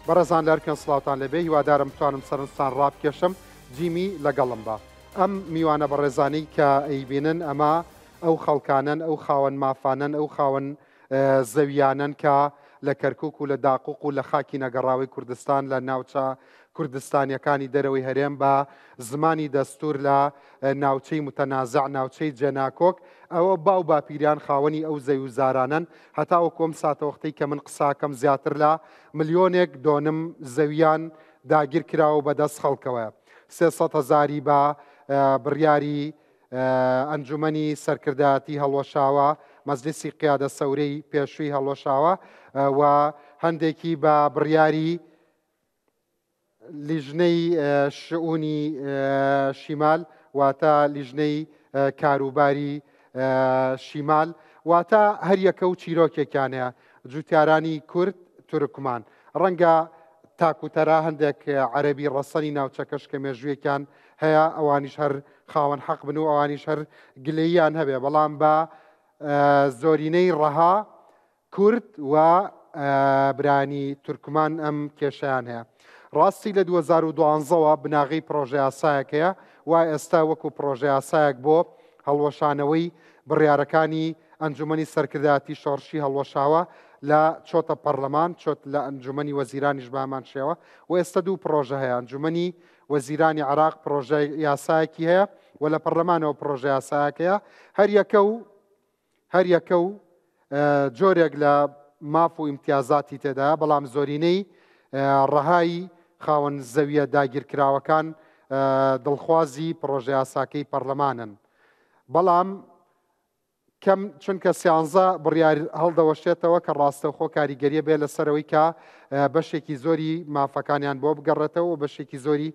بەڕێزان لەرکەن سڵاوتان لێبێ هیوادارم بتوانم سەرنجتان ڕابکێشم جیمی لەگەڵم بە ئەم میوانە بەڕێزانەی کە ئەیبینن ئەمە ئەو خەڵکانەن ئەو خاوەن مافانەن ئەو خاوەن زەویانەن کە لە کەرکوک و لە داقوق و لە خاکی نەگەڕاوەی کوردستان لە ناوچە کوردستانیەکانی دەرەوەی هەرێم بە زمانی دەستور لە ناوچەی متەنازع ناوچەی جێناکۆک ئەوە باو باپیران خاوەنی ئەو زەوی و زارانەن هەتاوەکو ئەم ساتەوەختەی کە من قساکەم زیاتر لە ملیۆنێک دۆنم زەویان داگیر کراوە بەدەست خەڵکەوەیە 300 هەزاری بە بڕیاری ئەنجومەنی سەرکردایەتی هەڵوەشاوە، مەجلیسی قیادە سەورەی پێشووی هەڵوەشاوە و هەندێکی بە بڕیاری لیژنەی شئونی شیمال واتە لیژنەی کاروباری شیمال واتە هەریەکە و چیرۆکێکیان هەیە جوتیارانی کورد تورکمان ڕەنگە تاکوتەرا هەندێک عەربی ڕەسەنی ناوچەکەش کە مێژوویەکیان هەیە ئەوانیش هەر خاوەن حەق بن و ئەوانیش هەر گلەییان هەبێ بەڵام بە زۆرینەی ڕەها کورد و برانی تورکمان ئەم کێشیان هەیە. ڕاستی لە 2012ەوە بناغەی پرۆژەیاسایەک هەیە و ئێستا وەکو پرۆژەیاسایەک بۆ هەڵوەشانەوەی بڕیارەکانی ئەنجومەنی سەرکردایەتی شۆڕشی هەڵوەشاوە لە چۆتە پەرلەمان چۆت لە ئەنجومەنی وەزیرانیش بەهەمان شێوە و ئێستا دوو پرۆژە هەیە ئەنجومەنی وەزیرانی عێراق پرۆژە یاسایەکی هەیە و لە پەرلەمانەوە پرۆژە یاسایەک هەیە هەریەکە و هەریەکە و جۆرێک لە ماف و ئیمتیازاتی تێدایە بەڵام زۆرینەی ڕەهای خاوەن زەویە داگیرکراوەکان دڵخوازی پرۆژە یاساکەی پەرلەمانن بەڵام کەم چونکە سیانزە بڕیار هەڵدەوەشێتەوە کە ڕاستەوخۆ کاریگەریە بێ لەسەرەوەی کە بەشێکی زۆری مافەکانیان بۆ بگەڕێتەوە و بەشێکی زۆری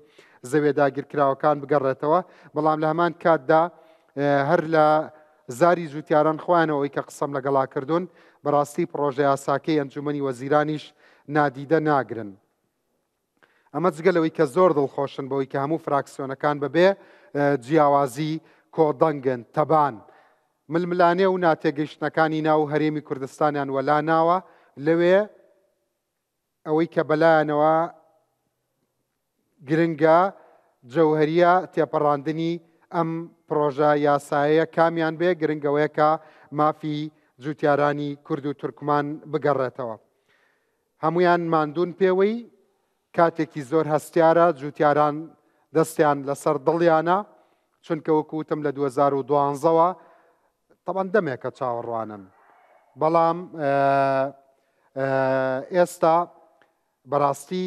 زەوێ داگیرکراوەکان بگەڕێتەوە بەڵام لە هەمان کاتدا هەر لە زاری جوتیاران خۆیانەوەی کە قسەم لەگەڵا کردوون بەڕاستی پڕۆژە یاساکەی ئەنجومەنی وەزیرانیش نادیدە ناگرن. ئەمە جگە لەوەی کە زۆر دڵخۆشن بەوەی کە هەموو فراکسیۆنەکان بەبێ جیاوازی کۆدەنگن، تەبان. ململانێ و ناتێگەیشتنەکانی ناو هەرێمی کوردستانیان وەلا ناوە، لەوێ ئەوەی کە بەلایانەوە گرنگە جەوهەریە تێپەڕاندنی ئەم پڕۆژە یاسایەیە کامیان بێ گرنگ ئەوەیە کە مافی جوتیارانی کورد و تورکمان بگەڕێتەوە. هەموویان ماندوون پێوەی، کاتێکی زۆر هەستیارە، جوتیاران دەستیان لەسەر دڵیانە، چونکە وەکو وتم لە 2012 وە تەبعەن دەمێکە چاوەڕوانن، بەڵام ئێستا بەڕاستی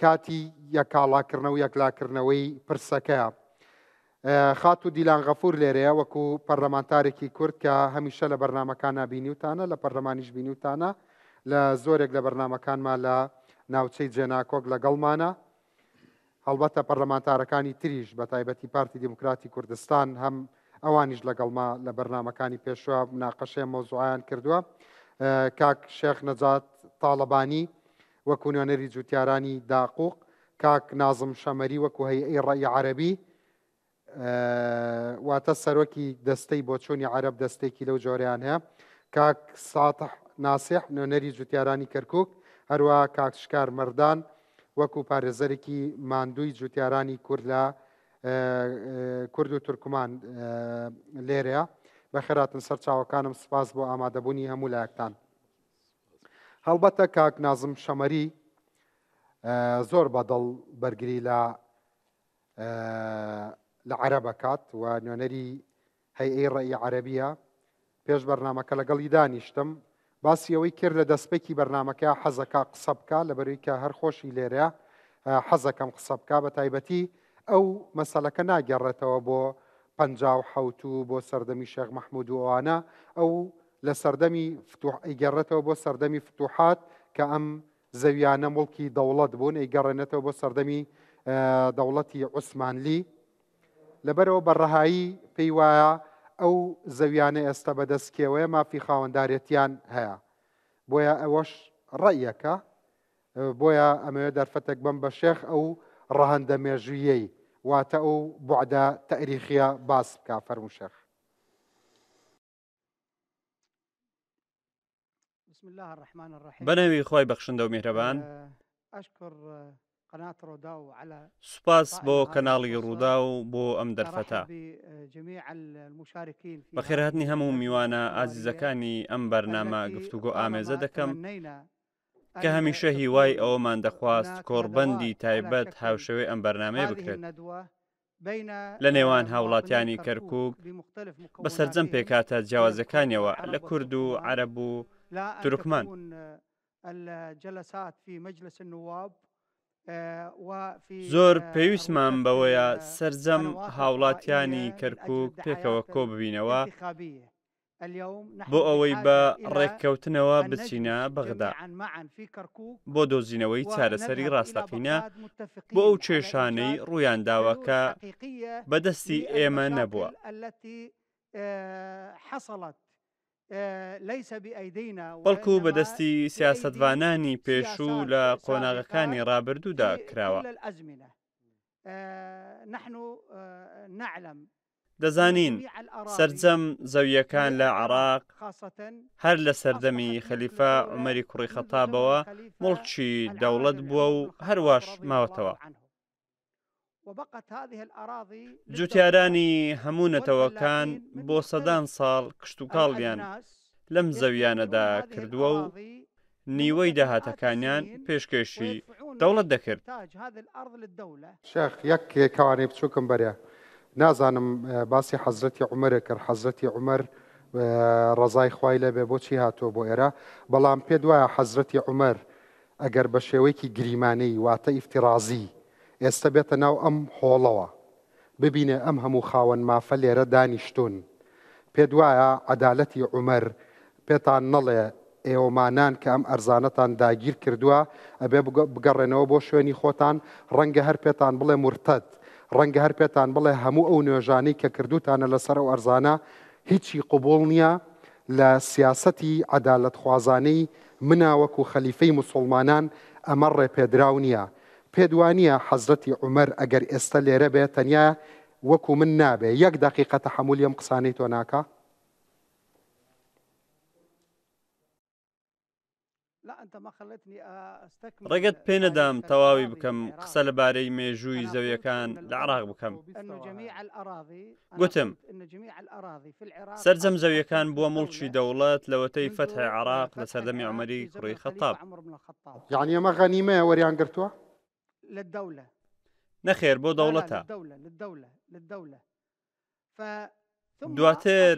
کاتی یەکاڵاکردنەوە و یەکلاکردنەوەی پرسەکەیە. خاتوو دیلان غەفور لێرەیە وەکو پەرلەمانتارێکی کورد کە هەمیشە لە بەرنامەکانا بینیوتانە، لە پەرلەمانیش بینیوتانە، لە زۆرێک لە بەرنامەکانما لە ناوچەی جێناکۆک لەگەڵمانە. هەڵبەتە پەرلەمانتارەکانی تریش بە تایبەتی پارتی دیموکراتی کوردستان هەم ئەوانیش لەگەڵما لە بەرنامەکانی پێشوە مناقەشەی مەوزوعیان کردووە. کاک شێخ نەجات تاڵەبانی وەکو نوێنەری جوتیارانی داقوق، کاک نازم شەمەری وەکو هەیئەی ڕەئی عەرەبی واتە سەرۆکی دەستەی بۆچوونی عەرەب دەستێکی لەو جۆرەیان هەیە، کاک ساتح ناسیح نوێنەری جوتیارانی کەرکوک، هەروە کاک شکار مەردان وەکو پارێزەرێکی ماندووی جوتیارانی کورد لە کورد و تورکمان لێرەیە. بەخێراتن سەرچاوەکانم، سوپاس بۆ ئامادەبوونی هەموو لایەکتان. هەڵبەتە کاک نازم شەمەری زۆر بەدڵ بەرگری لە لە عەرەب ئەکات و نوێنەری هەیئەی ڕەئی عەرەبیە پێش بەرنامەکە لەگەڵی دانیشتم باسی ئەوەی کرد لە دەستپێکی بەرنامەکە حەزەکە قسە بکە لەبەروی کە هەر خۆشی لێرە حەزەکەم قسە بکە بە تایبەتی ئەو مەسەلەکە ناگەڕێتەوە بۆ 57 و بۆ سەردەمی شێخ مەحمود و ئەوانە ئەو لە سەردەمی فتوح ئەیگەڕێتەوە بۆ سەردەمی فتوحات کە ئەم زەویانە موڵکی دەوڵەت بوون ئەیگەڕێنێتەوە بۆ سەردەمی دەوڵەتی عوسمانلی لەبەرەوە بە ڕەهایی پێی وایە ئەو زەویانە ئێستا بەدەست کێوەیە مافی خاوەندارێتیان هەیە بۆیە ئەوەش ڕەئیەکە بۆیە ئەمەوێ دەرفەتێک بەم بە شێخ ئەو ڕەهەندە مێژوویەی واتە ئەو بوعدە تەئریخیە باس بکا فەرموو شێخ. بەناوی خوای بەخشندە و میهرەبان. سوپاس بۆ کەناڵی ڕووداو بۆ ئەم دەرفەتە. بەخێرهاتنی هەموو میوانە ئازیزەکانی ئەم بەرنامە گفتوگۆ ئامێزە دەکەم کە هەمیشە هیوای ئەوەمان دەخواست کۆڕبەندی تایبەت هاوشێوەی ئەم بەرنامەیە بکرێت لە نێوان هاوڵاتیانی کەرکوک بە سەرجەم پێکهاتە جیاوازەکانیەوە لە کورد و عەرەب و تورکمان. زۆر پێویستمان بەوەیە سەرجەم هاوڵاتیانی کەرکوک پێکەوە کۆببینەوە بۆ ئەوەی بە ڕێککەوتنەوە بچینە بەغدا بۆ دۆزینەوەی چارەسەری ڕاستەقینە بۆ ئەو کێشانەی ڕوویانداوە کە بەدەستی ئێمە نەبووە. بەڵکو بە دەستی سیاسەتڤانانی پێشوو لە قۆناغەکانی ڕابردوودا کراوە. دەزانین سەرجەم زەوییەکان لە عێراق هەر لە سەردەمی خەلیفە عومەری کوڕی خەتابەوە موڵکی دەوڵەت بووە و هەرواش ماوەتەوە. جوتیارانی هەموو نەتەوەکان بۆ سەدان ساڵ کشتوکاڵیان لەم زەویانەدا کردووە و نیوەی داهاتەکانیان پێشکێشی دەوڵەت دەکرد. شێخ یەک کەوانەی بچووکم بەرێ نازانم باسی حەزرەتی عومەرت کرد حەزرەتی عومەر ڕەزای خوای لێبێ بۆچی هاتووە بۆ ئێرە بەڵام پێت وایە حەزرەتی عومەر ئەگەر بە شێوەیەکی گریمانەیی واتە ئیفتیڕازی ئێستە بێتە ناو ئەم هۆڵەوە ببینێ ئەم هەموو خاوەن مافە لێرە دانیشتوون پێت وایە عەدالەتی عومەر پێتان نەڵێ ئێوەمانان کە ئەم ئەرزانەتان داگیر کردووە ئەبێ بگەڕێنەوە بۆ شوێنی خۆتان ڕەنگە هەر پێتان بڵێ مورتەد ڕەنگە هەر پێتان بڵێ هەموو ئەو نوێژانەی کە کردووتانە لەسەر ئەو ئەرزانە هیچی قبوڵ نییە لە سیاسەتی عەدالەتخوازانەی منا وەکو خەلیفەی موسوڵمانان ئەمە ڕێپێدراو نییە. پێت وانییە حەزرەتی عومەر ئەگەر ئێستە لێرە بێ تەنیا وەکو من نابێ یەک دەقیقە تەحەمولی ئەم قسانەی تۆ ناکا؟ ڕێگەت پێ نەدام تەواوی بکەم قسە لەبارەی مێژووی زەویەکان لە عراق بکەم گوتم سەرجەم زەویەکان بووە موڵکی دەوڵەت لەوەتەی فەتحی عراق لە سەردەمی عومەری کوڕی خەتاب. یەعنی ئەمە غەنیمەیە وەریان گرتووە؟ نەخێر بۆ دەوڵەتە. دواتر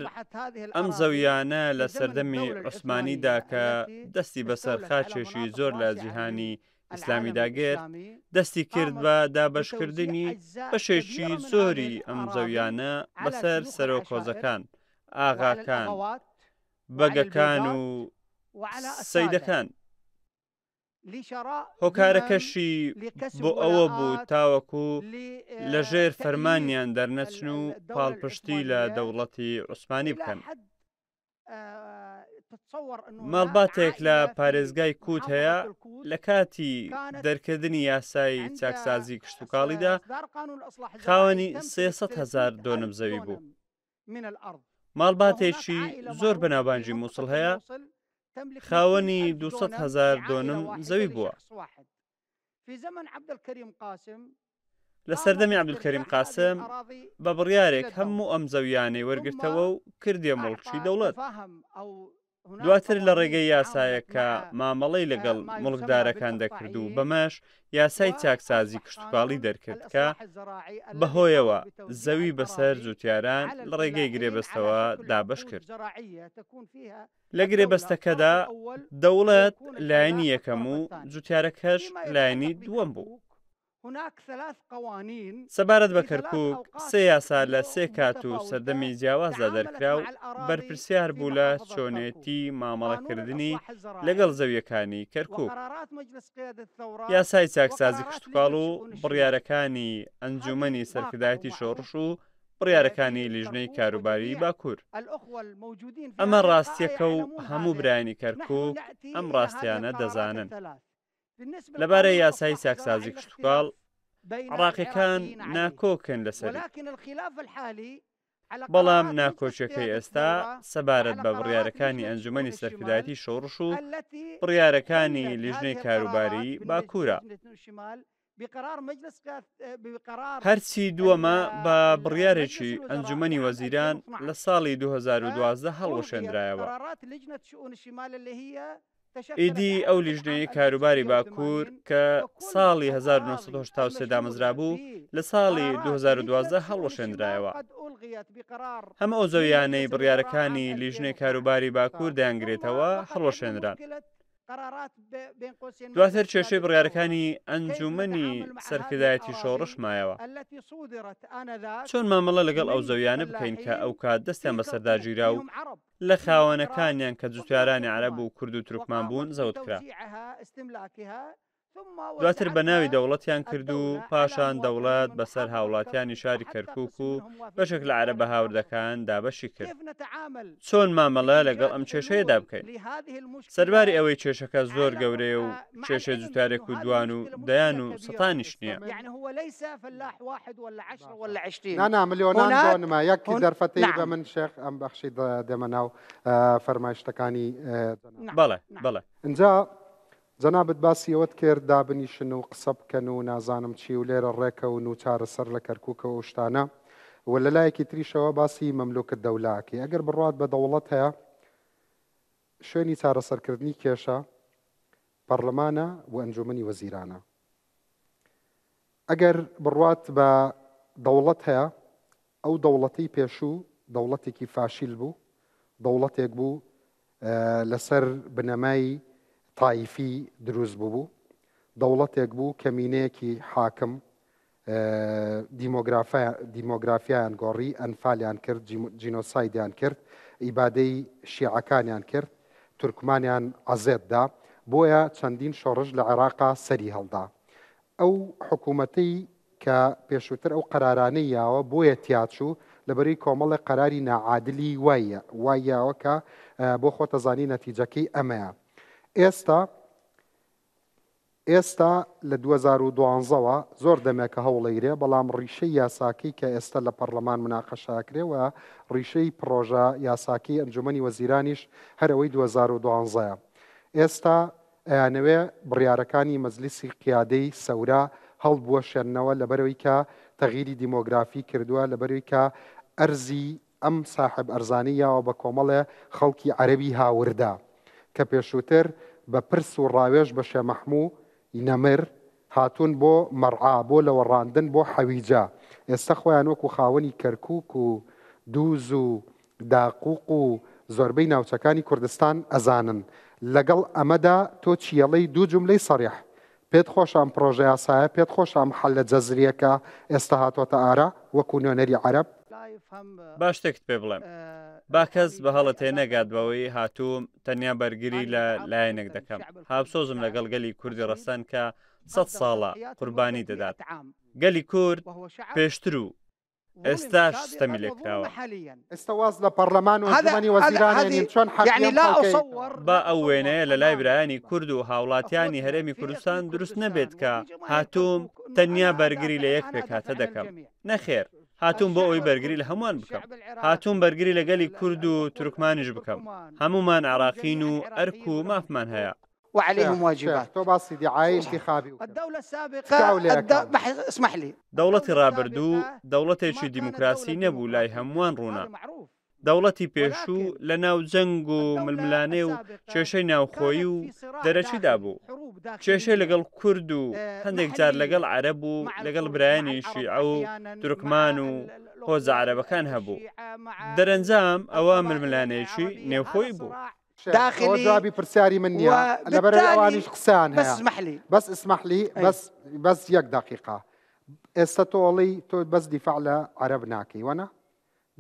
ئەم زەویانە لە سەردەمی عوسمانیدا کە دەستی بەسەر خاکێکی زۆر لە جیهانی ئیسلامیدا گرت، دەستی کرد بە دابەشکردنی بەشێکی زۆری ئەم زەویانە بەسەر سەرۆک هۆزەکان، ئاغاکان، بەگەکان و سەیدەکان. هۆکارەکەشی بۆ ئەوە بوو تاوەکو لەژێر فەرمانیان دەرنەچن و پاڵپشتی لە دەوڵەتی عوسمانی بکەن. ماڵباتێک لە پارێزگای کووت هەیە لە کاتی دەرکردنی یاسای چاکسازی کشتوکاڵیدا خاوەنی 300 هەزار دۆنم زەوی بوو. ماڵباتێکی زۆر بەناوبانگی مووسڵ هەیە خاوەنی 200 هەزار دۆنم زەوی بووە. لە سەردەمی عەبدولکەریم قاسم بە بڕیارێک هەموو ئەم زەویانەی وەرگرتەوە و کردیە موڵکی دەوڵەت. دواتر لە ڕێگەی یاسایەک کە مامەڵەی لەگەڵ موڵکدارەکان دەکرد و بەمەش یاسای چاکسازی کشتوکاڵی دەرکرد کە بەهۆیەوە زەوی بەسەر جوتیاران لە ڕێگەی گرێبەستەوە دابەش کرد. لە گرێبەستەکەدا دەوڵەت لایەنی یەکەم و جوتیارەکەش لایەنی دووەم بوو. سەبارەت بە کەرکووک، سێ یاسا لە سێ کات و سەردەمی جیاوازدا دەرکرا و بەرپرسیار بوو لە چۆنێتی مامەڵەکردنی لەگەڵ زەوییەکانی کەرکووک. یاسای چاکسازی کشتوکاڵ و بڕیارەکانی ئەنجوومەنی سەرکردایەتی شۆڕش و بڕیارەکانی لیژنەی کاروباری باکوور. ئەمە ڕاستییەکە و هەموو برایانی کەرکووک ئەم ڕاستییانە دەزانن. لەبارەی یاسای چاکسازی کشتوکاڵ، عێراقییەکان ناکۆکن لەسەری. بەڵام ناکۆکیەکەی ئێستا سەبارەت بە بڕیارەکانی ئەنجومەنی سەرکردایەتی شۆڕش و بڕیارەکانی لیژنەی کاروباری باکوورە. هەرچی دووەمە بە بڕیارێکی ئەنجومەنی وەزیران لە ساڵی 2012 هەڵوەشێندرایەوە. ئیدی ئەو لیژنەیەی کاروباری باکوور کە ساڵی 1983 دامەزرابوو لە ساڵی 2012 هەڵوەشێندرایەوە. هەم ئەو زەویانەی بڕیارەکانی لیژنەی کاروباری باکوور دەیانگرێتەوە هەڵوەشێنران. دواتر کێشەی بڕیارەکانی ئەنجوومەنی سەرکردایەتی شۆڕش مایەوە. چۆن مامەڵە لەگەڵ ئەو زەویانە بکەین کە ئەوکات دەستیان بەسەردا گیرا و لە خاوەنەکانیان کە جوتیارانی عەرەب و کورد و تورکمان بوون زەوت کرا. دواتر بە ناوی دەوڵەتیان کرد و پاشان دەوڵەت بەسەر هاوڵاتیانی شاری کەرکوک و بەشێک لە عەرەبە هاوردەکان دابەشی کرد. چۆن مامەڵە لەگەڵ ئەم کێشەیەدا بکەین؟ سەرباری ئەوەی کێشەکە زۆر گەورەیە و کێشەی جوتارێک و دوان و دەیان و سەتانیش نییە. نا نا ملیۆنان دۆنمە یەک دەرفەتەی بە من شێخ ئەم بەخشی دێمە ناو فەرمایشتەکانی جەناب. بەڵێ بەڵێ. ئینجا جەنابت باسی ئەوەت کرد دابنیشن و قسە بکەن و نازانم چی و لێرە ڕێکەون و چارەسەر لە کەرکوکەوە و شتانە و لە لایەکی تریشەوە باسی مەملوک الدەولە ئەکەی ئەگەر بڕوات بە دەوڵەت هەیە شوێنی چارەسەرکردنی کێشە پەڕلەمانە و ئەنجومەنی وەزیرانە ئەگەر بڕوات بە دەوڵەت هەیە، ئەو دەوڵەتەی پێشوو دەوڵەتێکی فاشیل بوو، دەوڵەتێک بوو لەسەر بنەمای تایفی دروست بووبوو، دەوڵەتێک بوو کەمینەیەکی حاکم دیمۆگرافیایان گۆڕی، ئەنفالیان کرد، جینۆسایدیان کرد، ئیبادەی شیعەکانیان کرد، تورکمانیان عەزێت دا، بۆیە چەندین شۆڕش لە عێراقا سەری هەڵدا. ئەو حکوومەتەی کە پێشووتر ئەو قەرارانەی یاوە بۆیە تیاچوو لەبەرەی کۆمەڵێک قەراری ناعادلی وای وای یاوە کە بۆ خۆتەزانی نەتیجەکەی ئەمەیە. ئێستا ئێستا لە 2012 وە زۆر دەمێکە هەوڵەیرێ بەڵام ڕیشەی یاساکەی کە ئێستا لە پەڕلەمان مناقەشە ئەکرێ و ڕیشەی پڕۆژە یاساکەی ئەنجومەنی وەزیرانیش هەر ئەوەی 2012 یە. ئێستا ئەیانەوێ بڕیارەکانی مەجلیسی قیادەی سەورە هەڵبوەشێننەوە لەبەرئەوەی کە تەغیری دیمۆگرافی کردوە لەبەرئەوەی کە ئەرزی ئەم ساحێب ئەرزانەی یاوە بە کۆمەڵێ خەڵکی عەرەبی هاوردە کە پێشوتر بە پرس و ڕاوێژ بە شێ مەحموو ی نەمر هاتوون بۆ مەڕعا بۆ لەوەڕاندن بۆ حەویجە ئێستە خۆیان وەکو خاوەنی کەرکوک و دووز و داقوق و زۆربەی ناوچەکانی کوردستان ئەزانن. لەگەڵ ئەمەدا تۆ چیەڵێی دوو جوملەی سەریح. پێت خۆشە ئەم پڕۆژەیاسایە، پێت خۆشە ئەم حەلە جەزریە کە ئێستا هاتۆتە ئارا وەکو نوێنەری عەرەب؟ با شتێکت پێ بڵێم. با کەس بە هەڵە تێنەگات بەوەی هاتووم تەنیا بەرگری لە لایەنێک دەکەم. هاوسۆزم لەگەڵ گەلی کوردی ڕەسەن کە سەد ساڵە قوربانی دەدات. گەلی کورد پێشتر و ئێستاش ستەمی لێکراوە. ئێستا واز لە پەڕلەمان و ئەنجومەنی وەزیران هێنین چۆن حەقی ئەم خەڵکەی. با ئەو وێنەیە لە لای برایانی کورد و هاوڵاتیانی هەرێمی کوردستان دروست نەبێت کە هاتووم تەنیا بەرگری لە یەک پێکهاتە دەکەم. نەخێر، هاتووم بۆ ئەوەی بەرگری لە هەمووان بکەم. هاتووم بەرگری لە گەلی کورد و تورکمانیش بکەم. هەموومان عێراقین و ئەرک و مافمان هەیە. وعليهم واجبات. شێخ تۆ باسی دیعایەی ئینتیخابی و تکاو لێ ئەکەم. دەوڵەتی ڕابردوو دەوڵەتێکی دیموکراسی نەبوو لای هەمووان ڕوونە. دەوڵەتی پێشوو لە ناو جەنگ و ململانێ و کێشەی ناوخۆیی و دەرەکیدا بوو. کێشەی لەگەڵ کورد و هەندێک جار لەگەڵ عەرەب و لەگەڵ برایانی شیعە و تورکمان و هۆزە عەرەبەکان هەبوو. دەرەنجام ئەوە ململانێیەکی نێوخۆیی بوو. ئەوە جوابی پرسیاری من نییە لەبەرئەوەی ئەوانیش قسەیان هەیە بەس اسمح لی بەس بەس یەک دەقیقە ئێستا تۆ ئەڵێی تۆ بەس دیفاع لە عەرەب ناکەی وەنا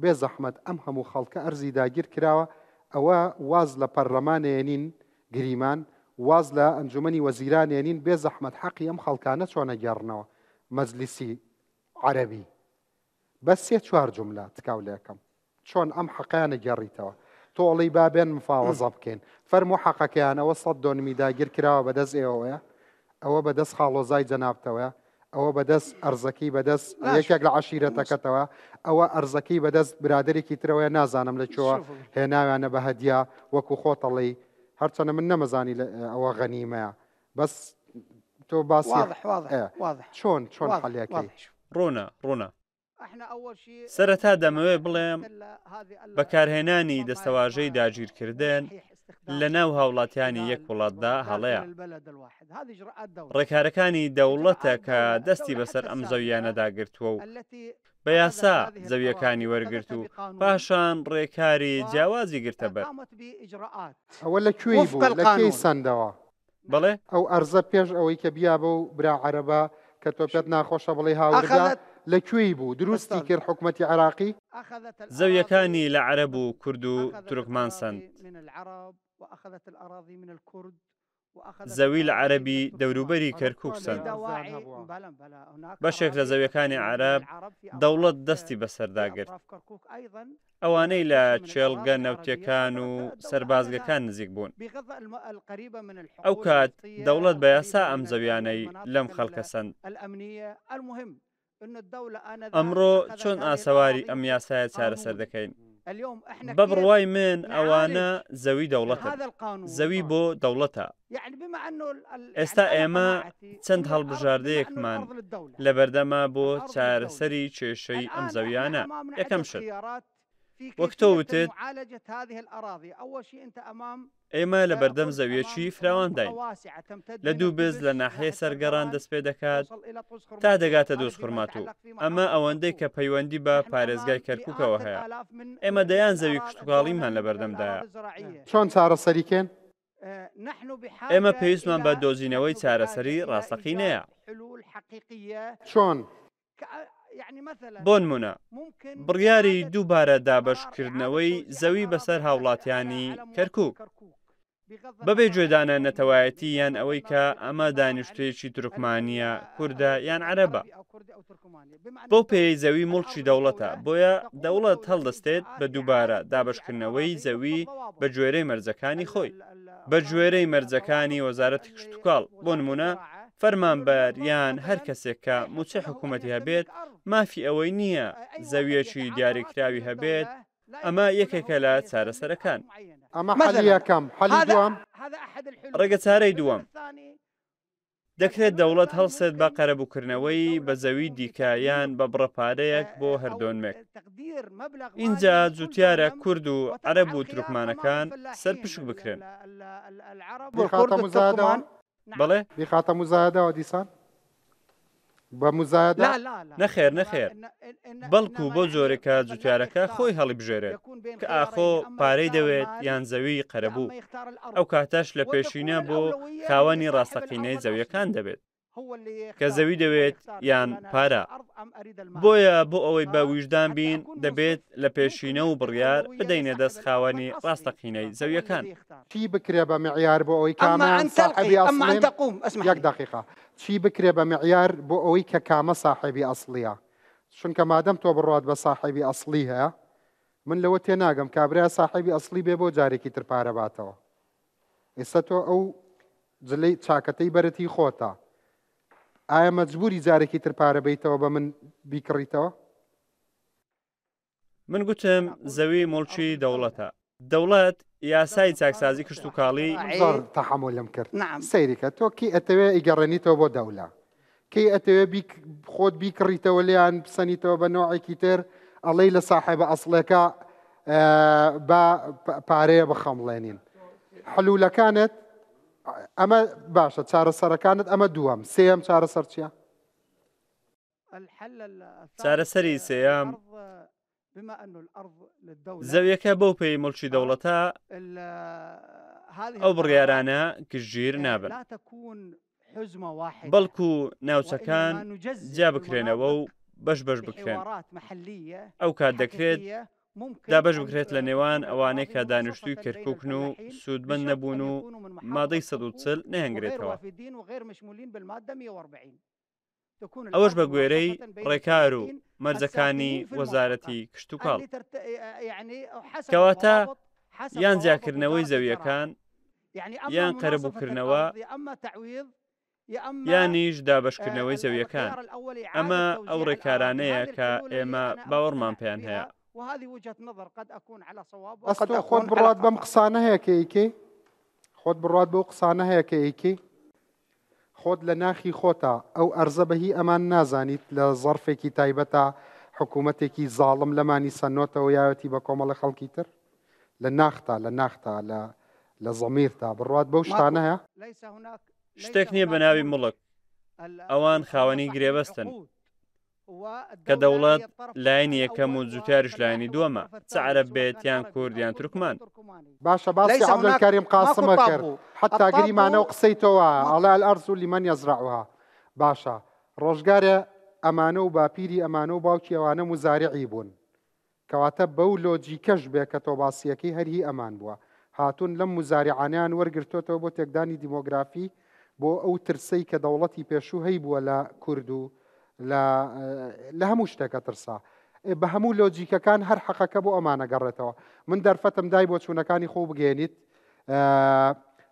بێ زەحمەت ئەم هەموو خەڵکە ئەرزی داگیر کراوە ئەوە واز لە پەرلەمانێنین گریمان واز لە ئەنجومەنی وەزیرانێنین بێ زەحمەت حەقی ئەم خەڵکانە چۆنە گێڕنەوە مەجلیسی عەرەبی بەس سێ چوار جوملە تکاو لێکەم چۆن ئەم حەقەیان ئەگێڕیتەوە؟ تۆ ئەڵێی با بێن مفاوەزە بکەین. فەرموو حەقەکەیان ئەوە سەت دۆنمی داگیر کراوە بە دەست ئێوەوەیە؟ ئەوە بە دەست خاڵۆزای جەنابتەوەیە؟ ئەوە بەدەست ئەرزەکەی بەدەست یەکێک لە عەشیرەتەکەتەوە، ئەوە ئەرزەکەی بەدەست برادەرێکی ترەوەیە نازانم لە کوێوە هێناویانە بە هەدیە وەکو خۆت ئەڵێی، هەرچەنە من نەمەزانی ئەوە غەنیمەیە بەس تۆ باسی چۆن چۆن حەلەکەی؟ ڕوونە ڕوونە. سەرەتا دەمەوێت بڵێم بەکارهێنانی دەستەواژەی داگیرکردن لە ناو هاوڵاتیانی یەک وڵاتدا هەڵەیە. ڕێکارەکانی دەوڵەتە کە دەستی بەسەر ئەم زەویانەدا گرتووە و بە یاسا زەویەکانی وەرگرت و پاشان ڕێکاری جیاوازی گرتەبەر. ئەوە لە کوێی بوو؟ لە کێی سەندەوە؟ بەڵێ. ئەو ئەرزە پێش ئەوەی کە بیا بەو برا عەرەبە کە تۆ پێت ناخۆشە بڵێی هاوردە لە کوێی بوو دروستی کرد حکومەتی عێراقی؟ زەویەکانی لە عەرەب و کورد و تورکمان سەند. زەوی لە عەرەبی دەوروبەری کەرکوک سەند. بەشێک لە زەویەکانی عەرەب دەوڵەت دەستی بەسەردا گرت. ئەوانەی لە کێڵگە نەوتیەکان و سەربازگەکان نزیک بوون. ئەو کات دەوڵەت بە یاسا ئەم زەویانەی لەم خەڵکە سەند. ئەمڕۆ چۆن ئاسەواری ئەم یاسایە چارەسەر دەکەین؟ بە بڕوای من ئەوانە زەوی دەوڵەتن، زەوی بۆ دەوڵەتە. ئێستا ئێمە چەند هەڵبژاردەیەکمان لەبەردەمە بۆ چارەسەری کێشەی ئەم زەویانە، یەکەم شت وەک تۆ وتت ئێمە لەبەردەم زەویەکی فراوانداین لە دووبز لە ناحیەی سەرگەڕان دەست پێ دەکات تا دەگاتە دوزخورماتوو، ئەمە ئەوەندەی کە پەیوەندی بە پارێزگای کەرکوکەوە هەیە، ئێمە دەیان زەوی کشتوکاڵیمان لەبەردەمدایە. چۆن چارەسەری کەین؟ ئێمە پێویستمان بە دۆزینەوەی چارەسەری ڕاستەقینەیە. چۆن؟ بۆنمونە، بڕیاری دووبارە دابەشکردنەوەی زەوی بەسەر هاوڵاتیانی کەرکوک. بەبێ گوێدانە نەتەوایەتی یان ئەوەی کە ئەمە دانیشتوویەکی تورکمانییە، کوردە یان عەرەبە. بەو پێیەی زەوی موڵکی دەوڵەتە، بۆیە دەوڵەت هەڵدەستێت بە دووبارە دابەشکردنەوەی زەوی بە گوێرەی مەرجەکانی خۆی، بە گوێرەی مەرجەکانی وەزارەتی کشتوکاڵ، بۆ نموونە فەرمانبەر یان هەر کەسێک کە مووچەی حکوومەتی هەبێت مافی ئەوەی نییە زەوییەکی دیاریکراوی هەبێت، ئەمە یەکێکە لە چارەسەرەکان. ئەمە حەلی یەکەم، حەلی دووەم؟ ڕێگەچارەی دووەم، دەکرێت دەوڵەت هەڵسێت بە قەرەبووکردنەوەی بە زەوی دیکە یان بە بڕە پارەیەک بۆ هەر دۆنمێک. ئینجا جوتیارە کورد و عەرەب و تورکمانەکان سەرپشک بکرێن. بەڵێ؟ بیخاتە موزایەدەوە دیسان؟ بە موزایەدە؟ نەخێر نەخێر، بەڵکو بەو جۆرەی کە جوتیارەکە خۆی هەڵیبژێرێت کە ئاخۆ پارەی دەوێت یان زەویی قەرەبوو، ئەو کاتەش لە پێشینە بۆ خاوەنی ڕاستەقینەی زەویەکان دەبێت کە زەوی دەوێت یان پارە. بۆیە بۆ ئەوەی بە ویژدان بین دەبێت لە پێشینە و بڕیار بدەینە دەست خاوەنی ڕاستەقینەی زەویەکان. چی بکرێ بە معیار بۆ ئەوەی کامەیان ساحێبی ئەسڵین؟ یەک دەقیقە. چی بکرێ بە معیار بۆ ئەوەی کە کامە ساحێبی ئەسڵیە؟ چونکە مادەم تۆ بڕوات بە ساحێبی ئەسڵی هەیە من لەوە تێناگەم کابرا ساحێبی ئەسڵی بێ بۆ جارێکی تر پارە باتەوە. ئێستا تۆ ئەو جلەی چاکەتەی بەرت هی خۆتە ئایا مەجبوری جارێکی تر پارە بەیتەوە بە من بیکڕیتەوە؟ من گوتم زەوی موڵکی دەوڵەتە. دەوڵەت یاسای چاکسازی کشتوکاڵی. زۆر تەحەمولم کرد سەیری کە تۆ کەی ئەتەوێ ئیگەڕێنیتەوە بۆ دەولە کەی ئەتەوێ خۆت بیکڕیتەوە لێیان بسەنیتەوە بە نەوعێکی تر ئەڵێی لە ساحێبە ئەسڵەکە با پارەیە بخەمڵێنین حلولەکانت ئەمە باشە چارەسەرەکانت ئەمە دووەم سێیەم چارەسەر چییە؟ چارەسەری سێیەم، زەویەکە بەو پێی موڵکی دەوڵەتە، ئەو بڕیارانە گشتگیر نابن، بەڵکو ناوچەکان جیا بکرێنەوە و بەش بەش بکرێن، ئەو کات دەکرێت دابەش بکرێت لە نێوان ئەوانەی کە دانیشتووی کەرکوکن و سوودمەند نەبوون و مادەی 140 نەیانگرێتەوە. ئەوەش بە گوێرەی ڕێکار و مەرجەکانی وەزارەتی کشتوکاڵ. کەواتە یان جیاکردنەوەی زەوییەکان یان قەرەبووکردنەوە. یانیش دابەشکردنەوەی زەوییەکان. ئەمە ئەو ڕێکارانەیە کە ئێمە باوەڕمان پێیان هەیە. ئەستۆ خۆت بڕوات بەم قسانە هەیە کە ئەیکەی؟ خۆت بڕوات بەو قسانە هەیە کە ئەیکەی؟ خۆت لە ناخی خۆتا ئەو ئەرزە بە هی ئەمان نازانیت لە زەرفێکی تایبەتا حکوومەتێکی زاڵم لەمانی سەنۆتەوە یاوەتی بە کۆمەڵی خەڵکی تر؟ لە ناختا لە ناختا لە لە زەمیرتا بڕوات بەو شتانە هەیە؟ شتێک نییە بە ناوی موڵک، ئەوان خاوەنی گرێبەستن کە دەوڵەت لایەنی یەکەم و جوتیاریش لایەنی دووەمە، چ عەرەب بێت یان کورد یان تورکمان. باشە باسی عەبدولکەریم قاسمە کرد حەتا گریمانە و قسەی تۆ وایە ئەڵێ الارض لمن یزرعها باشە ڕۆژگارێ ئەمانە و باپیری ئەمانە و باوکی ئەوانە موزارعی بوون کەواتە بەو لۆجیکەش بێ کە تۆ باسیەکەی هەر هی ئەمان بووە. هاتوون لەم موزاریعانەیان وەرگرتۆتەوە بۆ تێکدانی دیمۆگرافی بۆ ئەو ترسەی کە دەوڵەتی پێشوو هەیبووە لە کورد و لە لە هەموو شتێک ئەترسا. ئێ بە هەموو لۆجیکەکان هەر حەقەکە بۆ ئەمان ئەگەڕێتەوە. من دەرفەتم دای بۆچوونەکانی خۆو بگەیەنیت.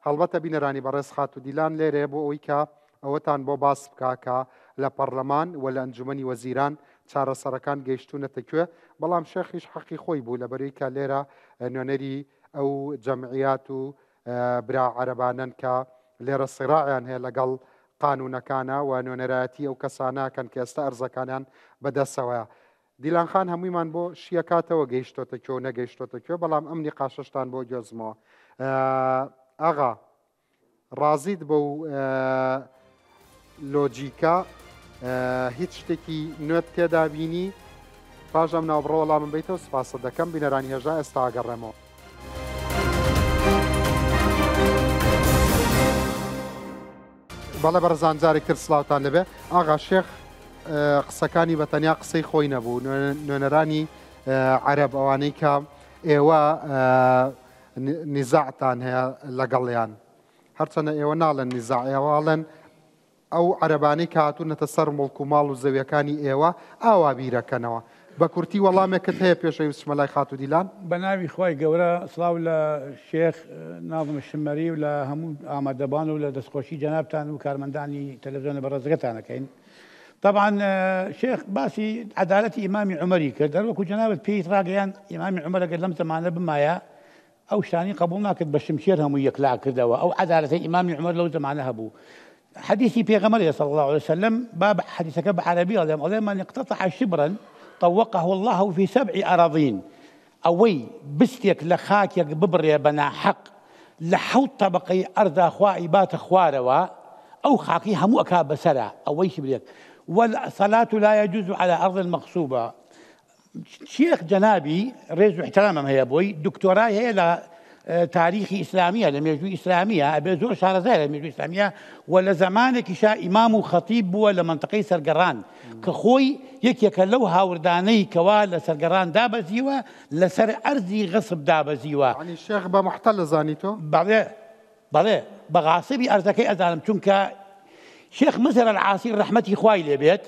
هەڵبەتە بینەرانی بەڕێز خاتوو دیلان لێرەیە بۆ ئەوەی کە ئەوەتان بۆ باس بکا کە لە پەڕلەمان و لە ئەنجومەنی وەزیران چارەسەرەکان گەیشتوونەتە کوێ، بەڵام شێخیش حەقی خۆی بوو لەبەرەی کە لێرە نوێنەری ئەو جەمعیات و برا عەرەبانەن کە لێرە سیڕاعیان هەیە لەگەڵ قانوونەکانە و نوێنەرایەتی ئەو کەسانە ئەکەن کە ئێستا ئەرزەکانیان بەدەسەوەیە. دیلان خان هەموویمان بۆ شیەکاتەوە گەیشتۆتە کوێ و نەگەیشتۆتە کوێ بەڵام ئەم نیقاشەشتان بۆ گۆزمەوە ئاغا ڕازیت بەو لۆجیکە هیچ شتێکی نوێت تێدا بینی پاش ئەم ناوبڕە وەڵامم بیتەوە سپاست دەکەم بینەرانی هێژا ئێستا ئەگەڕێمەوە. بەڵێ بەڕێزان جارێک تر سڵاوتان لەبێ ئاغا شێخ قسەکانی بە تەنیا قسەی خۆی نەبوو نوێنەرانی عەرەب ئەوانەی کە ئێوە نیزاعتان هەیە لەگەڵیان هەرچەنە ئێوە ناڵێن نیزاع ئێوە ئەڵێن ئەو عەرەبانەی کە هاتوونەتە سەر موڵک و ماڵ و زەویەکانی ئێوە ئاوا بیرەکەنەوە. بە کورتی وەڵامێکت هەیە پێش ئەوی بچمە لای خاتوو دیلان؟ بە ناوی خوای گەورە سڵاو لە شێخ ناظم الشمری و لە هەموو ئامادەبان و لە دەستخۆشی جەنابتان و کارمەندانی تەلەفزیۆنە بەڕێزەکەتان ئەکەین. تەبعەن شێخ باسی عەدالەتی ئیمامی عومەری کرد، هەروەکو جەنابت پێیت ڕاگەیاند ئیمامی عومەر ئەگەر لەم زەمانە بمایە ئەو شتانەی قبوڵ ناکرد بە شمشێر هەمووی یەکلا کردەوە ئەو عەدالەتەی ئیمامی عومەر لەو زەمانە هەبوو حەدیثی پێغەمبەر صلی الله علیه وسلم با حەدیثەکە بە عەرەبی ئەڵێم ئەڵێ من اقتطع شبرا طوقه الله في سبع أراضين ئەوەی بستێک لە خاکێک ببڕێ بە ناحەق لە حەوت تەبەقەی ئەرزا خوا ئەیباتە خوارەوە ئەو خاکەی هەموو ئەکا بەسەرا ئەوەی شبرێک والصلاة لا يجوز على أرض مغصوبة شێخ جەنابی ڕێز و احترامم هەیە بۆی دکتۆرای هەیە لە تاریخی ئیسلامیە لە مێژووی ئیسلامیە ئەبێ زۆر شارەزای لە مێژووی ئیسلامیە و لە زەمانێکیشا ئیمام و خەتیب بووە لە مەنتەقەی سەرگەڕان کە خۆی یەکێکە لەو هاوردانەی کەوا لە سەرگەڕان دابەزیوە لەسەر ئەرزی غەسب دابەزیوە. یانی شێخ بە موحتەل ئەزانی تۆ؟ بەڵێ بەڵێ بە غاسبی ئەرزەکەی ئەزانم چونکە شێخ مزهر العاصی ڕەحمەتی خوای لێ بێت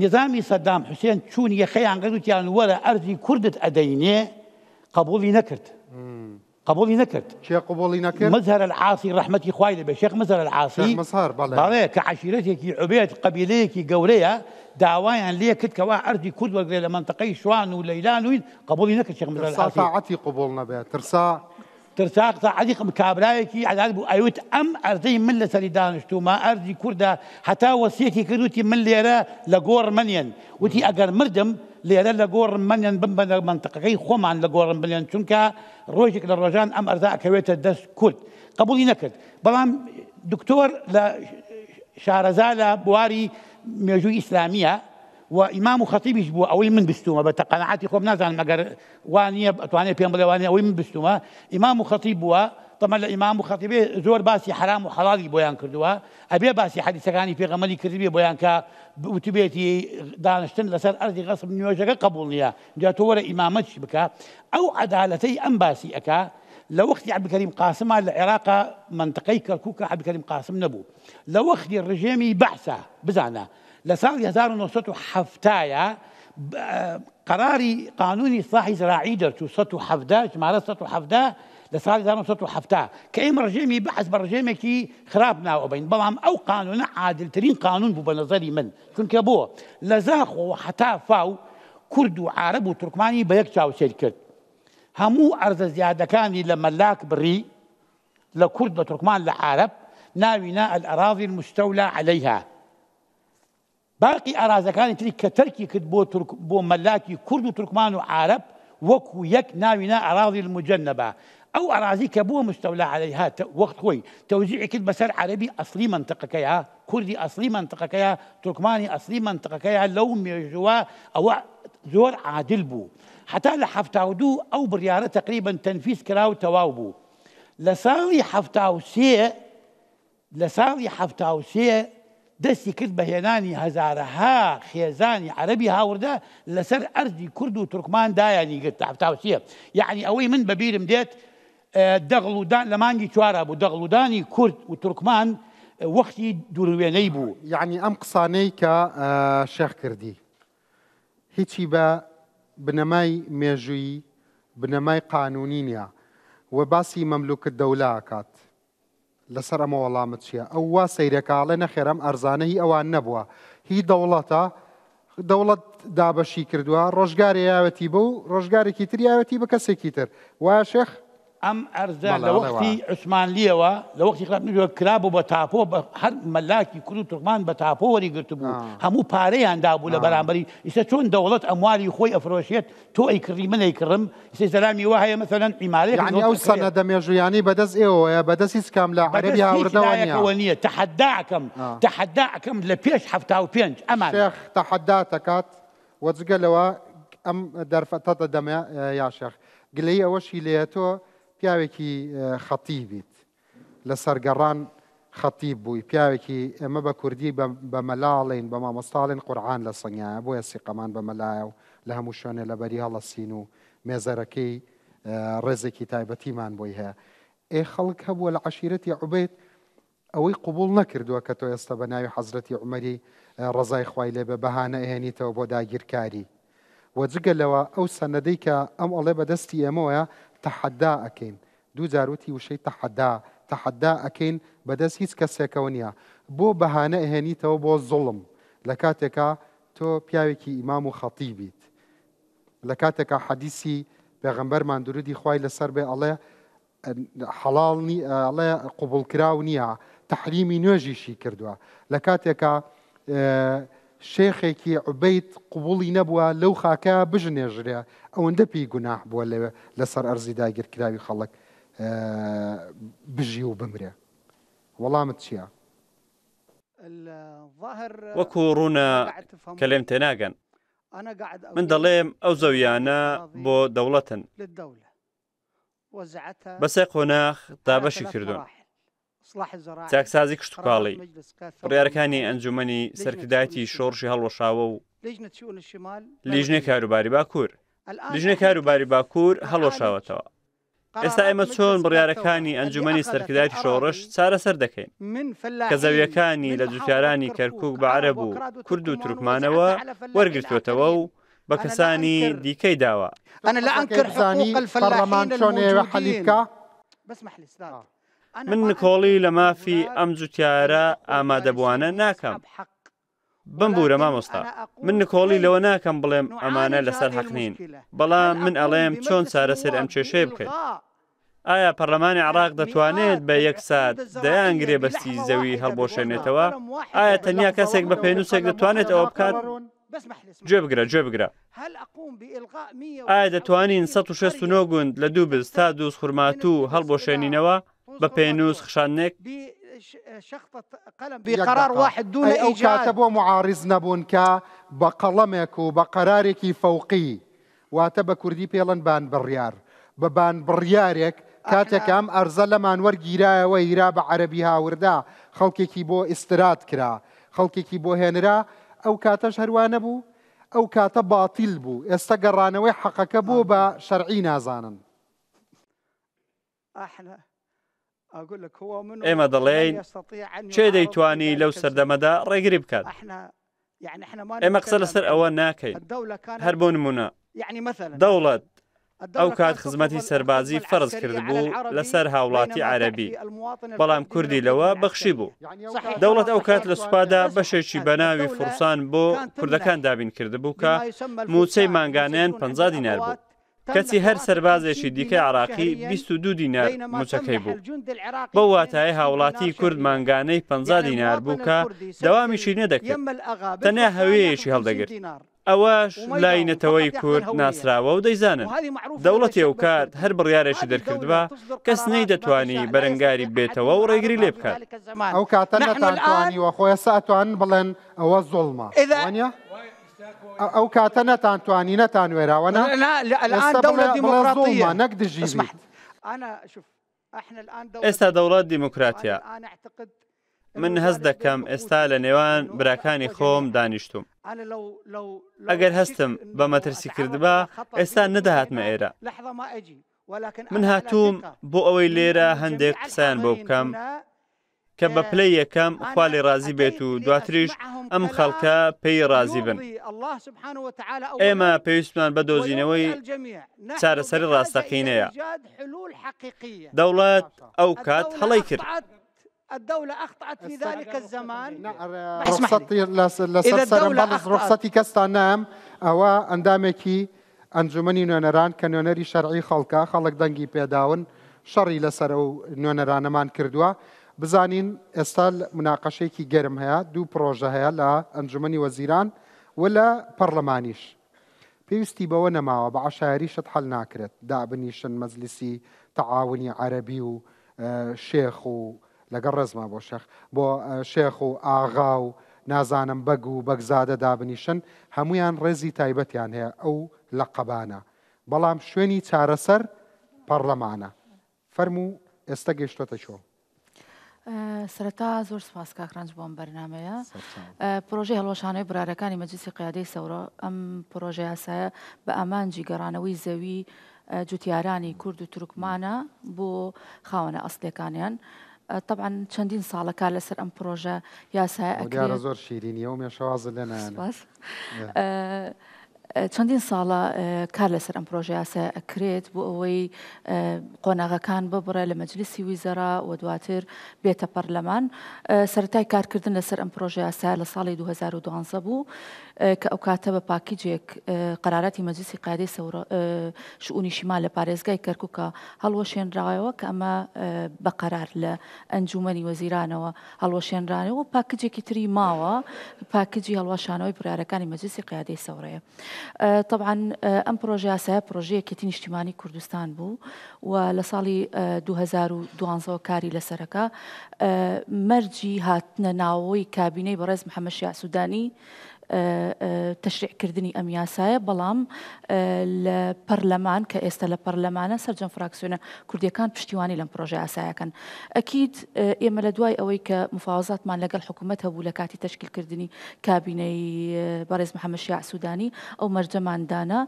نیزامی سەدام حوسێن چوون یەخەیان گرت وتیان وەرە ئەرزی کوردت ئەدەینێ قبوڵی نەکرد قبوڵی نەکرد. کێ قبوڵی نەکرد؟ مزهر العاصی ڕەحمەتی خوای لێ بێ شێخ مزهر العاصی شێخ مزهر بەڵێ بەڵێ کە عەشیرەتێکی عوبێد قەبیلەیەکی گەورەیە داوایان لێ کرد کەوا ئەرزی کورد وەرگرێ لە مەنتەقەی شوان و لەیلان و قبوڵی نەکرد شێخ مزهر ترسا العاصی تاعەتی قبوڵ نەبێ ترسا ترسا تاعەتی کابرایەکی عەدالەت بوو ئەیوت ئەم ئەرزەی من لەسەری دانیشتوومە ئەرزی کوردە هەتا وەسیەتی کرد وتی من لێرە لە گۆڕ مەنێن وتی ئەگەر مردم لێرە لە گۆڕم مەنێن بمبەنە مەنتقەکەی خۆمان لە گۆڕم بنێن چونکە ڕۆژێک لە ڕۆژان ئەم ئەرزە ئەکەوێتە دەست کورد قبوڵی نەکرد بەڵام دکتۆر لە شارەزا لە بواری مێژووی ئیسلامیە و ئیمام و خەتیبیش بووە ئەوەی من بستومە بە تەقەناعەتی خۆم نازانم ئەگەر وا نییە ئەتوانێت پێم بڵێ وانە ئەوەی من بستومە ئیمام و خەتیب بووە تەمە لە ئیمام و خەتیبێ زۆر باسی حرام و حەڵالی بۆیان کردووە ئەبێ باسی حەدیسەکانی پێغەمبەری کردبێ بۆیان کە وتبێتی دانیشتن لەسەر ئەرزی غەسب نوێژەکە قبوڵ نییە جا تۆ وەرە ئیمامەتیش بکە ئەو عەدالەتەی ئەم باسی ئەکا لە وەختی عەبدولکەریم قاسما لە عێراقا مەنتقەی کەرکووکە عەبدولکەریم قاسم نەبوو لە وەختی ڕژێمی بەعسا بزانە لە ساڵی 1970 قەراری قانونی ئیسلاحی زراعی دەرچوو 117 ژمارە 117 لە لە ساڵی 1970 کە ئێمە ڕژێمی بەعس بە ڕژێمێکی خراپ ناو ئەبەین، بەڵام ئەو قانونە عادلترین قانون بوو بە نەزەری من، چونکە بۆ لە زاخۆوە هەتا فاو کورد و عارەب و تورکمانی بە یەک چاو سەیر کرد، هەموو ئەرزە زیادەکانی لە مەلاک بڕی، لە کورد لە تورکمان لە عارەب، ناوی نا الاراضی المستولی علیها. باقی ئەرازەکانی تری کە تەرکی کرد بۆ تورک بۆ مەلاکی کورد و تورکمان و عارەب وەکو یەک ناوی نا اراضی المجنبە ئەو ئەرازی کە بووە مستولی علیها وەخت خۆی تەوزیعی کرد بەسەر عەرەبی ئەسڵی مەنتقەکەیا کوردی ئەسڵی مەنتقەکەیا تورکمانی ئەسڵی مەنتقەکەیا لەو مێژووە ئەوە زۆر عادل بوو حتا لە 72 ئەو بڕیارە تقریبا تەنفیز کرا و تەواو بوو لە ساڵی 73 لە ساڵی 73 دەستی کرد بە هێنانی هەزارەها خێزانی عەرەبی هاوردە لەسەر ئەرزی کورد و تورکمان دایانی گرت لە 73 یەعنی ئەوەی من بە بیرم دێت دەغڵ و دان لە مانگی چوارا بوو دەغڵ و دانی کورد و تورکمان وەختی دوروێنەی بوو. یەعنی ئەم قسانەی کە شێخ کردی هیچی بە بنەمای مێژوویی بنەمای قانونی نیە و باسی مەملوک الدولە ئەکات. لەسەر ئەمە وەڵامت چیە؟ ئەو وا سەیرەکا ئەڵێ نەخێر ئەم ئەرزانە هی ئەوان نەبووە هی دەوڵەتە دەوڵەت دابەشی کردووە ڕۆژگارێ یاوەتی بەو ڕۆژگارێکی تر یاوەتی بە کەسێکی تر وایە شێخ؟ ئەم ئەرزە بەڵێ لە ئەڵێ وەختی وایە. عوسمانلیەوە لە وەختی خراپ نەبووە کرابوو بە تاپۆ بە هەر مەلاکی کورد و تورکمان بە تاپۆ وەری گرتبوو هەموو پارەیان دابوو لە بەرامبەری ئیستا چۆن دەوڵەت ئەموالی خۆی ئەفرۆشێت تۆ ئەیکڕی من ئەیکڕم ئیستا زەلامی وا هەیە مەسەلەن عیمارەیەک یەعنی ئەو سەنەدە مێژوویانەی بەدەست ئێوەیە بەدەست هیچ کام لە عەرەبی بەدەست هیچ هاوردەوە نییە؟ لایەکەوە نییە تەحەدا ئەکەم تەحەدا ئەکەم لە پێش 75 ئەمان. شێخ تەحەدات ئەکات وە جگە لەوە ئەم دەرفەتەت ئەدەمێ یا شێخ گلەیی ئەوەشی لێیە تۆ پیاوێکی خەتیبیت لە سەرگەڕان خەتیب بووی پیاوێکی ئێمە بە کوردی بە مەلا ئەڵێین بە مامۆستا ئەڵێن قورعان لە سنگایە بۆیە سیقەمان بە مەلایە و لە هەموو شوێنێ لەبەری هەڵەسین و مێزەرەکەی ڕێزێکی تایبەتیمان بۆی هەیە ئێ خەڵک هەبووە لە عەشیرەتی عوبەید ئەوەی قبوڵ نەکردووە کە تۆ ئێستا بە ناوی حەزرەتی عومەری ڕەزای خوای لێ بێ بەهانە ئەهێنیتەوە بۆ داگیرکاری وە جگە لەوە ئەو سەنەدەی کە ئەم ئەڵێ بە دەستی ئێمەوەیە تەحەدا ئەکەین دوو جار وتی وشەی تەحەدا تەحەدا ئەکەین بە دەست هیچ کەسێکەوە نیە بۆ بەهانە ئەهێنیتەوە بۆ زوڵم لە کاتێکا تۆ پیاوێکی ئیمام و خەتیبیت لە کاتێکا حەدیسی پێغەمبەرمان درودی خوای لەسەر بێ ئەڵێ حەڵاڵ نی ئەڵێ قبوڵکراو نییە تەحریمی نوێژیشی کردووە لە کاتێکا شێخێکی عوبەید قبوڵی نەبووە لەو خاکە بژنێژرێ ئەوەندە پێی گوناح بووە لەوێ لەسەر ئەرزی داگیرکراوی خەڵک بژی و بمرێ وەڵامت چییە؟ وەکو ڕوونە کە لێم تێناگەن من دەڵێم ئەو زەویانە بۆ دەوڵەتن بە سێ قۆناخ دابەشی کردوون. چاکسازی کشتوکاڵی، بڕیارەکانی ئەنجومەنی سەرکردایەتی شۆڕشی هەڵوەشاوە و لیژنەی کاروباری باکوور. لیژنەی کاروباری باکوور هەڵوەشاوەتەوە. ئێستا ئێمە چۆن بڕیارەکانی ئەنجومەنی سەرکردایەتی شۆڕش چارەسەر دەکەین کە زەویەکانی لە جوتیارانی کەرکوک بە عەرەب و کورد و تورکمانەوە وەرگرتووەتەوە و بە کەسانی دیکەی داوە. قسەکەی بزانی پەڕلەمان چۆن ئەیەوێ حەلی بکا. من نکۆڵی لە مافی ئەم جوتیارە ئامادەبووانە ناکەم. بمبورە مامۆستا من نکۆڵی لەوە ناکەم بڵێم ئەمانە لەسەر حەق نین، بەڵام من ئەڵێم چۆن چارەسەری ئەم کێشەیە بکەین. ئایا پەرلەمانی عێراق دەتوانێت بە یەک سات دەیان گرێبەستی زەوی هەڵبوەشێنێتەوە؟ ئایا تەنیا کەسێک بە پێنووسێک دەتوانێت ئەوە بکات؟ گوێ بگرە، گوێ بگرە. ئایا دەتوانین 169 گوند لە دووبز تا دووزخورماتوو هەڵبوەشێنینەوە بە پێنووس خشاندنێک؟ یەک دەقە. ئەی ئەو کاتە بۆ موعاریز نەبوون کە بە قەڵەمێک و بە قەرارێکی فەوقی واتە بە کوردی پێڵن بان بڕیار بە بان بڕیارێک کاتێک کە ئەم ئەرزە لەمان وەرگیرایەوە هیرا بە عەرەبی هاوردە خەڵکێکی بۆ ئیستراد کرا خەڵکێکی بۆ هێنرا ئەو کاتەش هەروا نەبوو ئەو کاتە باتیل بوو ئێستا گەڕانەوەی حەقەکە بۆ بە شەرعی نازانن. ئێمە دەڵێین کێ دەیتوانی لەو سەردەمەدا ڕێگری بکات؟ ئێمە قسە لەسەر ئەوە ناکەین. هەر بۆ نموونە دەوڵەت ئەو کات خزمەتی سەربازی فەرز کردبوو لەسەر هاوڵاتی عەرەبی، بەڵام کوردی لەوە بەخشی بوو. دەوڵەت ئەو کات لە سوپادا بەشێکی بە ناوی فرسان بۆ کوردەکان دابین کردبوو کە مووچەی مانگانەیان 50 دینار بوو. کەچی هەر سەربازێکی دیکەی عراقی 22 دینار مووچەکەی بوو. بەو واتایە هاوڵاتی کورد مانگانەی 50 دینار بوو کە دەوامیشی نەدەکرد، تەنیا هەوێیەکی هەڵدەگرت. ئەوەش لای نەتەوەی کورد ناسراوە و دەیزانن. دەوڵەتی ئەوکات هەر بڕیارێکی دەرکردبا، کەس نەیدەتوانی بەرەنگاری ببێتەوە و ڕێگری لێ بکات. ئەو کاتە نەتانتوانیوە، خۆ ئێستا ئەتوانن بڵێن ئەوە زوڵمە، وانیە؟ ئەو کاتە نەتانتوانی، نەتانوێرا، وەنا؟ ئێستا بڵێ زوڵمە نەک دژی بیت. ئێستا دەوڵەت دیموکراتیە. من هەست دەکەم ئێستا لە نێوان براکانی خۆم دانیشتوم. ئەگەر هەستم بە مەترسی کردبا ئێستا نەدەهاتمە ئێرە. من هاتووم بۆ ئەوەی لێرە هەندێک قسەیان بۆ بکەم کە بە پلەی یەکەم خوا لێ ڕازی بێت و دواتریش ئەم خەڵکە پێی ڕازی بن. ئێمە پێویستمان بە دۆزینەوەی چارەسەری ڕاستەقینەیە. دەوڵەت ئەو کات هەڵەی کرد. لەسەر سەرم بەڵێ ڕوخسەتی کەستان نایەم ئەوە ئەندامێکی ئەنجومەنی نوێنەران کە نوێنەری شەرعی خەڵکە، خەڵک دەنگی پێداون، شەڕی لەسەر ئەو نوێنەرانەمان کردووە. بزانین ئێستا موناقەشەیەکی گەرم هەیە، دوو پڕۆژە هەیە لە ئەنجومەنی وەزیران و لە پەڕلەمانیش. پێویستی بەوە نەماوە، بە عەشایەری شت حەل ناکرێت، دابنیشن مەجلیسی تەعاونی عەرەبی و شێخ و لەگەڵ ڕێزما بۆ شێخ، بۆ شێخ و ئاغا و نازانم بەگ و بەگزادە دابنیشن، هەموویان ڕێزی تایبەتیان هەیە ئەو لەقەبانە، بەڵام شوێنی چارەسەر پەڕلەمانە. فەرموو ئێستە گەیشتۆتە کوێ؟ سەرەتا زۆر سپاس کاک ڕەنج بۆ ئەم بەرنامەیە. پرۆژەی هەڵوەشانەوەی بڕیارەکانی مەجلیسی قیادەی سەورە ئەم پرۆژە یاسایە بە ئامانجی گەڕانەوەی زەوی جوتیارانی کورد و تورکمانە بۆ خاوەنە ئەسلەکانیان. طبعا چەندین ساڵە کار لەسەر ئەم پرۆژە یاسایە ئەکرێت. زۆر شیرینیە و مێشەوازت لێ نایەنێ. سپاس. چەندین ساڵە کار لەسەر ئەم پرۆژەیاسایە ئەکرێت بۆ ئەوەی قۆناغەکان ببڕێ لە مەجلیسی ویزەرا و دواتر بێتە پەرلەمان. سەرەتای کارکردن لەسەر ئەم پرۆژەیاسایە لە ساڵی 2012 بوو کە ئەو کاتە بە پاکیجێک قەراراتی مەجلیسی قیادەی سەورە شئونی شیمال لە پارێزگای کەرکوکە هەڵوەشێنرایەوە کە ئەمە بە قەرار لە ئەنجومەنی وەزیرانەوە هەڵوەشێنرانەوە و پاکجێکی تری ماوە پاکجی هەڵوەشانەوەی بڕیارەکانی مەجلیسی قیادەی سەورەیە. تەبعەن ئەم پرۆژە یاسایە پرۆژەی یەکێتی نیشتیمانی کوردستان بوو و لە ساڵی 2012 کاری لەسەرەکە مەرجی هاتنە ناوەوەی کابینەی بەڕێز محەممەد شیاع سوودانی تەشریع کردنی ئەم یاسایە، بەڵام لە پەرلەمان کە ئێستا لە پەرلەمانە سەرجەم فراکسیۆنە کوردیەکان پشتیوانی لەم پرۆژە یاسایەکەن. ئەکید ئێمە لە دوای ئەوەی کە مفاوەزاتمان لەگەڵ حکوومەت هەبوو لە کاتی تەشکیلکردنی کابینەی بەڕێز محەممەد شیاع سوودانی ئەو مەرجەمان دانا.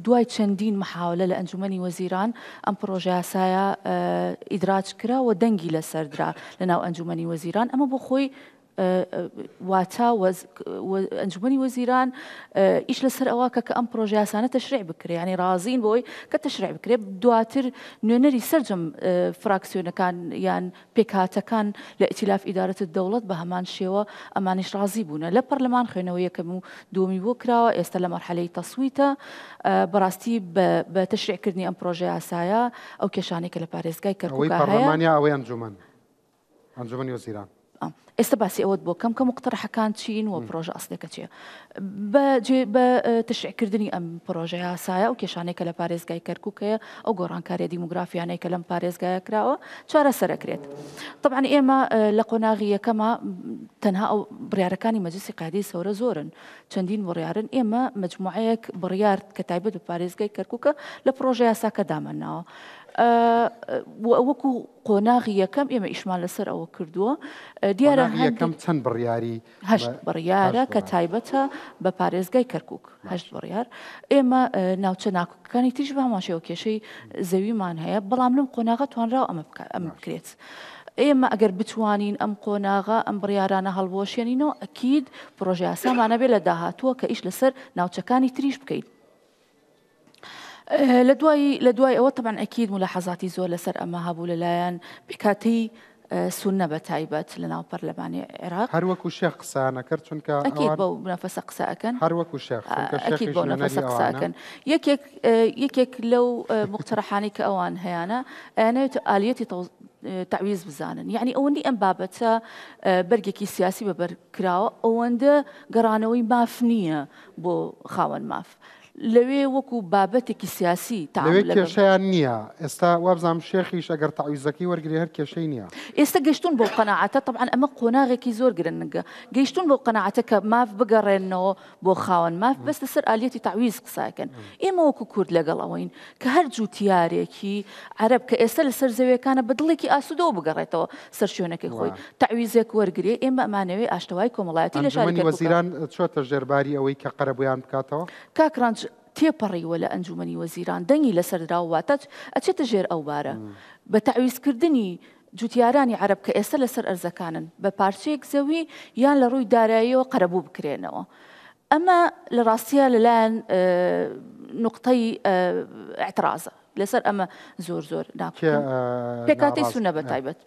دوای چەندین محاولە لە ئەنجومەنی وەزیران ئەم پرۆژە یاسایە ئیدراج کرا و دەنگی لەسەر درا لە ناو ئەنجومەنی وەزیران. ئەمە بۆ خۆی واتا ئەنجومەنی وەزیران ئیش لەسەر ئەوە کە کە ئەم پرۆژە یاسانە تەشریع بکرێ ینی ڕازین بۆی کە تەشریع بکرێ دواتر نوێنەری سەرجەم فراکسیۆنەکان یان پێکهاتەکان لە ئیتیلاف ئیدارەت دەوڵەت بە هەمان شێوە ئەمانیش ڕازی بوونە لە پەرلەمان خوێنەوە یەکەم و دووەمی بۆ کراوە ئێستا لە مەرحەلەی تەسویتە بەڕاستی بە تەشریعکردنی ئەم پرۆژە یاسایە ئەو کێشانەی کە لە پارێزگای کەرکووکا هەیە ئەوەی پەرلەمان یا ئەوەی ئەنجومەن؟ ئەنجومەنی وەزیران. ئێستا باسی ئەوەت بۆ کەم کە مقتەرحەکان چین و پرۆژە ئەسلەکە چیە بە جێ بە تەشریعکردنی ئەم پرۆژە یاسایە ئەو کێشانەی کە لە پارێزگای کەرکوک هەیە ئەو گۆڕانکاریە دیموگرافیانەی کە لەم پارێزگایە کراوە چارەسەر ئەکرێت طبعا ئێمە لە قۆناغی یەکەمە تەنها ئەو بڕیارەکانی مەجلسی قیادەی سەورە زۆرن چەندین بڕیارن ئێمە مجموعەیەک بڕیار کە تایبەت بە پارێزگای کەرکوکە لە پرۆژە یاساکە دامانناوە وەکو قۆناغی یەکەم ئێمە ئیشمان لەسەر ئەوە کردووە دیارە یەکەم چەند بڕیاری هەشت بڕیارە کە تایبەتە بە پارێزگای کەرکک هەشت بڕیار ئێمە ناوچە ناکۆکەکانی تریش بە هەمان شێوە کێشەی زەویمان هەیە بەڵام لەم قۆناغە توانراوە ئەمە ئەمە بکرێت. ئێمە ئەگەر بتوانین ئەم قۆناغە ئەم بڕیارانە هەڵبوەشێنینەوە ئەکید پرۆژە یاسامانە بێ لە داهاتووە کە ئیش لەسەر ناوچەکانی تریش بکەین. لە دوای لە دوای ئەوە تەبعەن ئەکید مولاحەزاتی زۆر لەسەر ئەمە هەبوو لەلایەن پێکهاتەی سوننە بە تایبەت لە ناو پەرلەمانی عێراق. هەر وەکو شێخ قسەیان ئەکرد چونکە ئەکید بەو نەفەسە قسە ئەکەن. هەر وەکو شێخ چونکە شێخیش نوێنەری ئەوانە. یەکێک یەکێک لەو موقتەرەحانەی کە ئەوان هەیانە ئەیانەوێت ئالیەتی تەعویز بزانن یەعنی ئەوەندەی ئەم بابەتە بەرگێکی سیاسی بەبەر کراوە ئەوەندە گەڕانەوەی ماف نییە بۆ خاوەن ماف. لەوێ وەکو بابەتێکی سیاسی تەعامول لەوێ لەگەڵ. کێشەیان نییە ئێستا وابزانم شێخیش ئەگەر تەعویزەکەی وەرگرێ هەر کێشەی نییە. ئێستا گەیشتوون بەو قەناعەتە تەبعەن ئەمە قۆناغێکی زۆر گرنگە گەیشتوون بەو قەناعەتە کە ماف بگەڕێننەوە بۆ خاوەن ماف بەس لەسەر ئالیەتی تەعویز قسە ئەکەن ئێمە وەکو کورد لەگەڵ ئەوەین کە هەر جووتیارێکی عەرەب کە ئێستا لەسەر زەویەکانە بە دڵێکی ئاسوودەوە بگەڕێتەوە سەر شوێنەکەی خۆی تەعویزێک وەرگرێ، ئێمە ئەمانەوێ ئاشتەوایی کۆمەڵایەتی لە شاری ئەنجومەنی کەرکوکا. وەزیران چۆتە ژێر باری ئەوەی کە قەرەبوویان بکاتەوە؟ کاک ڕەنج تێپەڕیوە لە ئەنجومەنی وەزیران دەنگی لەسەر دراوە واتە ئەچێتە ژێر ئەو بارە بە تەعویزکردنی جوتیارانی عەرەب کە ئێستا لەسەر ئەرزەکانن بە پارچەیەک زەوی یان لە ڕووی داراییەوە قەرەبوو بکرێنەوە. ئەمە لە ڕاستیا لەلایەن نوقتەی ئیعترازە لەسەر ئەمە زۆر زۆر ناکۆکن پێکهاتەی سوننە بە تایبەت.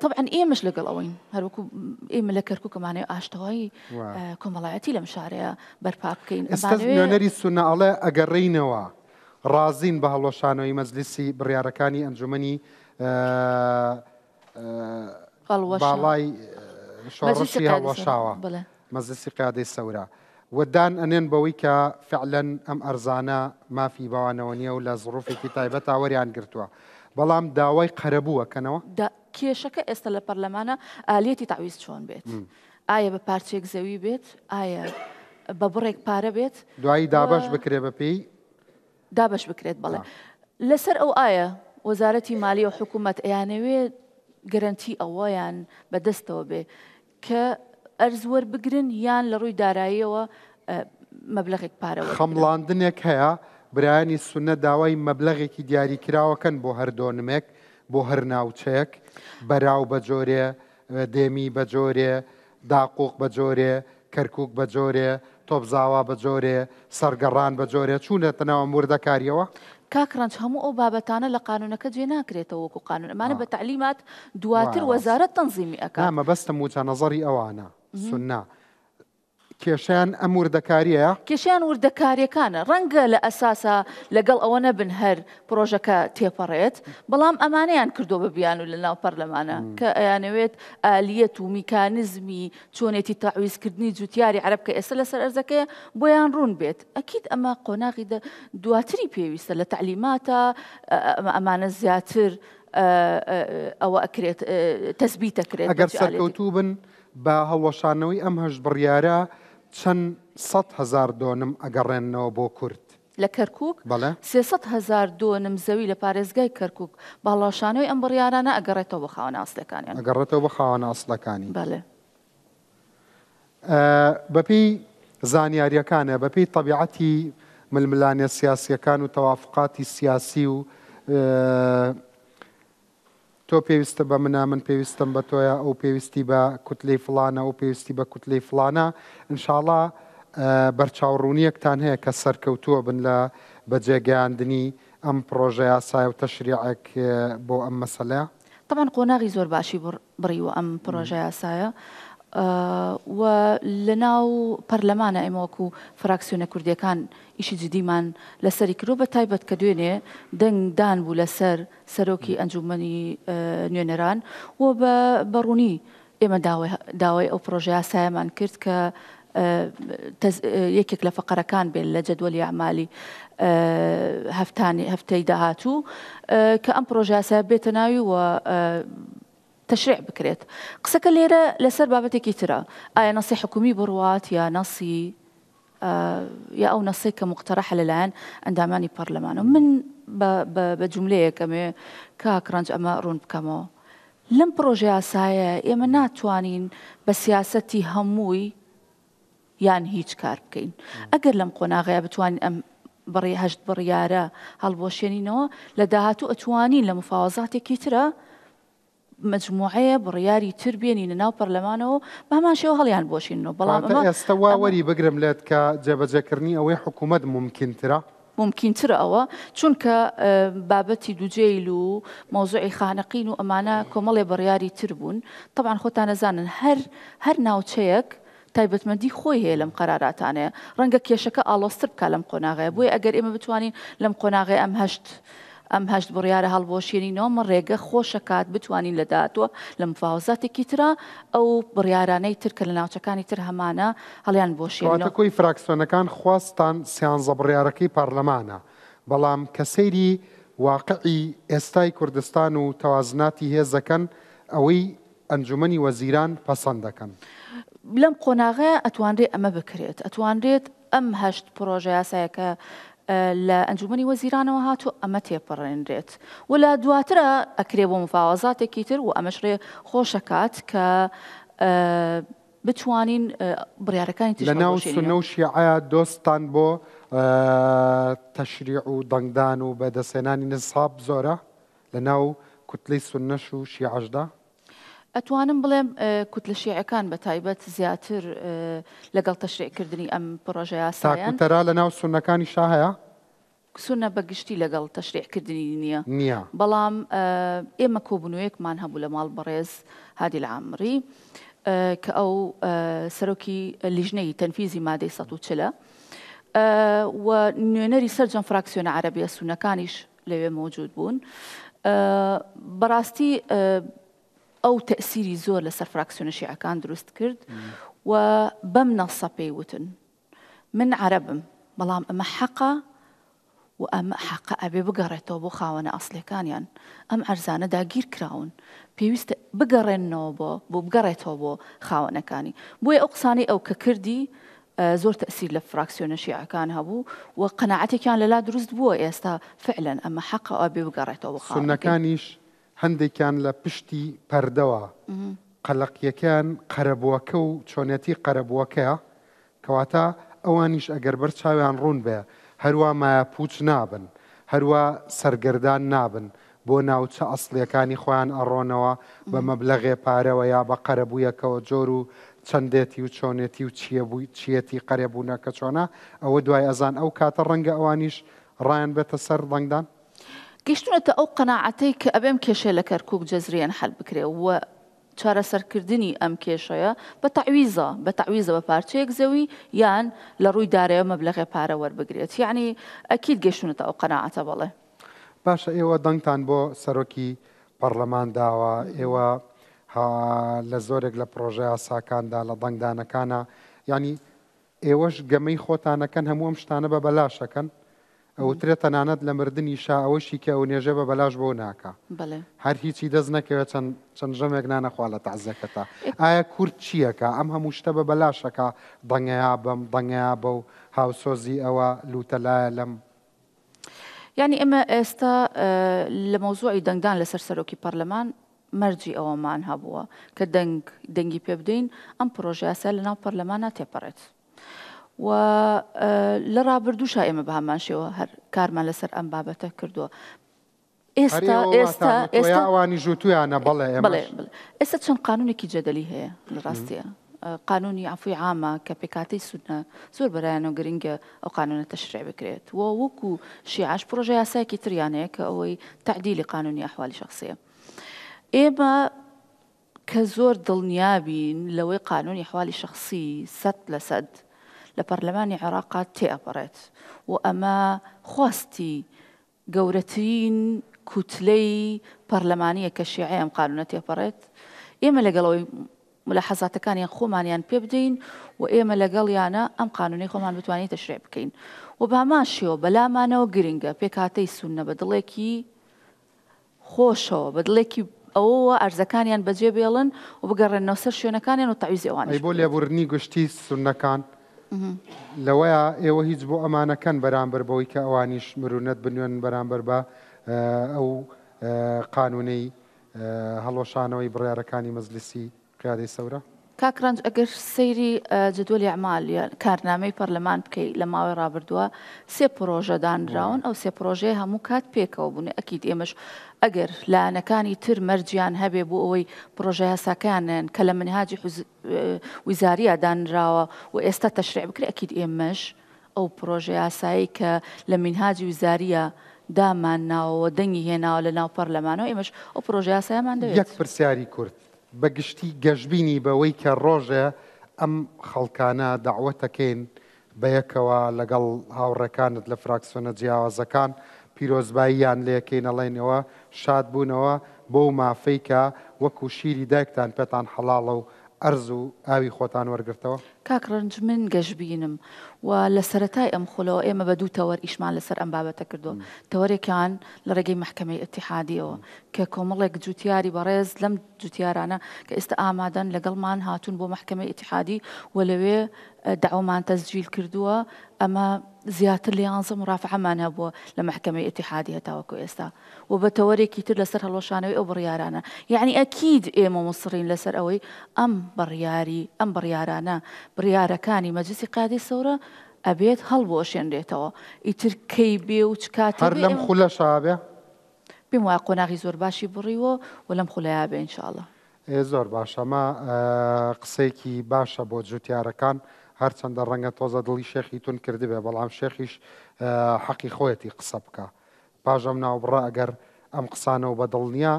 طبعا ئێمەش لەگەڵ ئەوەین هەروەکو ئێمە لە کەرکووکەمانەوە ئاشتەوایی کۆمەڵایەتی لەم شارەیە بەرپا بکەین. ئێستا نوێنەری سوننە ئەڵێ ئەگەڕێینەوە ڕازین بە هەڵوەشانەوەی مەجلیسی بڕیارەکانی ئەنجومەنی باڵای شۆڕشی هەڵوەشاوە مەجلسی قیادەی سەورە و دان ئەنێن بەوەی کە فعلەن ئەم ئەرزانە مافی بەوانەوە نییە و لە زڕوفێکی تایبەتا وەریان گرتووە بەڵام داوای قەرەبوو ئەکەنەوە. کێشەکە ئێستا لە پەرلەمانە ئالیەتی تەعویز چۆن بێت؟ ئایا بە پارچەیەک زەوی بێت؟ ئایا بە بڕێک پارە بێت؟ دوایی دابەش بکرێ بە پێی دابەش بکرێت بەڵێ. لەسەر ئەو ئایا وەزارەتی مالیە و حکوومەت ئەیانەوێ گەرەنتی ئەوەیان بەدەستەوە بێ کە ئەرز وەربگرن یان لە ڕووی داراییەوە مەبلەغێک پارە وەربگرن؟ خەمڵاندنێک هەیە، برایانی سوننە داوای مەبلەغێکی دیاریکراوەکەن بۆ هەر دۆنمێک، بۆ هەر ناوچەیەک، بەراو بە جۆرێ، دێمی بە جۆرێ، داقوق بە جۆرێ، کەرکوک بە جۆرێ، تۆپزاوا بە جۆرێ، سەرگەڕان بە جۆرێ، چوونەتە ناو ئەم وردەکارییەوە؟ کاک ڕەنج هەموو ئەو بابەتانە لە قانونەکە جێ ناکرێتەوە وەکو قانون ئەمانە بە تەعلیمات دواتر وەزارەت تەنزیمی ئەکات. نا مەبەستم وجهە نەزەری ئەوانە، سوننە، کێشەیان ئەم وردەکاریەیە؟ کێشەیان وردەکاریەکانە، ڕەنگە لە ئەساسا لەگەڵ ئەوە نەبن هەر پڕۆژەکە تێپەڕێت، بەڵام ئەمانەیان کردووە بە بیانوو لە ناو پەرلەمانا کە ئەیانەوێت ئالیەت و میکانزمی چۆنێتی تەعویزکردنی جوتیاری عەرەب کە ئێستا لەسەر ئەرزەکەیە بۆیان ڕوون بێت، ئەکید ئەمە قۆناغی دواتری پێویستە لە تەعلیماتا ئەمانە زیاتر ئەوە ئەکرێت تەسبیت ئەکرێت. ئەگەر سەرکەوتوو بن بە هەڵوەشانەوەی ئەم هەشت بڕیارە چەند 100,000 دۆنم ئەگەڕێننەوە بۆ کورد؟ لە کەرکوک بەڵێ. 300,000 دۆنم زەوی لە پارێزگای کەرکوک بە هەڵوەشانەوەی ئەم بڕیارانە ئەگەڕێتەوە بۆ خاوەنە ئەسڵیەکانیان. ئەگەڕێتەوە بۆ خاوەنە ئەسڵەکانی. بەڵێ. بەپێی زانیاریەکانە، بەپێی تەبیعەتی ململانێ سیاسیەکان و تەوافقاتی سیاسی و تۆ پێویستە بە منە، من پێویستم بە تۆیە، ئەو پێویستی بە کوتلەی فڵانە، ئەو پێویستی بە کوتلەی فڵانە، ئینشاڵا بەرچاوڕوونییەکتان هەیە کە سەرکەوتووە بن لە بەجێگەیاندنی ئەم پڕۆژە یاسایە و تەشریعێک بۆ ئەم مەسەلەیە؟ تەبعەن قۆناغی زۆر باشی بڕیوە ئەم پڕۆژە یاسایە و لە ناو پەرلەمانە ئێمە وەکو فراکسیۆنە کوردیەکان ئیشی جدیمان لەسەری کردوە بە تایبەت کە دوێنێ دەنگ دان بوو لەسەر سەرۆکی ئەنجوومەنی نوێنەران و بە ڕوونی ئێمە داوای ئەو پڕۆژەیاسایەمان کرد کە یەکێک لە فەقەرەکان بێت لە جەدوەلی ئەعمالی هەفتانی هەفتەی داهاتوو کە ئەم پڕۆژەیاسایە بێتە ناوی و تەشریع بکرێت. قسەکە لێرە لەسەر بابەتێکی ترە، ئایا نەسی حکومی بڕوات یا نەسی یا ئەو نەسەی کە موقتەرەحە لەلایەن ئەندامانی پەرلەمانەوە. من بە جوملەیەک ئەمەوێ کاک ڕەنج ئەمە ڕوون بکەمەوە. لەم پڕۆژەیاسایە ئێمە ناتوانین بە سیاسەتی هەمووی یان هیچ کار بکەین. ئەگەر لەم قۆناغەیا بتوانین ئەم بڕی هەشت بڕیارە هەڵبوەشێنینەوە، لە داهاتوو ئەتوانین لە مفاوەزاتێکی ترا مەجموعەیە بڕیاری تر بێنینە ناو پەرلەمانەوە و بە هەمان شێوە هەڵیان بوەشیننەوە. بەڵام واتە ئەمە ئێستە وا ئەمە وەری بگرم لێت کە جێبەجێکردنی ئەوەی حکوومەت مومکینترە؟ مومکینترە ئەوە، چونکە بابەتی دوجەیل و مەوزوعی خانەقین و ئەمانە کۆمەڵێ بڕیاری تر بوون. تەبعەن خۆتان ئەزانن هەر هەر ناوچەیەک تایبەتمەندی خۆی هەیە لەم قەراراتانەیە، ڕەنگە کێشەکە ئاڵۆزتر بکا لەم قۆناغەیە، بۆیە ئەگەر ئێمە بتوانین لەم قۆناغەیە ئەم هەشت ئەم هەشت بڕیارە هەڵبوەشێنینەوە، ئەمە ڕێگە خۆشەکات بتوانین لە داهاتووە لە مفاوەزاتێکی ترا ئەو بڕیارانەی تر کە لە ناوچەکانی تر هەمانە هەڵیان بوەشێنینەوە. کەواتە کۆی فراکسیۆنەکان خواستتان سیانزە بڕیارەکەی پارلەمانە، بەڵام کە سەیری واقعی ئێستای کوردستان و تەوازناتی هێز دەکەن ئەوەی ئەنجومەنی وەزیران پەسەند دەکەن. لەم قۆناغەیا ئەتوانرێ ئەمە بکرێت، ئەتوانرێت ئەم هەشت پڕۆژە یاسایە کە لە ئەنجومەنی وەزیرانەوە هاتووە ئەمە تێپەڕێنرێت و لە دواترا ئەکرێ بۆ مفاوەزاتێکی تر و ئەمەش ڕێ خۆشەکات کە بتوانین بڕیارەکانی تریش لە ناو هەڵبوەشێنینەوە. سوننە و شیعەیا دۆستتان بۆ تەشریع و دەنگدان و بەدەستهێنانی نساب زۆرە؟ لە ناو کوتلەی سوننەش و شیعەشدا؟ ئەتوانم بڵێم کوتلە شیعەکان بە تایبەت زیاتر لەگەڵ تەشریع کردنی ئەم پڕۆژە یاسایەن. تاک و تەرا لە ناو سوننەکانیشا هەیە؟ سوننە بە گشتی لەگەڵ تەشریع کردنی نییە. نییە. بەڵام ئێمە کۆبوونەوەیەکمان هەبوو لە ماڵ بەڕێز هادی العامری کە ئەو سەرۆکی لیژنەی تەنفیزی مادەی 140 ە و نوێنەری سەرجەم فراکسیۆنە عەرەبیە سوننەکانیش لەوێ مەوجود بوون بەڕاستی ئەو تەسیری زۆر لەسەر فراکسیۆنە شیعەکان دروست کرد و بەم نەسە پێی وتن من عەرەبم بەڵام ئەمە حەقە و ئەمە حەقە ئەبێ بگەڕێتەوە بۆ خاوەنە ئەسلەکانیان ئەم ئەرزانە داگیر کراون پێویستە بگەڕێنەوە بۆ بۆ بگەڕێتەوە بۆ خاوەنەکانی بۆیە ئەو قسانەی ئەو کە کردی زۆر تەئسیر لە فراکسیۆنە شیعەکان هەبوو و قەناعەتێکیان لەلا دروست بووە ئێستا فعلەن ئەمە حەقە و ئەبێ بگەڕێتەوە بۆ خاوەنەکەی. سوننەکانیش هەندێکیان لە پشتی پەردەوە قەلەقیەکەیان قەرەبووەکە و چۆنێتی قەرەبووەکەیە، کەواتە ئەوانیش ئەگەر بەر چاویان ڕوون بێ هەروا مایەپووچ نابن، هەروا سەرگەردان نابن، بۆ ناوچە ئەسڵیەکانی خۆیان ئەڕۆنەوە بە مەبلەغێ پارەوە یا بە قەرەبوویەکەوە جۆر و چەندێتی و چۆنێتی و چیەبووی چیەتی قەرەبوونەکە چۆنە ئەوە دوای ئەزان ئەو کاتە ڕەنگە ئەوانیش ڕایان بێتە سەر دەنگدان. گەیشتوونەتە ئەو قەناعەتەی کە ئەبێ ئەم کێشەیە لە کەرکووک جەزریەن حەل بکرێ و چارەسەرکردنی ئەم کێشەیە بە تەعویزە، بە تەعویزە بە پارچەیەک زەوی یان لە ڕووی دارایەوە مەبلەغێ پارە وەربگرێت. یەعنی ئەکید گەیشتوونەتە ئەو قەناعەتە بەڵێ. باشە ئێوە دەنگتان بۆ سەرۆکی پەڕلەمان داوە، ئێوە لە زۆرێک لە پڕۆژە یاساکاندا لە دەنگدانەکانا یانی ئێوەش گەمەی خۆتان ئەکەن هەموو ئەم شتانە بە بەلاش ئەکەن ئەوترێ تەنانەت لە مردنیشا ئەوەشی کە ئەو نێژێ بە بەلاش بۆ ناکا هەر هیچی دەست نەکەوێت چەند چەند ژەمێک نان ئەخوا لە تەعزیەکەتا ئایا کورد چیەکا ئەم هەموو شتە بە بەلاش ئەکا دەنگەیا بەم دەنگەیا بەو هاوسۆزی ئەوە لوتەلایە لەم یانی ئێمە ئێستا لە مەوزوعی دەنگدان لەسەر سەرۆکی پەرلەمان مەرجی ئەوەمان هەبووە کە دەنگ دەنگی پێ بدەین ئەم پرۆژەیاسا لە ناو پەرلەمانە تێپەڕێت و لە ڕابردووشا ئێمە بە هەمان شێوە هەر کارمان لەسەر ئەم بابەتە کردووە. ئێستا ئێستا ئێستا ئەوانی ژوتویانە بەڵێ بەڵێ ئێستا چەند قانونێکی جەدەلی هەیە لە ڕاستیە قانونی عەفوی عامە کە پێکهاتەی سوننە زۆر بەلایانەوە گرنگە ئەو قانونە تەشریع بکرێت و وەکو شیعەش پڕۆژە یاسایەکی تریان هەیە کە ئەوەی تەعدیلی قانونی ئەحوالی شەخسیە ئێمە کە زۆر دڵنیابین لەوەی قانونی ئەحوالی شەخسی سەد لە سەد لە پەرلەمانی عێراقا تێئەپەڕێت و ئەمە خواستی گەورەترین کوتلەی پەرلەمانییە کە شیعەی ئەم قانونە تێپەڕێت، ئێمە لەگەڵ ئەوەی ملاحەزاتەکانیان خۆمانیان پێ بدەین و ئێمە لەگەڵیانە ئەم قانونەی خۆمان بتوانین تەشریع بکەین و بە هەمان شێوە بەلامانەوە گرنگە پێکهاتەی سوننە بە دڵێکی خۆشەوە بە دڵێکی ئەوەوە ئەرزەکانیان بەجێ بێڵن و بگەڕێنەوە سەر شوێنەکانیان و تەعویزی ئەوانیش ئەی بۆ بکرێت. لێبوردنی گشتی سوننەکان لەوەیە ئێوە هیچ بۆ ئەمانەکەن بەرامبەر بەوەی کە ئەوانیش مرونەت بنوێنن بەرامبەر بە ئەو قانونەی هەڵوەشانەوەی بڕیارەکانی مەجلیسی قیادەی سەورە؟ کاک ڕەنج ئەگەر سەیری جدولی اعمال یان کارنامەی پەرلەمان بکەی لە ماوەی ڕابردووە سێ پڕۆژە دانراون ئەو سێ پڕۆژەیە هەموو کات پێکەوە بوون ئەکید ئێمەش ئەگەر لایەنەکانی تر مەرجیان هەبێ بۆ ئەوەی پڕۆژە یاساکەیان نەیەن کە لە منهاجی ویزاریە دانراوە و ئێستا تەشریع بکرێ ئەکید ئێمەش. ئەو پڕۆژە یاسایەی کە لە مینهاجی وزارییە دامان ناوە و دەنگی هێناوە لە ناو پەرلەمانەوە ئێمەش ئەو پڕۆژە یاسایەمان دەوێت. یەک پرسیاری کورت، بە گشتی گەشبینی بەوەی کە ڕۆژێ ئەم خەڵکانە دەعوەتەکەین بەیەکەوە لەگەڵ هاوڕێکانت لە فراکسیۆنە جیاوازەکان پیرۆزباییان لێکەین ئەڵێین ئێوە شاد بوونەوە بەو مافەی کە وەکو شیری دایکتان پێتان حەڵاڵە و ئەرز و ئاوی خۆتان وەرگرتەوە؟ کاک ڕەنج من گەشبینم و لە سەرەتای ئەم خولەوە ئێمە بە دوو تەوەر ئیشمان لەسەر ئەم بابەتە کردووە، تەوەرێکیان لە ڕێگەی مەحکەمەی ئیتیحادیەوە کە کۆمەڵێک جوتیاری بەڕێز لەم جوتیارانە کە ئێستا ئامادەن لەگەڵمان هاتوون بۆ مەحکەمەی ئیتیحادی و لەوێ دەعوەمان تەسجیل کردووە، ئەمە زیاتر لە یانزە مورافعەمان هەبووە لە مەحکەمەی ئیتیحادی هەتاوەکو ئێستا و بە تەوەرێکی تر لەسەر هەڵوەشانەوەی ئەو بڕیارانە یەعنی ئەکید ئێمە موسڕین لەسەر ئەوەی ئەم بڕیاری ئەم بڕیارانە بڕیارەکانی مەجلسی قیادەی سەورە ئەبێت هەڵبوەشێنرێتەوە ئیتر کەی بێ و چ کاتێ هەر بێ لەم ئێمە خولەشا بێ؟ پێم وایە قۆناغی زۆر باشی بڕیوە و لەم خولەیا بێ ان شاء اللە. ئێ زۆر باشە ئەمە قسەیەکی باشە بۆ جوتیارەکان هەرچەندە ڕەنگە تۆزە دڵی شێخی تون کردبێ بەڵام شێخیش حەقی خۆیەتی قسە بکا پاش ئەم ناوبڕە ئەگەر ئەم قسانەو بە دڵ نیە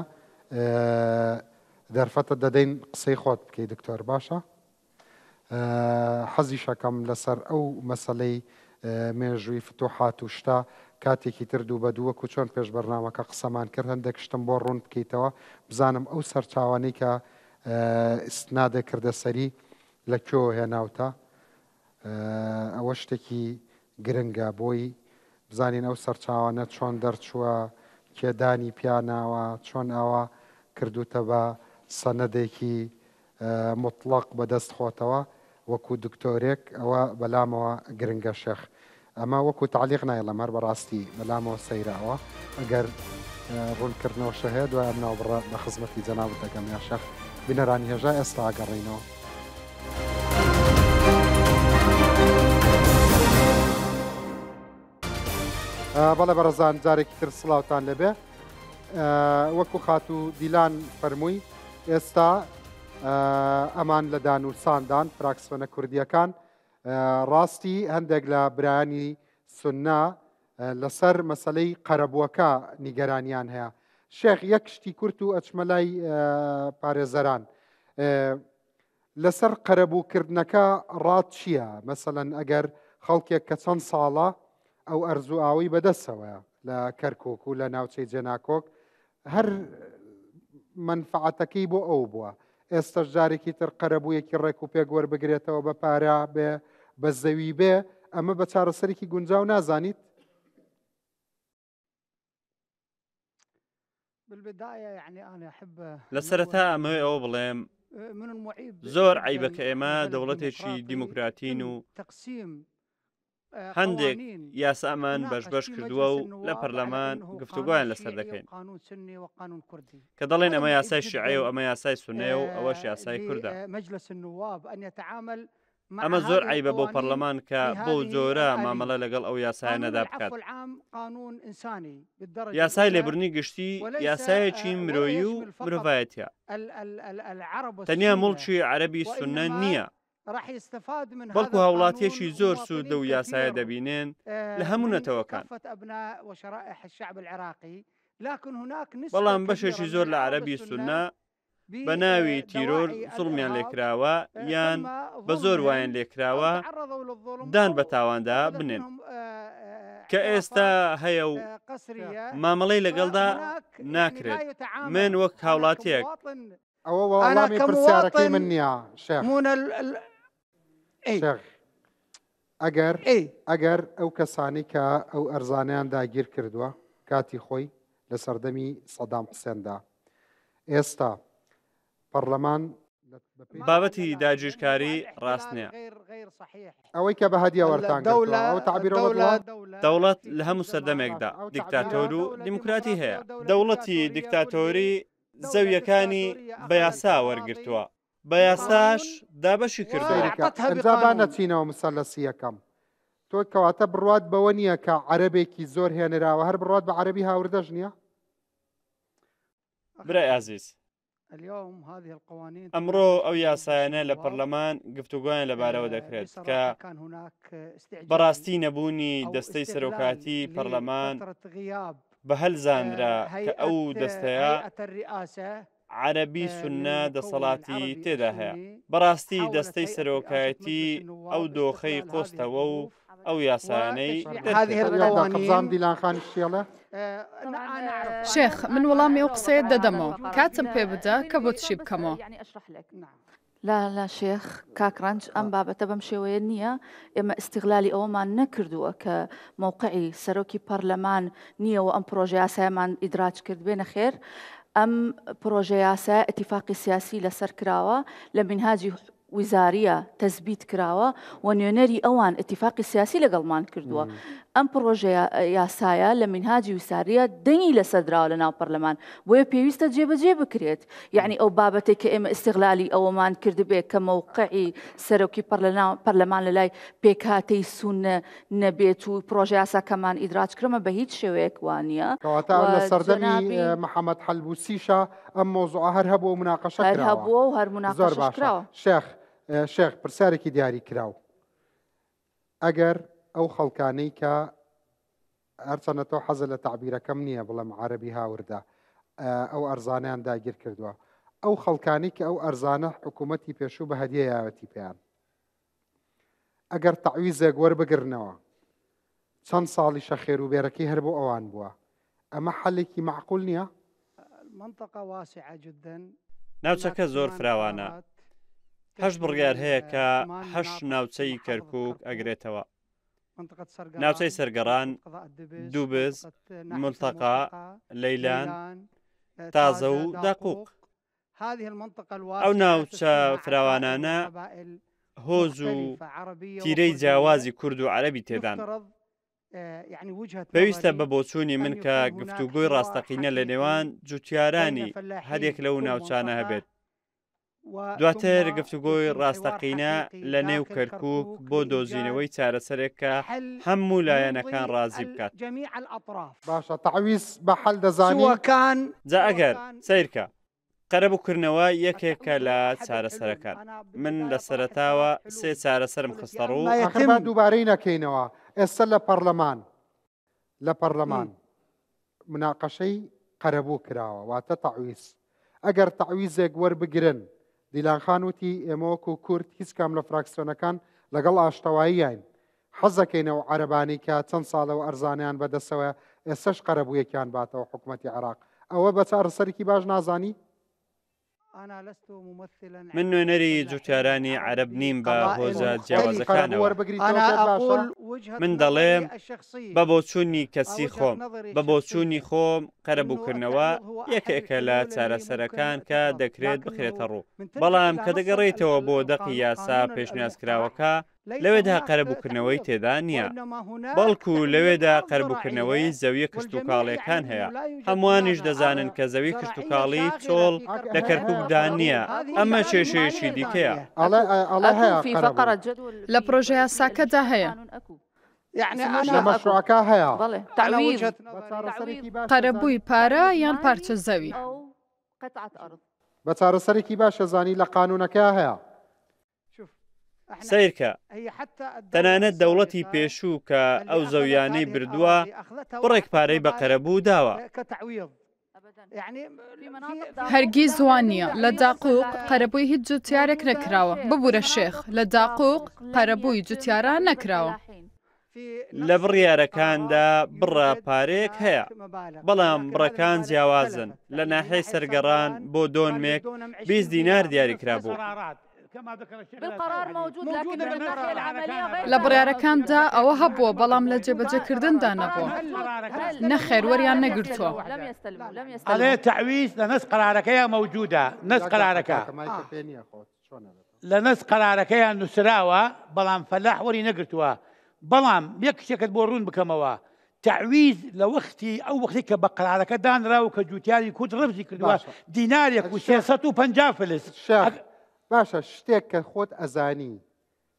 دەرفەتت دەدەین قسەی خۆت بکەی دکتۆر باشە؟ حەزیشەکەم لەسەر ئەو مەسەلەی مێژووی فتوحات و شتە کاتێکی تر دوو بە دوو وەکو چۆن پێش بەرنامەکە قسەمان کرد هەندێک شتم بۆ ڕوون بکەیتەوە بزانم ئەو سەرچاوانەی کە ئیستنادێ کردە سەری لە کوێوە هێناوتە ئەوە شتێکی گرنگە بۆی بزانین ئەو سەرچاوانە چۆن دەرچووە کێ دانی پیا ناوە چۆن ئاوا کردوتە بە سەنەدێکی موتڵەق بەدەست خۆتەوە وەکو دکتۆرێک ئەوە بەلامەوە گرنگە شێخ ئەمە وەکو تەعلیق نایڵێم هەر بەڕاستی بەلامەوە سەیرە ئەوە ئەگەر ڕوونکردنەوەشە هەیە دوای ئەم ناوبڕە بە خزمەتی جەنابت دەگەم یا شێخ بینەرانی هێژا ئێستا ئەگەڕێینەوە. بەڵێ بەڕێزان جارێکی تر سڵاوتان لێبێ وەکو خاتوو دیلان فەرمووی ئێستا ئەمان لە دانوساندان فراکسیۆنە کوردیەکان ڕاستی هەندێک لە برایانی سنە لەسەر مەسلەی قەرەبووەکە نیگەرانیان هەیە شێخ یەک شتی کورت و ئەچمە لای پارێزەران لەسەر قەرەبووکردنەکە ڕات چییە؟ مەسەلەن ئەگەر خەڵکێک کە چەند ساڵە ئەو ئەرز و ئاوەی بەدەستەوەیە لە کەرکوک و لە ناوچەی جێناکۆک هەر مەنفعەتەکەی بۆ ئەو بووە ئێستاش جارێکی تر قەرەبوویەکی ڕێک و پێک وەربگرێتەوە بە پارە بێ بە زەوی بێ ئەمە بە چارەسەرێکی گونجاو نازانیت؟ لە سەرەتا ئەمەوێ ئەوە بڵێم زۆر عەیبە کە ئێمە دەوڵەتێکی دیموکراتین و هەندێک یاسامان بەش بەش کردووە و لە پەرلەمان گفتوگۆیان لەسەر دەکەین کە دەڵێن ئەمە یاسای شیعەیە و ئەمە یاسای سونەیە و ئەوەش یاسای کوردە. ئەمە زۆر عەیبە بۆ پەڕلەمان کە بەو جۆرە مامەڵە لەگەڵ ئەو یاسایانەدا بکات. یاسای لێبوردنی گشتی یاسایەکی مرۆیی و مرۆڤایەتیە. تەنیا موڵکی عەرەبی سوننە نییە، بەڵکو هاوڵاتیەکی زۆر سوود لەو یاسایە دەبینن لە هەموو نەتەوەکان. بەڵام بەشێکی زۆر لە عەرەبی سوننە بە ناوی تیرۆر زوڵمیان لێکراوە یان بە زۆر وایان لێکراوە دان بە تاواندا بنێن کە ئێستا هەیە و مامەڵەی لەگەڵدا ناکرێت من وەک هاوڵاتیەک ئەوە وەڵامی پرسیارەکەی من نییە شێخ شێخ ئەگەر ئەگەر ئەو کەسانی کە ئەو ئەرزانیان داگیر کردووە کاتی خۆی لە سەردەمی سەدام حسێندا ئێستا پەڕلەمان بابەتی داگیرکاری ڕاست نییە. ئەوەی کە بە هەدیە وەرتان گرتووە ئەو تەعبیرە بەدڵە؟ دەوڵەت لە هەموو سەردەمێکدا دیکتاتۆر و دیموکراتی هەیە. دەوڵەتی دیکتاتۆری زەوییەکانی بە یاسا وەرگرتووە. بە یاساش دابەشی کردووە. سەیرکە ئەنجا با نەچینەوە مسەلەسی یەکەم تۆ کەواتە بڕوات بەوە نییە کە عەرەبێکی زۆر هێنراوە هەر بڕوات بە عەرەبی هاوردەش نییە؟ برای ئازیز. ئەمڕۆ ئەو یاسایانە لە پەرلەمان گفتوگۆیان لەبارەوە دەکرێت کە بەڕاستی نەبوونی دەستەی سەرۆکایەتی پەرلەمان بە هەل زانرا کە ئەو دەستەیە عەرەبی سوننە دەسەڵاتی تێدا هەیە. بەڕاستی دەستەی سەرۆکایەتی ئەو دۆخەی قۆستەوە و ئەو یاسایانەی دەرکرد. شێخ، من وەڵامی ئەو قسەیەت دەدەمەوە، کاتم پێ بدە کە بۆت شی بکەمەوە. لا لا شێخ، کاک ڕەنج، ئەم بابەتە بەم شێوەیە نییە، ئێمە ئیستیغلالی ئەوەمان نەکردووە کە مەوقعی سەرۆکی پەرلەمان نییە و ئەم پڕۆژەیاسایەمان ئیدراج کردبێ، نەخێر ئەم پڕۆژەیاسایە ئیتیفاقی سیاسی لەسەر کراوە، لە مینهاجی وزاریە تەسبیت کراوە و نوێنەری ئەوان ئیتیفاقی سیاسی لەگەڵمان کردووە. ئەم پڕۆژە یاسایە لە مینهاجی وساریە دەنگی لەسەر دراوە لە ناو پەرلەمان، بۆیە پێویستە جێبەجێ بکرێت. یەعنی ئەو بابەتەی کە ئێمە ئیستیغلالی ئەوەمان کردبێ کە مەوقعی سەرۆکی پەرلەمان لە لای پێکهاتەی سوننە نەبێت و پڕۆژە یاساکەمان ئیدراج کرمە بە هیچ شێوەیەک وا نییە. کەواتە لە سەردەمی محەمەد حەلبوسیشا ئەم مەوزوعە هەر هەبووە و موناقەشە کراوە. هەر هەبووە و هەر موناقەشەش کراوە. زۆر باشە. شێخ شێخ پرسیارێکی دیاری کراو. ئەگەر ئەو خەڵکانەی کە هەرچەندە تۆ حەزە لە تەعبیرەکەم نییە بڵێم عەرەبی هاوردە ئەو ئەرزانیان داگیر کردووە ئەو خەڵکانی کە ئەو ئەرزانە حکوومەتی پێشوو بە هەدیە یاوەتی پێیان ئەگەر تەعویزێک وەربگرنەوە چەند ساڵیشە خێروبێرەکەی هەر بۆ ئەوان بووە ئەمە حەلێکی مەعقول نییە؟ ناوچەکە زۆر فراوانە، هەشت بڕیار هەیە کە هەشت ناوچەی کەرکووک ئەگرێتەوە، ناوچەی سەرگەڕان، دووبز، مولتەقا، لەیلان، تازە و داقوق. ئەو ناوچە فراوانانە هۆز و تیرەی جیاوازی کورد و عەرەبی تێدان. پێویستە بە بۆچوونی من کە گفتوگۆی ڕاستەقینە لە نێوان جوتیارانی هەریەک لەو ناوچانە هەبێت. دواتر گفتوگۆی ڕاستەقینە لە نێو کەرکووک بۆ دۆزینەوەی چارەسەرێک کە هەموو لایەنەکان ڕازی بکات. باشە تەعویز بە حەل دەزانی؟ جا ئەگەر سەیرکە قەرەبووکردنەوە یەکێکە لە چارەسەرەکان. من لە سەرەتاوە سێ چارەسەرم خستەڕوو. ئاخر با دووبارەی نەکەینەوە ئێستا لە پەڕلەمان لە پەڕلەمان مناقەشەی قەرەبوو کراوە واتە تەعویز ئەگەر تەعویزێک وەربگرن دیلان خان وتی ئێمە وەکو کورد هیچ کام لە فراکسیۆنەکان لەگەڵ ئاشتەواییاین حەزەکەین ئەو عەرەبانەی کە چەند ساڵە و ئەرزانەیان بەدەستەوەیە ئێستەش قەرەبوویەکیان باتەوە حکومەتی عێراق ئەوە بە چارەسەرێکی باش نازانی؟ من نوێنەری جوتیارانی عەرەب نیم بە هۆزە جیاوازەکانەوە. من دەڵێم بە بۆچوونی کەسی خۆم، بە بۆچوونی خۆم قەرەبووکردنەوە یەکێکە لە چارەسەرەکان کە دەکرێت بخرێتەڕوو، بەڵام کە دەگەڕێیتەوە بۆ دەقی یاسا پێشنیازکراوەکە، لەوێدا قەرەبووکردنەوەی تێدا نییە، بەڵکو لەوێدا قەربووکردنەوەی زەویە کشتوکاڵیەکان هەیە، هەمووانیش دەزانن کە زەوی کشتوکاڵی چۆڵ لە کەرکوکدا نییە، ئەمە کێشەیەکی دیکەیە. لە پڕۆژەیاساکەدا هەیە. قەرەبووی پارە یان پارچە زەوی. بە چارەسەرێکی باش ئەزانی لە قانوونەکەیا هەیە. سەیرکە، تەنانەت دەوڵەتی پێشوو کە ئەو زەویانەی بردووە، بڕێک پارەی بە قەرەبوو داوە. هەرگیز وا نییە. لە داقوق قەرەبووی هیچ جوتیارێک نەکراوە. ببورە شێخ، لە داقوق قەرەبووی جوتیاران نەکراوە. لە بڕیارەکاندا بڕە پارەیەک هەیە، بەڵام بڕەکان جیاوازن، لە ناحیەی سەرگەڕان بۆ دۆنمێک 20 دینار دیاریکرابوو. لە بڕیارەکاندا ئەوە هەبووە، بەڵام لە جێبەجێکردندا نەبووە. نەخێر وەریان نەگرتووە. لە نەس قەرارەکەیان نوسراوە بەڵام فەلاح وەری نەگرتووە بەڵام یەک شتێکت بۆ ڕوون بکەمەوە تەعویز لە وەختی ئەو وەختی کە بە قەرارەکە دانرا و کە جوتیاری کورد ڕەفزی کردووە باشە. دینارێک و 350 فلس شێخ باشە شتێک کە خۆت ئەزانی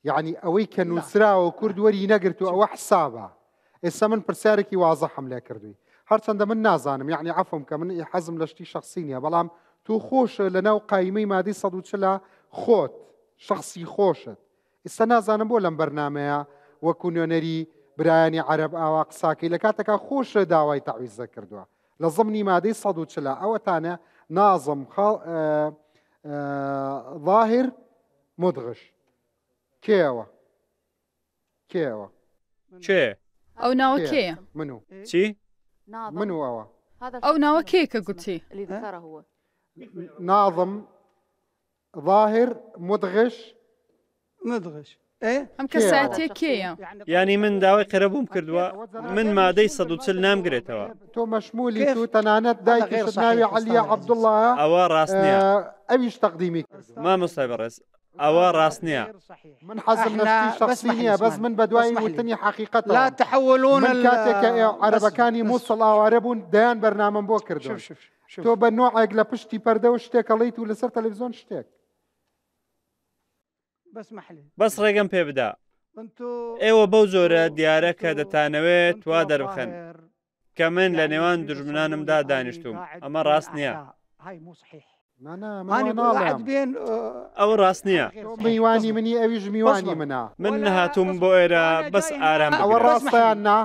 یەعنی ئەوەی کە نووسراوە کورد وەری نەگرتووە ئەوە حسابە ئێستا من پرسیارێکی وازحم لێ کردووی هەرچەندە من نازانم یەعنی عەفوم کە من حەزم لە شتی شەخسی نییە بەڵام. تۆ خۆشە لە ناو قایمەی مادەی 140 خۆت شخصی خۆشت ئیستا نازانم بۆ لەم بەرنامەیە وەکو نوێنەری برایانی عەرەب ئاوا قساکەی لە کاتەکا خۆشە داوای تەعویزە کردووە لە زمنی مادەی 140 ئەوەتانە نازم خاڵ ظاهر مدغش کێەوە کێەوە کێ؟ ئەو ناوە کێیە؟ من و چی؟ من و ئەوە ئەو ناوە کێیە کە گوتی؟ ناظم ظاهر مدغش مدغش ئێ ئەم کەسایەتیە کێیە؟ یانی من داوای قەرەبووم کردووە من مادەی 140 نامگرێتەوە. تۆ مەشمولی تو تەنانەت دایکیشت ناوی عەلیە عەبدوڵڵایە ئەوە ڕاست نییە. ئەویش تەقدیمی کردووە. مامۆستای بەڕێز ئەوە ڕاست نییە. من حەزم لە شتی شەخسی نییە بەس من بەدوای وتنی حەقیقەتەوەم. لا تحولون من کاتێک کە عەرەبەکانی موسڵ ئاوارە بوون دەیان بەرنامەم بۆ کردوون. تۆ بە نۆعێک لە پشتی پەردەوە شتێک ئەڵێیت و لەسەر تەلەڤیزیۆن شتێک. بەس ڕێگەم پێ بدە. ئێوە بەو جۆرە دیارە کە دەتانەوێت وا دەربخەن کە من لە نێوان دوژمنانمدا دانیشتووم. ئەمە ڕاست نییە. ئەوە ڕاست نییە. میوانی منی ئەویش میوانی منە. من هاتووم بۆ ئێرە بەس ئارام ئەوە بگرم. ڕاستە یان نا؟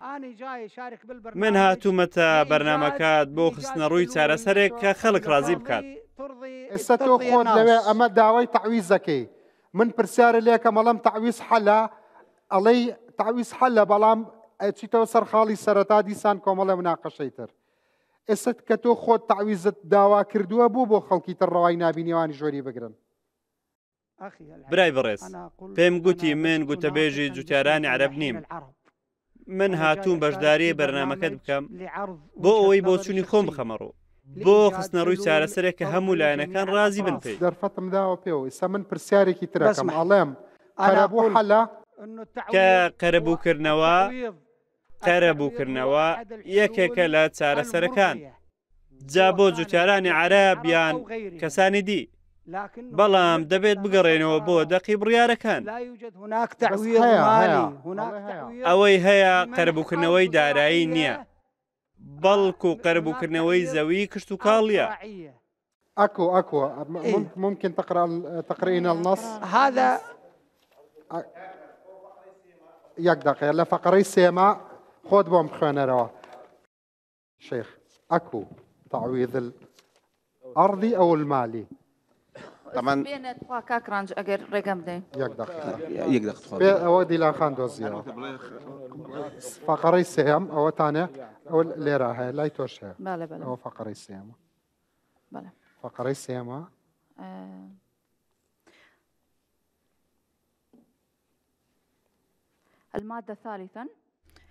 من هاتوومەتە بەرنامەکەت بۆ خستنەڕووی چارەسەرێک کە خەڵک ڕازی بکات. ئێستا تۆ خۆت لەوێ ئەمە داوای تەعویز دەکەی من پرسیارە لێکەم ئەڵێم تەعویز حەلە ئەڵێی تەعویز حەلە بەڵام ئەچیتەوە سەر خاڵی سەرەتا دیسان کۆمەڵێ مناقەشەی تر ئێستا کە تۆ خۆت تەعویزت داوا کردووە بۆ بۆ خەڵکی تر ڕەوای نابینی ئەوانیش وەری بگرن؟ برای بەڕێز، پێم گوتی من گوتەبێژی جوتیارانی عەرەب نیم. من هاتووم بەشداری بەرنامەکەت بکەم بۆ ئەوەی بۆچوونی خۆم بخەمە ڕوو بۆ خستنەڕووی چارەسەرێک کە هەموو لایەنەکان ڕازی بن پێی. دەرفەتم داوە پێوە ئیستا من پرسیارێکی ترەکەم ئەڵێم قەرەبوو حەلە؟ کە قەرەبووکردنەوە قەرەبووکردنەوە یەکێکە لە چارەسەرەکان، جا بۆ جوتیارانی عەرەب یان کەسانی دی، بەڵام دەبێت بگەڕێنەوە بۆ دەقی بڕیارەکان. ئەوەی هەیە قەرەبووکردنەوەی دارایی نییە، بەڵکو قەرەبووکردنەوەی زەوی کشتوکاڵییە. اكو اكو ممكن تقرا تقرئين النص هذا یەک دقیقە لە فەقەرەی سێما خۆت بۆم بخوێنەرەوە شيخ اكو تعويض الارضي او المالي طبعا بێنە تخوا کاک ڕەنج ئەگەر ڕێگەم بدەین یەک دقیقە یەک دقیقە تخوا پێ ئەوە دیلان خان دۆزیەوە فەقەرەی سێیەم ئەوەتانە ئەوە لێرە هەیە لای تۆش هەیە بەڵێ بەڵێ ئەوە فەقەرەی سێیەمە بەڵێ فەقەرەی سێیەمە المادە ثالثا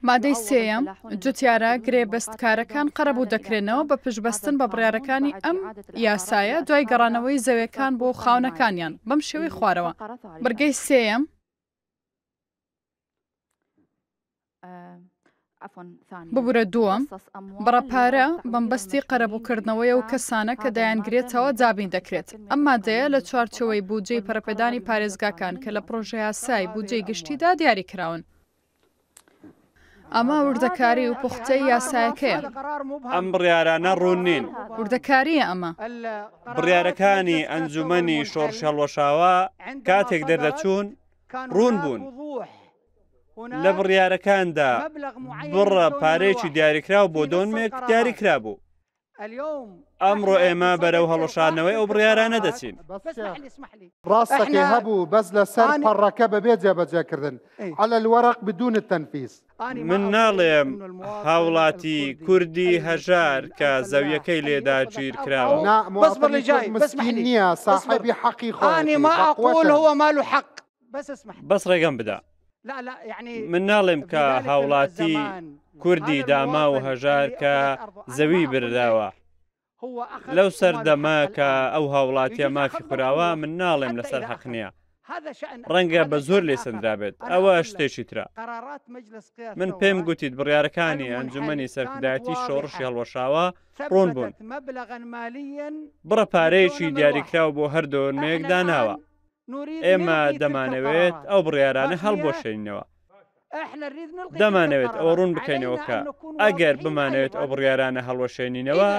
مادەی سێیەم، جوتیارە گرێبەستکارەکان قەرەبوو دەکرێنەوە بە پشتبەستن بە بڕیارەکانی ئەم یاسایە دوای گەڕانەوەی زەوێکان بۆ خاوەنەکانیان، بەم شێوەی خوارەوە. بڕگەی سێیەم، ببورە دووەم، بڕە پارە بەمبەستی قەرەبووکردنەوەی ئەو کەسانە کە دەیانگرێتەوە دابین دەکرێت. ئەم مادەیە لە چوارچێوەی بودجەی پەرەپێدانی پارێزگاکان کە لە پڕۆژەیاسای بودجەی گشتیدا دیاری کراون. ئەمە وردەکاری و پوختەی یاسایەکەیە. ئەم بڕیارانە ڕوون نین. وردەکارییە ئەمە. بڕیارەکانی ئەنجومەنی شۆڕشی هەڵوەشاوە کاتێک دەردەچوون ڕوون بوون. لە بڕیارەکاندا بڕە پارەیەکی دیاریکراو بۆ دۆنمێک دیاریکرابوو. ئەمڕۆ ئێمە بەرەو هەڵوەشاندنەوەی ئەو بڕیارانە دەچین. ڕاستەکەی هەبوو بەس لەسەر پەڕەکە بەبێ جێبەجێکردن، علی الورق بدون التنفیذ. من ناڵێم هاوڵاتی کوردی هەژار کە زەویەکەی لێ داگیرکراوە. نا مواطنی کورد مسکین نییە ساحێبی حەقی خۆیەتی بەقوەتن. بەس ڕێگەم بدە. من ناڵێم کە هاوڵاتی کوردی داماو و هەژار کە زەوی برداوە لەو سەردەمە کە ئەو هاوڵاتیە مافی خوراوە من ناڵێم لەسەر حەق نییە ڕەنگە بە زۆر لێ سەندرابێت ئەوە شتێکی ترە من پێم گوتیت بڕیارەکانی ئەنجومەنی سەرکردایەتی شۆڕشی هەڵوەشاوە ڕوون بوون بڕە پارەیەکی دیاریکراو بۆ هەر دۆنمێک داناوە ئێمە دەمانەوێت ئەو بڕیارانە هەڵبوەشێنینەوە. دەمانەوێت ئەوە ڕوون بکەینەوە کە ئەگەر بمانەوێت ئەو بڕیارانە هەڵوەشێنینەوە،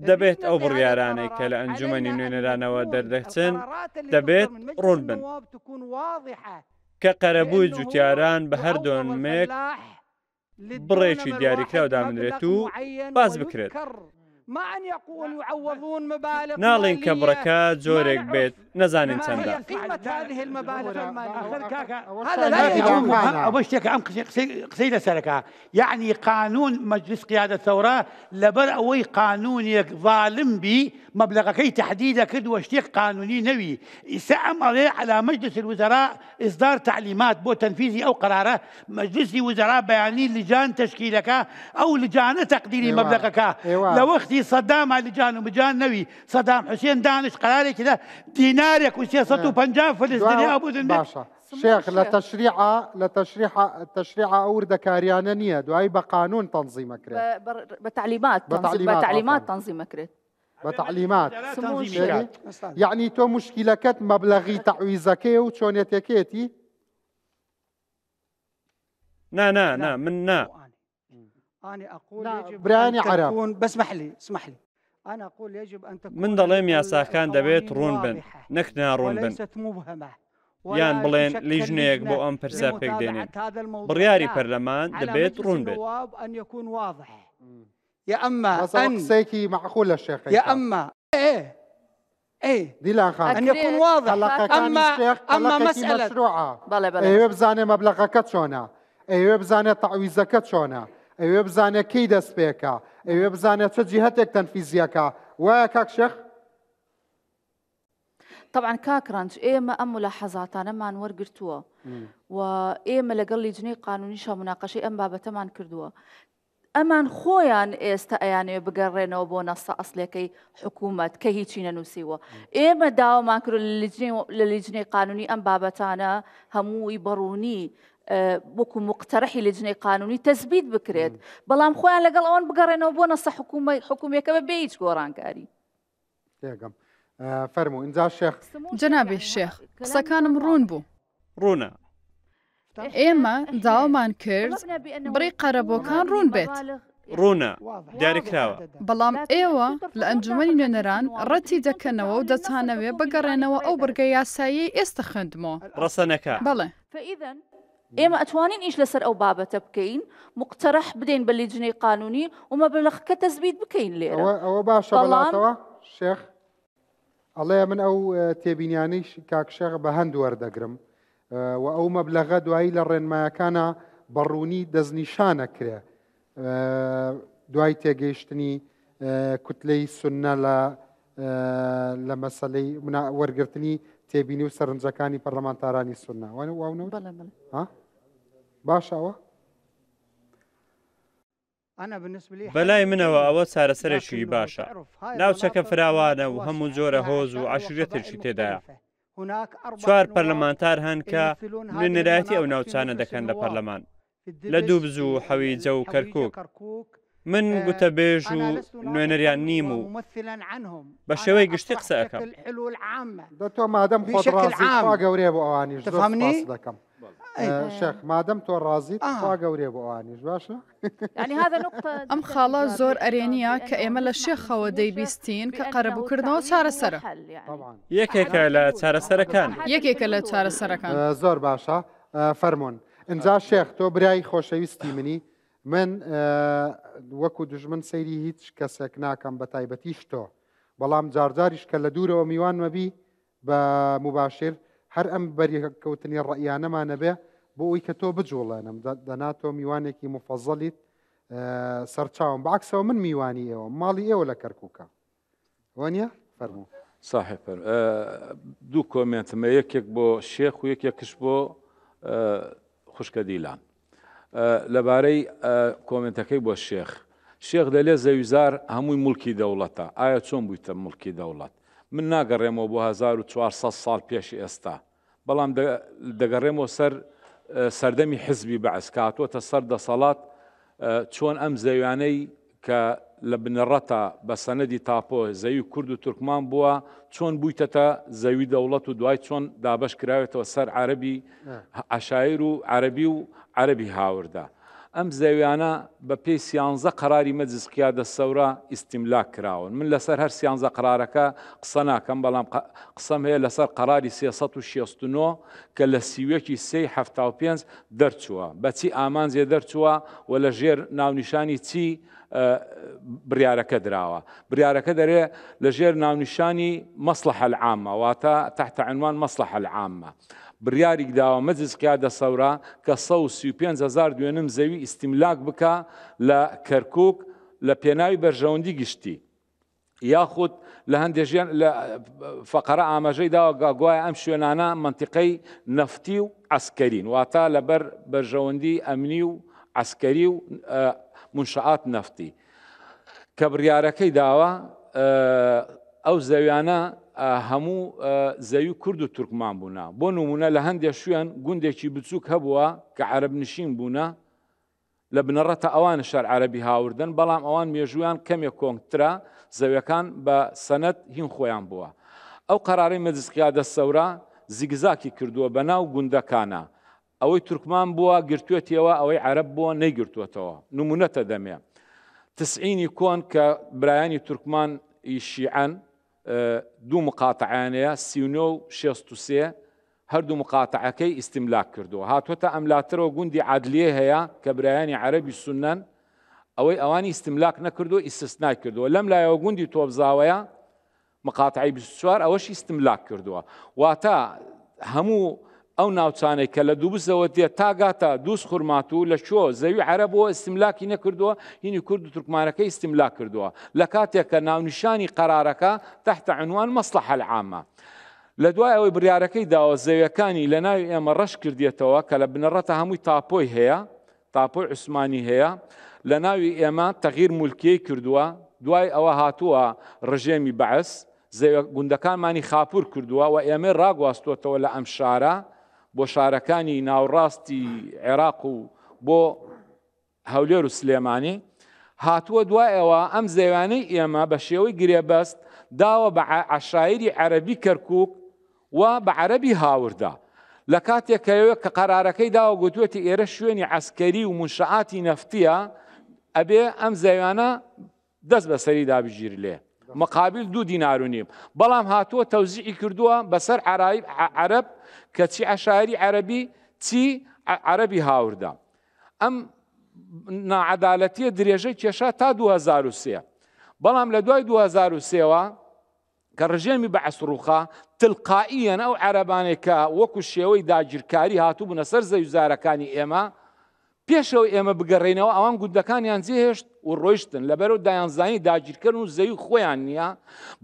دەبێت ئەو بڕیارانەی کە لە ئەنجومەنی نوێنەرانەوە دەردەچن دەبێت ڕوون بن کە قەرەبووی جوتیاران بە هەر دۆنمێک بڕێکی دیاریکراو دابنرێت و باس بکرێت. ناڵێین کە بڕەکە جۆرێک بێت نەزانین چەندە. ئەوە شتێکە ئەم قسەی لەسەرەکە یەعنی قانون مجلس قیادە ثورە لەبەر ئەوەی قانونێک ظالم بی مەبلەغەکەی تەحدیدە کرد وە شتێک قانونی نەوی ئیسە ئەم ئەڵێ علی مجلس الوزراء اصدار تعلیمات بۆ تەنفیزی ئەو قەرارە مجلسی وزراء بەیانی لجان تەشکیلەکە ئەو لجانە تەقدیری مەبلەغەکە لە وەختی سەداما لجان و مجان نەوی سەدام حوسێن دانش قەرارێکی دا دینارێک و 350 فلس دنیا بودن باشە شێخ لە تەشریعە لە تەشریحە تەشریعە ئەو وردەکاریانە نییە دوایی بە قانون تەنزیمەکرێت بە تعلیمات بە تعلیمات تەنزیمەکرێت بە تعلیمات یعنی تۆ مشکلەکەت مەبلەغی تەعویزەکەی و چۆنێتەکەیەتی نا نا نا من نا برانی عەرەب من دەڵێم یاساکان دەبێت ڕوون بن نەک ناڕوون بن یان بڵێن لیژنەیەک بۆ ئەم پرسە پێک دێنێن بڕیاری پەرلەمان دەبێت ڕوون بێت. يا اما ان قسەیەکی مەعقولە شێخ يا اما ايه ايه دیلان خان ان يكون واضح اما اما مسألة مشروعة بەڵێ بەڵێ ئەیەوێ بزانێ مەبلەغەکە چۆنە ئەیەوێ بزانێ تەعویزەکە چۆنە ئەیەوێ بزانێ کەی دەست پێکا ئەیەوێ بزانێ چ جیهەتێک تەنفیزیەکە وایە کاک شێخ؟ طبعا کاک ڕەنج ئێمە ئەم ملاحەزاتانەمان وەرگرتووە و ئێمە لەگەڵ لیجنەی قانونیشا مناقەشەی ئەم بابەتەمان کردووە ئەمان خۆیان ئێستا ئەیانەوێ بگەڕێنەوە بۆ نەسە ئەسلەکەی حکوومەت کە هیچی نەنووسیوە ئێمە داوامان کرد لە لیجنەی قانونی ئەم بابەتانە هەمووی بەڕوونی وەکو مقتەرحی لجنەی قانونی تەسبیت بکرێت بەڵام خۆیان لەگەڵ ئەوان بگەڕێنەوە بۆ نەسە حکوومەکە بە بێ هیچ گۆڕانکاری. تێگەم فەرموو ئینجا شێخ. جەنابی شێخ قسەکانم ڕوون بوو. ڕوونە. ئێمە داوامان کرد بڕی قەرەبووەکان ڕوون بێت. ڕوونە، دیاریکراوە. بەڵام ئێوە لە ئەنجومەنی نوێنەران ڕەتی دەکەنەوە و دەتانەوێ بگەڕێنەوە ئەو بڕگە یاساییەی ئێستە خوێندمەوە. ڕەسەنەکە. بەڵێ. ئێمە ئەتوانین ئیش لەسەر ئەو بابەتە بکەین، مقتەرح بدەین بە لیجنەی قانونی و مەبلەغەکە تەسبیت بکەین لێرە. ئەوە ئەوە باشە بەڵام. بەڵاتەوە شێخ ئەڵێ من ئەو تێبینیانەی کاک شێخ بە هەند وەردەگرم و ئەو مەبلەغە دوایی لە ڕێنمایەکانە بە ڕوونی دەستنیشانەکرێ دوای تێگەیشتنی کوتلەی سوننە لە لە مەسەلەی وەرگرتنی تێبینی و سەرنجەکانی پەرلەمانتارانی سوننە واو بەڵێ بەڵێ. ها باشە ئەوە؟ بەلای منەوە ئەوە چارەسەرێکی باشە. ناوچەکە فراوانە و هەموو جۆرە هۆز و عەشیرەتێکی تێدایە. چوار پەرلەمانتار هەن کە نوێنەرایەتی ئەو ناوچانە دەکەن لە پەرلەمان، لە دوبز و حەویجە و کەرکوک. من گوتەبێژ و نوێنەریان نیم و بە شێوەی گشتی قسە ئەکەم. دە تۆ مادەم خۆت ڕازیت خوا گەورەیە بۆ ئەوانیش زۆر سوپاست دەکەم. شێخ مادەم تۆ ڕازیت خوا گەورەیە بۆ ئەوانیش باشە؟ ئەم خاڵە زۆر ئەرێنییە کە ئێمە لە شێخەوە دەیبیستین کە قەرەبووکردنەوە چارەسەرە. یەکێکە لە چارەسەرەکان. یەکێکە لە چارەسەرەکان. زۆر باشە فەرموون. ئینجا شێخ تۆ برای خۆشەویستی منی من وەکو دوژمن سەیری هیچ کەسێک ناکەم بە تایبەتیش تۆ بەڵام جارجاریش کە لە دوورەوە میوانمە بی بە موباشر هەر ئەم بەریەککەوتنی ڕەئیانەمان نەبێ بۆ ئەوی کە تۆ بجوڵێنم دەنا تۆ میوانێکی موفەزەلیت سەرچاوم بەعکسەوە من میوانی ئێوە ماڵی ئێوە لە کەرکووکە وانە فەرموو. صاحب فەرموو دوو comment مە یەکێک بۆ شێخ و یەکێکش بۆ خوشکە دیلان لەبارەی comment ەکەی بۆ شێخ شێخ دەلێ زەویزار هەمووی موڵکی دەوڵەتە ئایا چۆن بوویتە موڵکی دەوڵەت من ناگەڕێمەوە بۆ 1400 ساڵ پێش ئێستا بەڵام دەگەڕێمەوە سەر سەردەمی حزبی بەعس کە هاتووەتە سەر دەسەڵات چۆن ئەم زەویانەی کە لە بنەڕەتا بە سەنەدی تاپۆ زەوی کورد و تورکمان بووە چۆن بوویتەتە زەوی دەوڵەت و دوای چۆن دابەش کراوێتەوە سەر عەرەبی عەشایر و عەرەبی و عەرەبی هاوردە. ئەم زەویانە بە پێی سیانزە قەراری مەجلس قیادە سەورە ئیستیملاک کراون. من لەسەر هەر سیانزە قەرارەکە قسە ناکەم، بەڵام قسەم هەیە لەسەر قەراری 369 کە لە 31 ی سێی 75 دەرچووە. بە چی ئامانجێ دەرچووە و لە ژێر ناونیشانی چی بڕیارەکە دراوە؟ بڕیارەکە دەرێ لە ژێر ناونیشانی مصلحە العامە، واتە تحت عنوان مصلحە العامە. بڕیاریک داوە مەجلس قیادە سەورە کە 135 هەزار دوێنم زەوی ئیستیملاک بکا لە کەرکوک لە پێناوی بەرژەوەندی گشتی یاخود لە هەندێ ژیان لە فەقەرە ئاماژەی داوە گوایە ئەم شوێنانە مەنتیقەی نەفتی و عەسکەرین واتە لەبەر بەرژەوەندی ئەمنی و عەسکەری و منشآت نەفتی کە بڕیارەکەی داوە ئەو زەویانە هەموو زەوی کورد و تورکمان بوونە. بۆ نموونە لە هەندێ شوێن گوندێکی بچووک هەبووە کە عەرەب نشین بوونە، لە بنەڕەتە ئەوانش هەر عەرەبی هاوردەن، بەڵام ئەوان مێژوویان کەمێک کۆنترە، زەویەکان بە سەنەد هین خۆیان بووە. ئەو قەرارەی مەجلس قیادە سەورە زیگزاکی کردووە بە ناو گوندەکانا. ئەوەی تورکمان بووە گرتوێتیەوە ئەوەی عەرەب بووە نەیگرتووەتەوە. نموونەتە دەمێ تسعینی کۆن کە برایانی تورکمان ی شیعەن دوو مقاتعەیان هەیە 39 و 63 هەردوو مقاتعەکەی ئیستیملاک کردووە. هاتووەتە ئەملاترەوە گوندی عەدلیە هەیە کە برایانی عەرەبی سوننەن ئەوەی ئەوانی ئیستیملاک نەکردووە ئیستسنای کردووە. لەم لایەوە گوندی تۆپزاوەیە مقاتعەی 24 ئەوەشی ئیستملاک کردووە. واتە هەموو ئەو ناوچانەی کە لە دووبزەوە دێت تا گاتە دووز خورماتوو لە کوێ زەوی عەرەبەوە ئیستملاکی نەکردووە، هینی کورد و تورکمانەکەی ئیستملاک کردووە. لە کاتێک کە ناونیشانی قەرارەکە تحت عنوان مصلحە العامە. لە دوای ئەوەی بڕیارەکەی داوە زەویەکانی لە ناوی ئێمە ڕەش کردیەتەوە کە لە بنەڕەتە هەمووی تاپۆی هەیە، تاپۆی عوسمانی هەیە لە ناوی ئێمە تەغیر مولکیەی کردووە، دوای ئەوە هاتووە ڕژێمی بەعس زەویە گوندەکانمانی خاپوور کردووە و ئێمەی ڕاگواستووەتەوە لە ئەم شارە بۆ شارەکانی ناوڕاستی عێراق و بۆ هەولێر و سلێمانی هاتووە. دوای ئەوە ئەم زەویانەی ئێمە بە شێوەی گرێبەست داوە بە عەشایری عەرەبی کەرکووک و بە عەرەبی هاوردە لە کاتێک کە کە قەرارەکەی داوە گوتوێتی ئێرە شوێنی عەسکەری و مونشەئاتی نەفتیە ئەبێ ئەم زەویانە دەست بەسەریدا بگیرلێ مقابل دوو دینار و نیم بەڵام هاتووە تەوزیعی کردووە بەسەر عەرەب کە چی عەشایری عەرەبی چی عەرەبی هاوردە. ئەم ناعەدالەتیە درێژەی کێشا تا 2003 بەڵام لە دوای 2003ەوە کە ڕژێمی بەعس ڕووخا، تلقائیەن ئەو عەرەبانەی کە وەکو شێوەی داگیرکاری هاتووبوونە سەر زەویوزارەکانی ئێمە، پێش ئەوەی ئێمە بگەڕێینەوە ئەوان گوندەکانیان جێهێشت و ڕۆیشتن، لەبەرئەوە دەیانزانی داگیرکەرن و زەوی خۆیان نییە،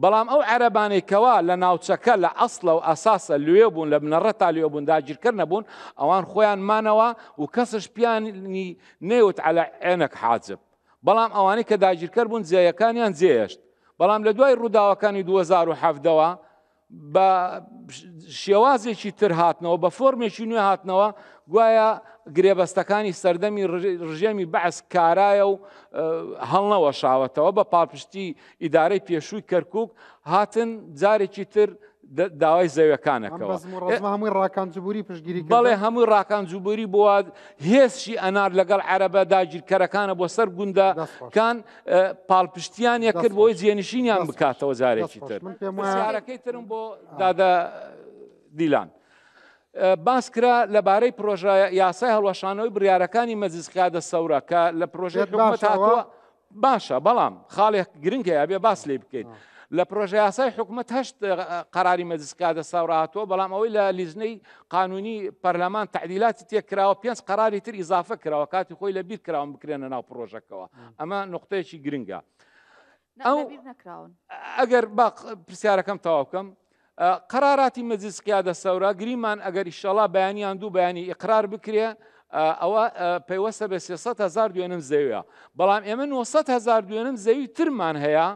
بەڵام ئەو عەرەبانەی کەوا لە ناوچەکە لە ئەسڵە و ئەساسە لوێ بوون، لە بنەڕەتا لوێ بوون، داگیرکەر نەبوون، ئەوان خۆیان مانەوە و کەسش پیانی نەیوت عەلە عێنەک حاجب. بەڵام ئەوانەی کە داگیرکەر بوون جێیەکانیان جێهێشت. بەڵام لە دوای ڕووداوەکانی 2017 ەوە بە شێوازێکی تر هاتنەوە، بە فۆرمێکی نوێ هاتنەوە، گوایە گرێبەستەکانی سەردەمی ڕژێمی بەعس کارایە و هەڵنەوەشاوەتەوە، بە پاڵپشتی ئیدارەی پێشووی کەرکووک هاتن جارێکی تر داوای زەویەکانەکەوە. هەمووی ڕاکان جبوری پشتگیری کردن. بەڵێ هەمووی ڕاکان جبوری بووە، هێزشی ئەنار لەگەڵ عەرەبە داگیرکەرەکانە بۆ سەر گوندەکان پاڵپشتیان یەکرد بۆی جێنشینیان بکاتەوە جارێکی تر. پرسیارەکەی ترم بۆ دادە دیلان باس کرا لەبارەی پرۆژە یاسای هەڵوەشانەوەی بڕیارەکانی مەجلس قیادە سەورە کە لە پرۆژەی حکومەت هاتووە. باشە بەڵام خاڵێک گرنگ هەیە بێ باس لێ بکەین. لە پرۆژە یاسای حکومەت هەشت قەراری مەجلس قیادە سەورە هاتووە، بەڵام ئەوەی لە لیژنەی قانونی پەرلەمان تەعدیلاتی تێکراوە پێنج قەراری تر ئیزافە کراوە کاتی خۆی لە بیر کراون بکرێنە ناو پرۆژەکەوە. ئەمە نقطەیەکی گرنگە. ئەو ئەگەر با پرسیارەکەم تەواو بکەم قەراراتی مەجلس قیادە سەورە گریمان ئەگەر ئیشەڵا بەیانیان دوو بەیانی ئیقرار بکرێ ئەوە پەیوەستە بە 300 هزار دوێنم زەویە، بەڵام ئێمە 900 هزار دوێنم زەوی ترمان هەیە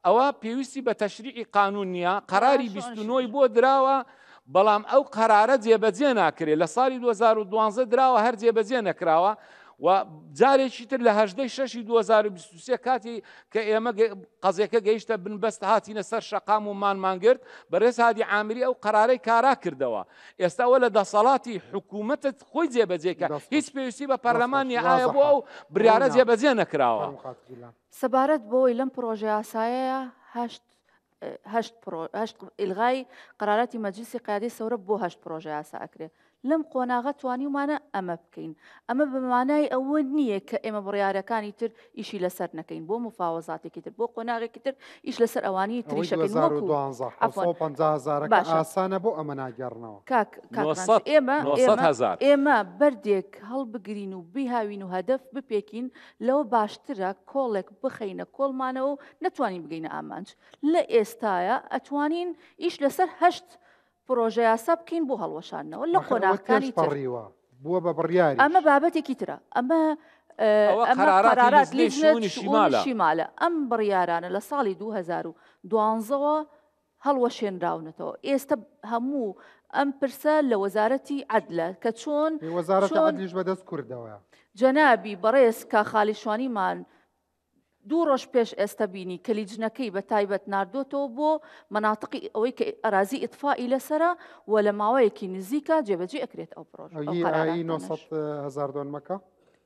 ئەوە پێویستی بە تەشریعی قانون نییە، قەراری 29 بۆ دراوە بەڵام ئەو قەرارە جێبەجێ ناکرێت، لە ساڵی 2012 دراوە هەر جێبەجێ نەکراوە. و جارێکی تر لە هەژدەی شەشی 2023 کاتی کە ئێمە قەزیەکە گەیشتە بنبەست هاتینە سەر شەقام و مانمان گرت، بەڕێز هادی عامری ئەو قەرارەی کارا کردەوە. ئێستا ئەوە لە دەسەڵاتی حکوومەتت خۆی جێبەجێ کە هیچ پێویستی بە پەرلەمان نییە، ئایا بۆ ئەو بریارە جێبەجێ نەکراوە؟ سەبارەت بەوەی لەم پڕۆژەیاسایەیە هەشت هەشت پڕۆ هەشت ئیلغای قەراراتی مەجلیسی قیادەی سەورە بۆ هەشت پڕۆژە یاسا ئەکرێ لەم قۆناغە توانیومانە ئەمە بکەین ئەمە بە مانای ئەوە نییە کە ئێمە بڕیارەکانی تر ئیشی لەسەر نەکەین بۆ مفاوەزاتێکی تر بۆ قۆناغێکی تر ئیش لەسەر ئەوانی تریشەکەین وەکو عەفوەن باشە ئاسانە بۆ ئەمە ناگێڕنەوە کاک کاک ڕەنج ئێمە ئێمە ئێمە بەردێک هەڵبگرین و بیهاوین و هەدەف بپێکین لەوە باشترە کۆڵێک بخەینە کۆڵمانەوە و نەتوانین بگەینە ئامانج لە ئێستایا ئەتوانین ئیش لەسەر هەشت پڕۆژەیاسا بکەین بۆ هەڵوەشاندنەوە لە قۆناغەکانی تر. بووە بە بڕیاریش. ئەمە بابەتێکی ترە. ئەمە ئەمە قەرارات لیژنە شئون شیمالە. ئەم بڕیارانە لە ساڵی 2012 وە هەڵوەشێنراونەتەوە. ئێستە هەموو ئەم پرسە لە وەزارەتی عەدلە کە چۆن وەزارەتی عەدلیش بەدەست کوردەوەیە. جەنابی بەڕێز کا خالی شوانیمان دوو ڕۆژ پێش ئێستە بینی کە لیجنەکەی بە تایبەت ناردۆتەوە بۆ مەناتقی ئەوەی کە ئەرازی ئیتفائی لەسەرە و لە ماوەیەکی نزیکا جێبەجێ ئەکرێت ئەو پڕۆژە ئەو هی قەراراتانەش. 900 هەزار دۆنمەکە؟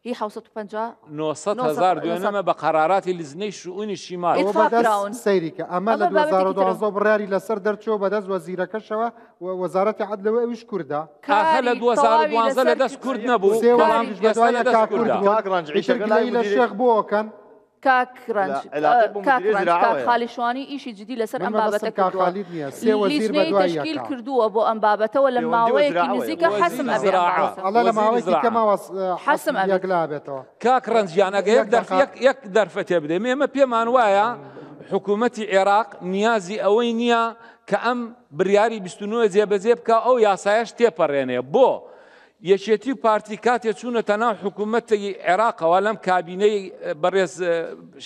هی 750 900 هەزار دۆنەمە بە قەراراتی لجنەی شئونی شیمال. ئەوە ئیتفاق بەدەست کراون. سەیری کە ئەمە لە ئەمە بابەتێکی ترە. 2012 بڕیاری لەسەر دەرچووە بەدەست وەزیرەکەشەوە و وەزارەتی عەدلەوە ئەویش کوردە. ئاخر لە کاری تەواوی 2012 لە لەسەر دەست کورد نەبوو سێ بەڵام وەزیریش بە ئێستا دوای لە یەکا دەست کورد کوردە. بوون کاک ڕەنج ئیتر ئیشەکە لای گلەیی لە مدیری شێخ بۆ ئەکەن. کاک ڕەنج علاقەی بۆ کاک مدیری ڕەنج کاک زراعەوەیە. خالی شوانی ئیشی جدی لەسەر من ئەم مەبەستم بابەتە کاک کردووە خالید نییە سێ وەزیر بە لیژنەی دوای تەشکیل یەکا. کردووە بۆ ئەم بابەتەوە لە پەیوەندی بە ماوەیەکی زراعەوەیە. نزیکە حەسم وەزیری ئەبێ ئەم زراعە بابەتە. ئەڵێ لە وەزیری ماوەیەکی زراعە. کەمەوە حەسم حەسم ئەبێت. یەکلا ئەبێتەوە. کاک ڕەنج گیان ئەگەر یەک یەک دەرف دەقە. یەک یەک دەرفەتێ بدەیم ئێمە پێمان وایە حکوومەتی عێراق نیازی ئەوەی نییە کە ئەم بریاری 29 جێبەجێ بکا ئەو یاسایەش تێپەڕێنێ بۆ یەکێتی و پارتی کاتێ چوونەتە ناو حکوومەتی عێراقەوە لەم کابینەی بەڕێز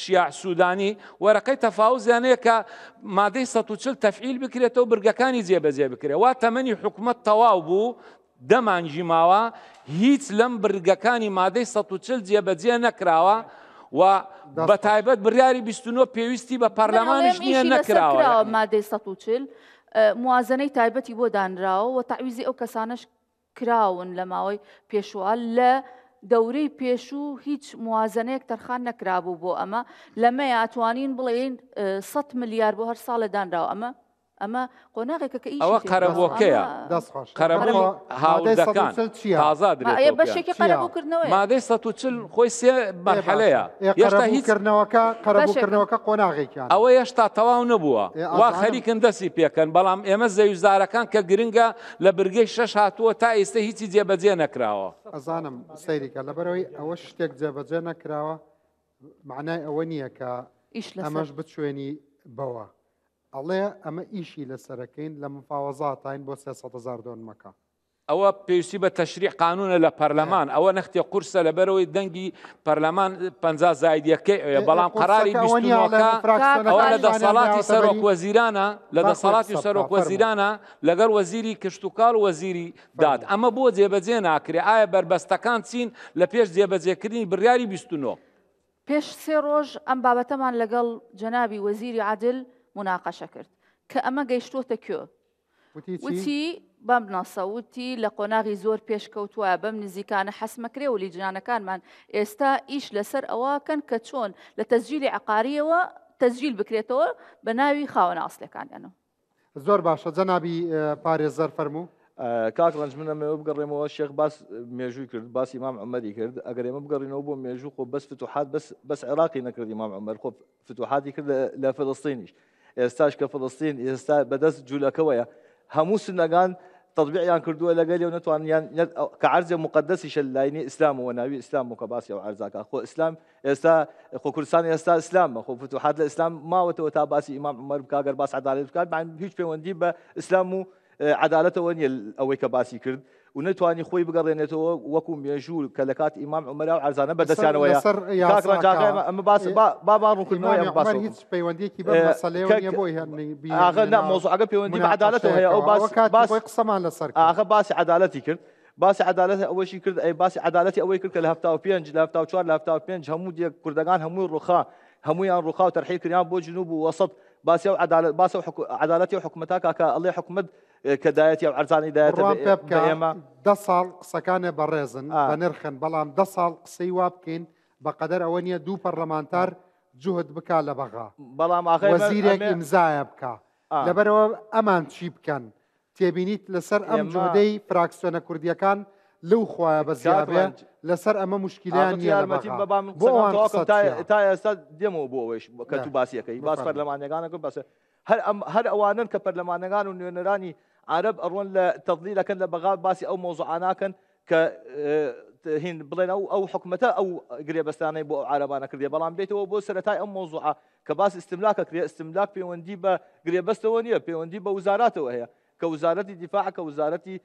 شیاع سوودانی وەرەقەی تەفاوزیان هەیە کە مادەی 140 تەفعیل بکرێتەوە برگەکانی جێبەجێ بکرێت وا تەمەنی حکوومەت تەواو بوو دە مانگی ماوە هیچ لەم برگەکانی مادەی 140 جێبەجێ نەکراوە و بە تایبەت بڕیاری 29 پێویستی بە پەرلەمانیش نییە نەکراوە. مادەی 140 موازنەی تایبەتی بۆ دانراوە و تەعویزی ئەو کەسانەش کراون لە ماوەی پێشووە لە دەورەی پێشوو هیچ موازنەیەک تەرخان نەکرابوو بۆ ئەمە لەمەیا توانین بڵێین 100 ملیار بۆ هەر ساڵە دانراوە ئەمە ئەمە قۆناغێکە کە ئیشی ئەوە تێکراوە. قەرەبووەکەیە. ئەمە دەست خۆش. قەرەبووی مادەی هاوردەکان 140 چییە؟ تازە ئەیە درێتەوە پێیان. بەشێکی قەرەبووکردنەوەیە. مادەی 140 خۆی سێ مەرحەلەیە. ئێ هێشتا هیچ قەرەبووکردنەوەکە قەرەبووکردنەوەکە بەشێکە. قۆناغێکیانە. ئەوە هێشتا تەواو نەبووە. ئێ وا ئەزانم. خەریکن دەستی پێکەن، بەڵام ئێمە زەویزارەکان کە گرنگە لە برگەی شەش هاتووە تا ئێستا هیچی جێبەجێ نەکراوە. ئەزانم سەیریکە لەبەرئەوەی ئەوە شتێک جێبەجێ نەکراوە مەعنای ئەوە نییە کە ئیش لەسەر. ئەمەش بچوێنی بەوە. ئەڵێ ئەمە ئیشی لەسەرەکەین لە مفاوەزاتاین بۆ 300 هەزار دۆنمەکە. ئەوە پێویستی بە تەشریع قانونە لە پەرلەمان، ئەوە نەختێ قورسە لەبەرئەوەی دەنگی پەرلەمان 50 زایدیەکەی ئەوێ، بەڵام قەراری 29کە ئەوە لە دەسەڵاتی سەرۆک وەزیرانە، لە دەسەڵاتی سەرۆک وەزیرانە لەگەڵ وەزیری کشتوکاڵ و وەزیری داد، ئەمە بۆ جێبەجێ ناکرێ؟ ئایا بەربەستەکان چین لە پێش جێبەجێکردنی بڕیاری 29؟ پێش سێ ڕۆژ ئەم بابەتەمان لەگەڵ جەنابی وەزیری عەدل موناقەشە کرد کە ئەمە گەیشتووەتە کوێ؟ وتی بەم نەسە وتی لە قۆناغی زۆر پێشکەوتووە بەم نزیکانە حەسمەکرێ و لیجنانەکانمان ئێستا ئیش لەسەر ئەوەکەن کە چۆن لە تەسجیلی عەقاریەوە تەسجیل بکرێتەوە بە ناوی خاوەنە ئەسڵەکانیانەوە. زۆر باشە جەنابی پارێزەر فەرموو. کاک ڕەنج من ئەمەوێ بگەڕێمەوە شێخ باس مێژووی کرد باس ئیمام عومەری کرد ئەگەر ئێمە بگەڕینەوە بۆ مێژوو خۆ بەس فتوحات بەس بەس عێراقی نەکرد ئیمام عومەر خۆ فتوحاتی کرد لە فلستینیش ئێستاش کە فلستین ئێستا بەدەست جوولەکەوەیە هەموو سنەکان تطبیعیان کردووە لەگەلی و نەتوانیان کە عەرزێ مقدسیشە لاینی ئیسلامەوە ناوی ئیسلام و کە باسی ئەو عەرزاکە خۆ ئیسلام ئێستا خۆ کوردستان ئێستا ئیسلامە خۆ فتوحات لە ئیسلام ماوەتەوە تا باسی ئیمام عومەر بکا گەر باس عەدالەت بکات هیچ پەیوەندی بە ئیسلام و عەدالەتەوە نییە ئەوەی کە باسی کرد و نەتوانی خۆی بگەڕێنێتەوە وەکو مێژوو کە لە کات ئیمام عومەرا و عەرزانە بەدەستیانەوەیە. کاک ڕەنج ئاغا ئەمە باس با با ڕوونکردنەوەی ئەمە باس هیچ پەیوەندیەکی بە مەسەلەیەوە نییە بۆی هەر ئاغا نا مەوزوعەکە پەیوەندی بە عەدالەتەوە هەیە ئەو باس باس قسەمان لەسەر ئاغا باسی عەدالەتی کرد. باسی عەدالەتی ئەوەشی کرد ئەی باسی عەدالەتی ئەوەی کرد کە لە 75 لە 74 لە 75 هەموو دیەک کوردەکان هەمووی ڕوخا هەموویان ڕوخا و تەرحیل کریان بۆ جنوب و وەسەت باسی ئەو عەدالەت باسی ئەو عەدالەتی ئەو حکومەتە کاکە ئەڵێ حکومەت کە دایەتی ئەو عەرزانی دایەتە بڕوام بە پێ بکە ئێمە دە ساڵ قسەکانێ بەڕێزن بەنرخن بەڵام دە ساڵ قسەی وا بکەین بەقەدەر ئەوە نییە دوو پەرلەمانتار جوهد بکا لە بەغا بەڵام ئاغای وەزیرێک ئیمزایە بکا لەبەرەوە ئەمان چی بکەن تێبینیت لەسەر ئەم جوهدەی فراکسیۆنە کوردیەکان لەو خوایە بە زیابێ لەسەر ئەمە موشکیلەیان نییە لە بەغا بۆ ئەوان قسەت چییە؟ تا ئێستا دێمەوە بۆ ئەوەیش کە تو باسیەکەی باس پەرلەمانەکانەکە باسە هەر ئەم هەر ئەوانن کە پەرلەمانەکان و نوێنەرانی عرب ئەڕۆن لە تەضلیلەکەن لە بەغا باسی ئەو مەوزوعاناکەن کە هین بڵێن ئەو ئەو حکومەتە ئەو گرێبەستانەی بۆ ئەو عربانە کردێ بەڵام بێتەوە بۆ سەرەتای ئەم مەوزوعە کە باس ئیستملاک ئەکرێ ئیستملاک پەیوەندی بە گرێبەستەوە نییە پەیوەندی بە وزاراتەوە هەیە کە وزارەتی دیفاع کە وزارەتی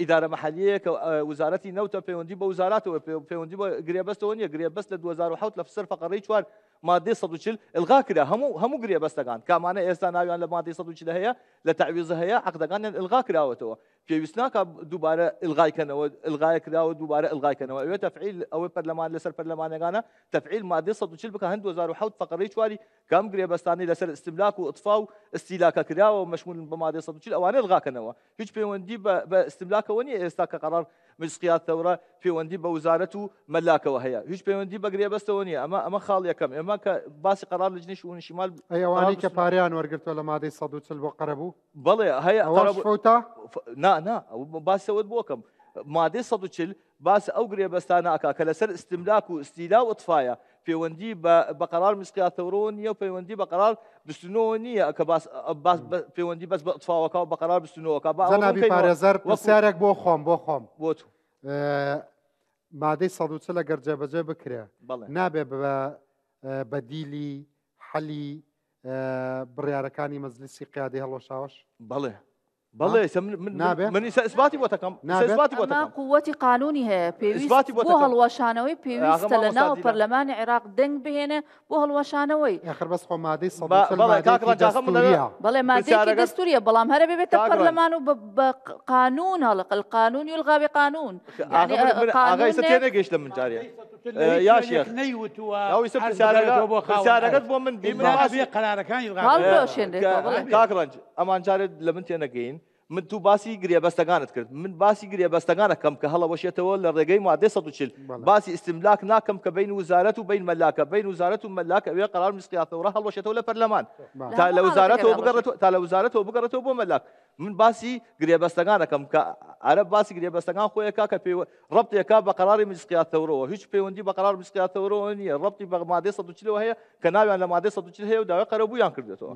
ئیدارە محلیەیە کە وزارەتی نەوتە پەیوەندی بە وزاراتەوە پەیوەندی بە گرێبەستەوە نییە گرێبەست لە 2007 لە سەر فەقەڕەی چوار مادەی 140 ئلغا کرا هەموو هەموو گرێبەستەکان کامانە ئێستا ناویان لە مادەی 140 هەیە لە تەعویزە هەیە عەقدەکانیان ئلغا کراوەتەوە پێویست ناکا دووبارە ئلغای کەنەوە ئلغایە کراوە دووبارە ئلغای کەنەوە ئەوێ تەفعیل ئەوەی پەرلەمان لەسەر پەرلەمانەکانە تەفعیل مادەی 140 بکە هەند 2007 فەقەرەی چواری کام گرێبەستانەی لەسەر ئیستملاک و ئیطفا و ئیستیلاکە کراوە و مەشمولن بە مادەی 140 ئەوانە ئلغا کەنەوە هیچ پەیوەندی بە بە ئیستملاکەوە نییە ئێستا کە قەرار مجلس قیاد ثورە پەیوەندی بە وزارەت و مەلاکەوە هەیە هیچ پەیوەندی بە گرێبەستەوە نییە ئەمە ئەمە خاڵ یەکەم ئێمە کە باسی قەرار لجنەی شئون شمال ئەی ئەوانەی کە پارەیان وەرگرتووە لە مادەی 140 بۆ قەرەبوو بەڵێ هەیە ئەوەش فەوتا؟ نا نا باسی ئەوەت بۆ کەم مادەی 140 باس ئەو گرێبەستانە ئەکا کە لەسەر ئیستملاک و ئیستیلا و ئیطفایە پەیوەندی بە بە قەرار مسقیا ثەورەوە نییە و پەیوەندی بە قەرار 29 نییە کە باس باس پەیوەندی بەس بە ئیطفاوەکە و بە قەرار 29ەکە با جەنابی پارێزەر پرسیارێک بۆ خۆم بۆ خۆم بۆ تو مادەی 140 ئەگەر جێبەجێ بکرێ نابێ بە بەدیلی حەلی بڕیارەکانی مەجلیسی قیادەی هەڵوەشاوەش؟ بەڵێ بەڵێ ئیسە من من نابێ من ئیسە ئیسباتی بۆ تەکەم ئیسباتی بۆ تەکەم قوتی قانونی هەیە پێویست بۆ هەڵوەشانەوەی پێویستە لە ناو پەرلەمانی عێراق دەنگ بهێنێ بۆ هەڵوەشانەوەی ئەخر بەس خۆ مادەی دەستوریە بەڵێ مادەیەکی دەستوریە بەڵام هەرە بێتە پەرلەمان و بە قانون هەڵق القانون يلغى بقانون يعني ئاغا ئیسە تێنەگەیشت لە من جارێ یا شێخ نەیوتووە ئەو ئیسە پرسیارەکەت بۆ من بی من باسی قەرارەکانی کاک ڕەنج ئەمان جارێ لە من تێنەگەین من تو باسی گرێبەستەکانت کرد من باسی گرێبەستەکانەکەم کە هەڵەوەشێتەوە لە ڕێگەی مادەی 140 باسی ئیستملاک ناکەم کە بین وزارەت و بین مەلاکە بین وزارەت و مەلاکە ئەوێ قەرار مسقیات ثەورە هەڵوەشێتەوە لە پەرلەمان تا لە وزارەتەوە بگەڕێتەوە تا لە وزارەتەوە بگەڕێتەوە بۆ مەلاک من باسی گرێبەستەکان ئەکەم کە عەرەب باسی گرێبەستەکان خۆی ئەکا کە پێوە ڕەبتی ئەکا بە قەراری مجلس قیاد ثەورەوە هیچ پەیوەندی بە قەرار مجلس قیاد ثەورەوە نییە ڕەبتی بە مادەی 140 ەوە هەیە کە ناویان لە مادەی 140 هەیە و داوای قەرەبوویان کردێتەوە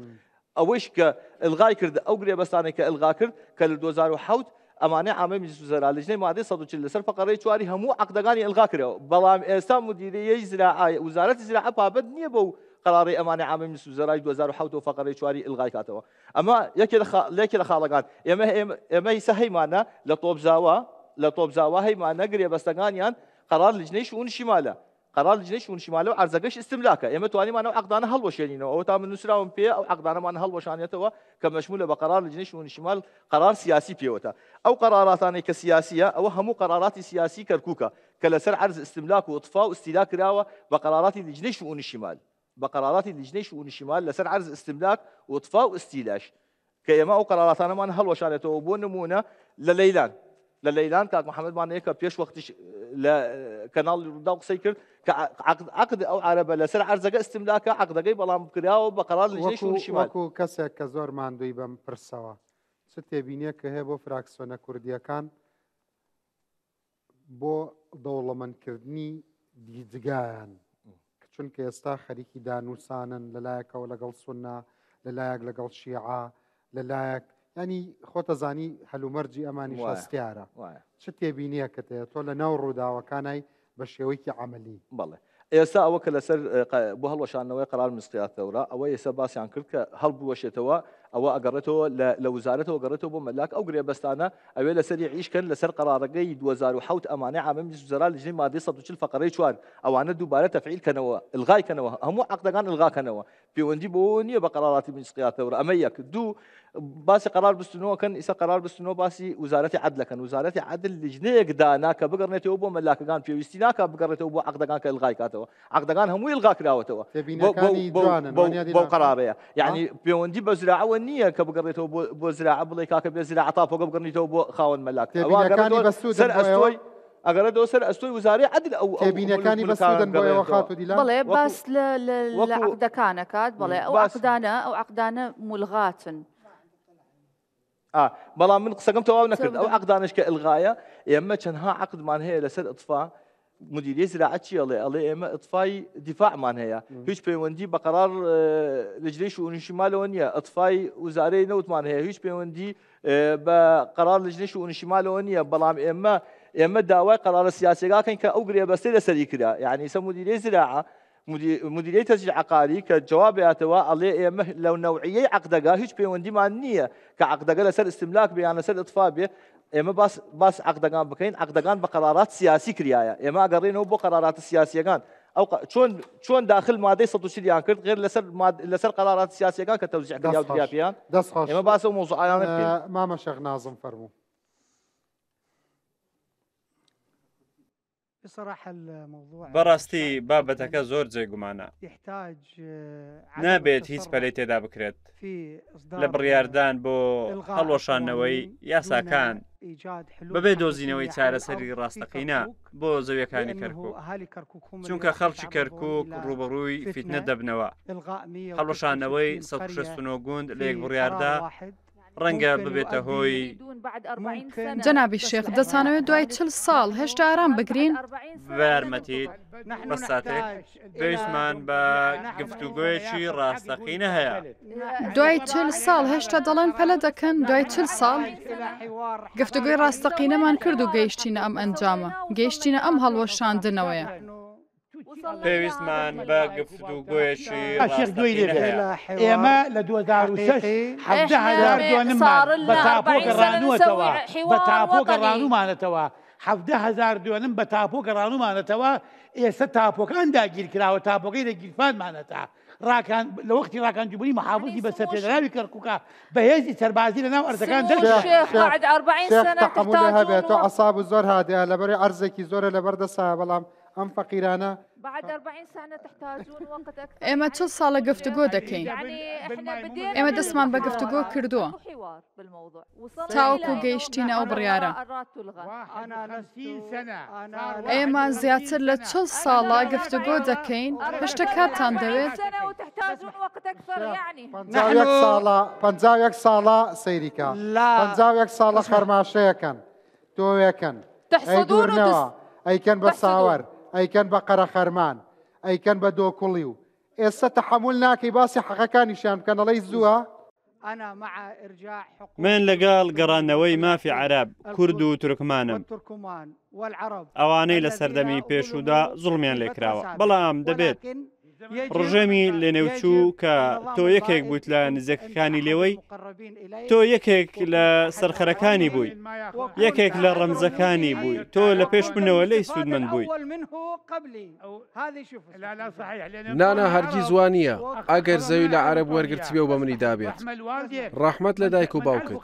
ئەوەیش کە ئلغای کرد ئەو گرێبەستانەی کە ئلغا کرد کە لە 2007 ئەمانەی عامەی مجلس وزراء لجنەی مادەی 140 لەسەر فەقەرەی چواری هەموو عەقدەکانی ئلغا کراوە بەڵام ئێستا مدیریەی زراعە وزارەتی زراعە پابەند نییە بەو قەرارەی ئەمانەی عامەی مجلس وزرای 2007 و فەقەرەی چواری ئلغای کاتەوە ئەمە یەکێ لە یەکێ لە خاڵەکان ئێمە ئێمە ئیسە هەیمانە لە تۆپزاوە لە تۆپزاوە هەیمانە گرێبەستەکانیان قەرار لجنەی شئون شیمالە قەرار لجنەی شئون شیمالە و عەرزەکەش ئیستملاکە ئێمە توانیمان ئەو عەقدانە هەڵوەشێنینەوە ئەوە تا من نووسراوم پێ ئەو عەقدانەمان هەڵوەشانێتەوە کە مەشمولە بە قەرار لجنەی شئون شیمال قەرار سیاسی پێوەتە ئەو قەراراتانەی کە سیاسیە ئەوە هەموو قەراراتی سیاسی کەرکووکە کە لەسەر عەرز ئیستملاک و ئیطفا و ئیستیلا کراوە بە قەراراتی لجنەی شئون شیمال بە قەراراتی لیژنەی شئونی شیمال لەسەر عەرز ئیستملاک و ئیطفا و ئیستیلاش کە ئێمە ئەو قەراراتانەمان هەڵوەشانێتەوە بۆ نموونە لە لەیلان لە لەیلان کاک محەممەدمان هەیە کە پێش وەختیش لە کەناڵی ڕووداو قسەی کرد کە عەقد ئەو عەرەبە لەسەر عەرزەکە ئیستملاکە عەقدەکەی بەڵام کراوە بە قەرار لیژنەی شئونی شیمال. وەکو کەسێک کە زۆر ماندووی بەم پرسەوە چ تێبینیەکە هەیە بۆ فراکسیۆنە کوردییەکان بۆ دەوڵەمەندکردنی دیدگایان چونکە ئێستا خەریکی دانوسانن لەلایەکەوە لەگەڵ سوننا لەلایەک لەگەڵ شیعە لەلایەک ینی خۆتەزانی هەلومەرجی ئەمانی هەستیارە چ تێبینیەکەت هەیە تۆ لە ناو ڕووداوەکانای بە شێوەیەکی عملی بەڵێ ئێستا ئەوە کە لەسەر بۆ هەڵوەشاندنەوەی قەرار مسقیات ثەورە ئەوە ئێستا باسیان کرد کە هەڵبوەشێتەوە ئەوە ئەگەڕێتەوە لە وزارەتەوە گەڕێتەوە بۆ مەلاک ئەو گرێبەستانە ئەوێ لەسەری عیش کەن لەسەر قەرارەکەی 2007 ئەمانەی عامە مجلس وزراء لجنەی مادەی 140 فەقەرەی چوار ئەوانە دووبارە تەفعیل کەنەوە ئلغای کەنەوە هەموو عەقدەکان ئلغا کەنەوە پەیوەندی بەوە نییە بە قەراراتی مجلس قیاد ثەورە ئەمە یەک دوو باسی قەرار 29 کەن، ئیسە قەرار 29 باسی وزارەتی عەدل کەن. وزارەتی عەدل لیژنەیەک دانا کە بگەڕێتەوە بۆ مەلاکەکان، پێویستی ناکات بگەڕێتەوە بۆ عەقدەکان کە ئیلغای کاتەوە. عەقدەکان هەمووی ئیلغا کراوەتەوە تێبینەکانی جوانن، وانیە بەو دیلان؟ قەرارەیە. یعنی پەیوەندی بە زراعەوە نییە کە بگەڕێتەوە بۆ زراعە بڵێ کاکە بێ زراعە تاپۆکە بگەڕێتەوە بۆ خاوەن مەلاک. ئەوە تێبینەکانی ئەگەڕێتەوە بەسوودن سەر بۆ ئێوە؟ ئەستۆی ئەگەڕێتەوە سەر ئەستۆی وزارەی عەدل ئەو ئەو تێبینەکانی ملکانە بەسوودن بۆ ئێوە بگەڕێنێتەوە. خاتوو دیلان؟ بەڵێ وەکو باس لە لە لە وەکو عەقدەکان ئەکات، بەڵێ ئەو باس عەقدانە ئەو عەقدانە مولغاتن. ئا بەڵام من قسەکەم تەواو نەکرد. ئەو عەقدانەش کە ئیلغایە، ئێمە چەندها عەقدمان هەیە لەسەر ئیطفا. مدیریە زراعەت چی ئەڵێ؟ ئەڵێ ئێمە ئیطفای دیفاعمان هەیە، هیچ پەیوەندی بە قەرار لجنەی شؤونی شمالەوە نییە. ئیطفای وزارەی نەوتمان هەیە، هیچ پەیوەندی بە قەرار لجنەی شؤونی شمالەوە نییە. بەڵام ئێمە داوای قەرارە سیاسیەکەین کە ئەو گرێبەستەی لەسەری کرا. یعنی ئێستا مدیریەی زراعە، مدیریەی تەسجیل عقاری کە جواب یاتەوە ئەڵێ ئێمە لەو نەوعیەی عەقدەگا هیچ پەیوەندیمان نییە کە عەقدەگە لەسەر ئیستملاک بێ یان لەسەر ئیطفا بێ. ئێمە باس عەقدەکان بکەین، عەقدەکان بە قەرارات سیاسی کریایە. ئێمە ئەگەڕێنەوە بۆ قەرارات سیاسیەکان. ئەو چۆن داخل مادەی 140 یان کرد غێر لەسەر قەرارات سیاسیەکان کە تەوزیع کریا و دریا پێیان؟ دەست خۆش. ئێمە باس ئەو مەوزوعانە بکەین. مامە شێخ نازم فەرموو. بەڕاستی بابەتەکە زۆر جێگومانە. نابێت هیچ پەلەی تێدا بکرێت لە بڕیاردان بۆ هەڵوەشاندنەوەی یاساکان بەبێ دۆزینەوەی چارەسەری ڕاستەقینە بۆ زەویەکانی کەرکوک، چونکە خەڵکی کەرکوک ڕووبەڕووی فیتنە دەبنەوە. هەڵوەشاندنەوەی 169 گوند لە یەک بڕیاردا ڕەنگە ببێتە هۆی. جەنابی شێخ دەتانەوێت دوای 40 ساڵ هێشتا ئارام بگرین؟ بە یارمەتیت بەس ساتێک پێویستمان بە گفتوگۆیەکی ڕاستەقینە هەیە. دوای 40 ساڵ هێشتا دەڵێن پەلە دەکەن؟ دوای 40 ساڵ گفتوگۆی ڕاستەقینەمان کرد و گەیشتینە ئەم ئەنجامە، گەیشتینە ئەم هەڵوەشاندنەوەیە. پێویستمان بە گفتوگۆیەکی شێخ دوێی لێ ڕاستەقینە بێت. هەیە. ئێمە لە 2006 17 هەزار دۆنممان بە تاپۆ گەڕانووەتەوە، بە تاپۆ گەڕانوومانەتەوە، 17 هەزار دۆنم بە تاپۆ گەڕانوومانەتەوە. ئێستا تاپۆکان داگیر کراوە، تاپۆکەی لە گیرفانمانەتە. ڕاکان لە وەختی ڕاکان جبوری محافظی بە سەرپێدراوی کەرکووکە بەهێزی سەربازی لە ناو ئەرزەکان دەرکرا. شێخ تەحەمولی هەبێت، تۆ عەساب و زۆر هادەیە لەبەری عەرزێکی زۆرە لەبەر دەسایە، بەڵام ئەم فەقیرانە ئێمە 40 ساڵە گفتوگۆ دەکەین. ئێمە دەستمان بە گفتوگۆ کردووە تاوەکو گەیشتینە ئەو بڕیارە. ئێمە زیاتر لە 40 ساڵە گفتوگۆ دەکەین، هێشتا کاتتان دەوێت؟ 51 ساڵە، 51 ساڵە سەیریکە، 51 ساڵە خەرماشەیەکەن، تۆوێکەن، ئەی دوورنەوە، ئەیکەن بە ساوەر، ئەیکەن بە قەرەخەرمان، ئەیکەن بە دۆکوڵی و ئێستا تەحەمول ناکەی باسی حەقەکانیشیان بکەن، ئەڵێی زووە؟ من لەگەڵ گەڕاندنەوەی مافی عەرەب، کورد و تورکمانم، ئەوانەی لە سەردەمی پێشوودا زوڵمیان لێکراوە، بەڵام دەبێت ڕژێمی لەنێوچوو کە تۆ یەکێک بوویت لە نزیکەکانی لێوەی، تۆ یەکێک لە سەرخەرەکانی بووی، یەکێک لە ڕەمزەکانی بووی، تۆ لە پێش منەوە لێی سوودمەند بووی. نانا هەرگیز وا نییە، ئەگەر زەوی لە عەرەب وەرگرتبێ و بە منی دابێت. ڕەحمەت لە دایک و باوکت.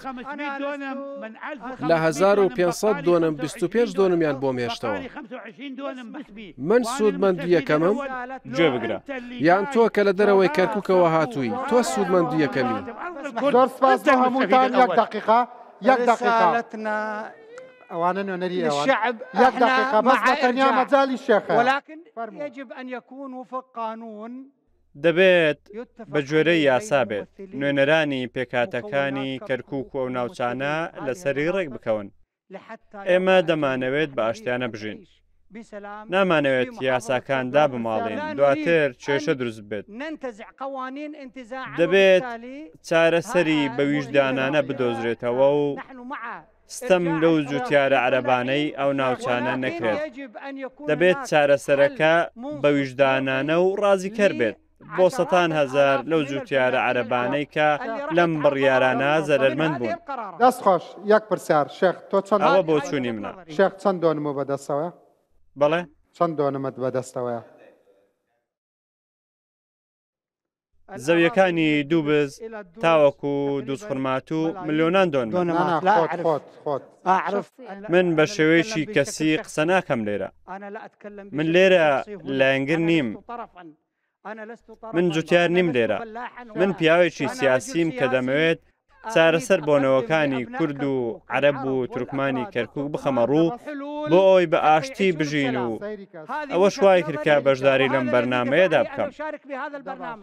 لە 1500 دۆنم 25 دۆنمیان بۆم هێشتەوە. من سوودمەندی یەکەمم؟ گوێ بگرە. یان تۆ کە لە دەرەوەی کەرکووکەوە هاتووی، تۆ سوودمەندی یەکەمی؟ زۆر سپاس بۆ هەمووتان. یەک دەقیقە، یەک دەقیقە. ئەوانە نوێنەری ئێوەن. یەک دەقیقە بەس بە تەنیا مەجالی شێخە. دەبێت بە گوێرەی یاسا بێت، نوێنەرانی پێکهاتەکانی کەرکووک و ئەو ناوچانە لەسەری ڕێک بکەون. ئێمە دەمانەوێت بە ئاشتیانە بژین. نامانەوێت یاساکان دابماڵین دواتر کێشە دروست ببێت. دەبێت چارەسەری بە ویژدانانە بدۆزرێتەوە و ستەم لەو جوتیارە عەرەبانەی ئەو ناوچانە نەکرێت. دەبێت چارەسەرەکە بە ویژدانانە و ڕازیکەر بێت بۆ سەتان هەزار لەو جوتیارە عەرەبانەی کە لەم بڕیارانە زەرەرمەند بوون. دەست خۆش. یەک پرسیار شێخ تۆ چەند ئەوە بۆچوونی منە. شێخ چەند دۆنمو بەدەستەوەیە؟ بەڵێ؟ چەند دۆنمت بەدەستەوەیە؟ زەویەکانی دووبز تاوەکو دووزخورماتوو ملیۆنان دۆنمن. من بە شێوەیەکی کەسی قسە ناکەم لێرە. من لێرە لایەنگر نیم. من جوتیار نیم لێرە. من پیاوێکی سیاسیم کە دەمەوێت چارەسەر بۆ نەوەکانی کورد و عەرەب و تورکمانی کەرکوک بخەمە ڕوو بۆ ئەوەی بە ئاشتی بژین و ئەوەش وای کرد کە بەشداری لەم بەرنامەیەدا بکەم.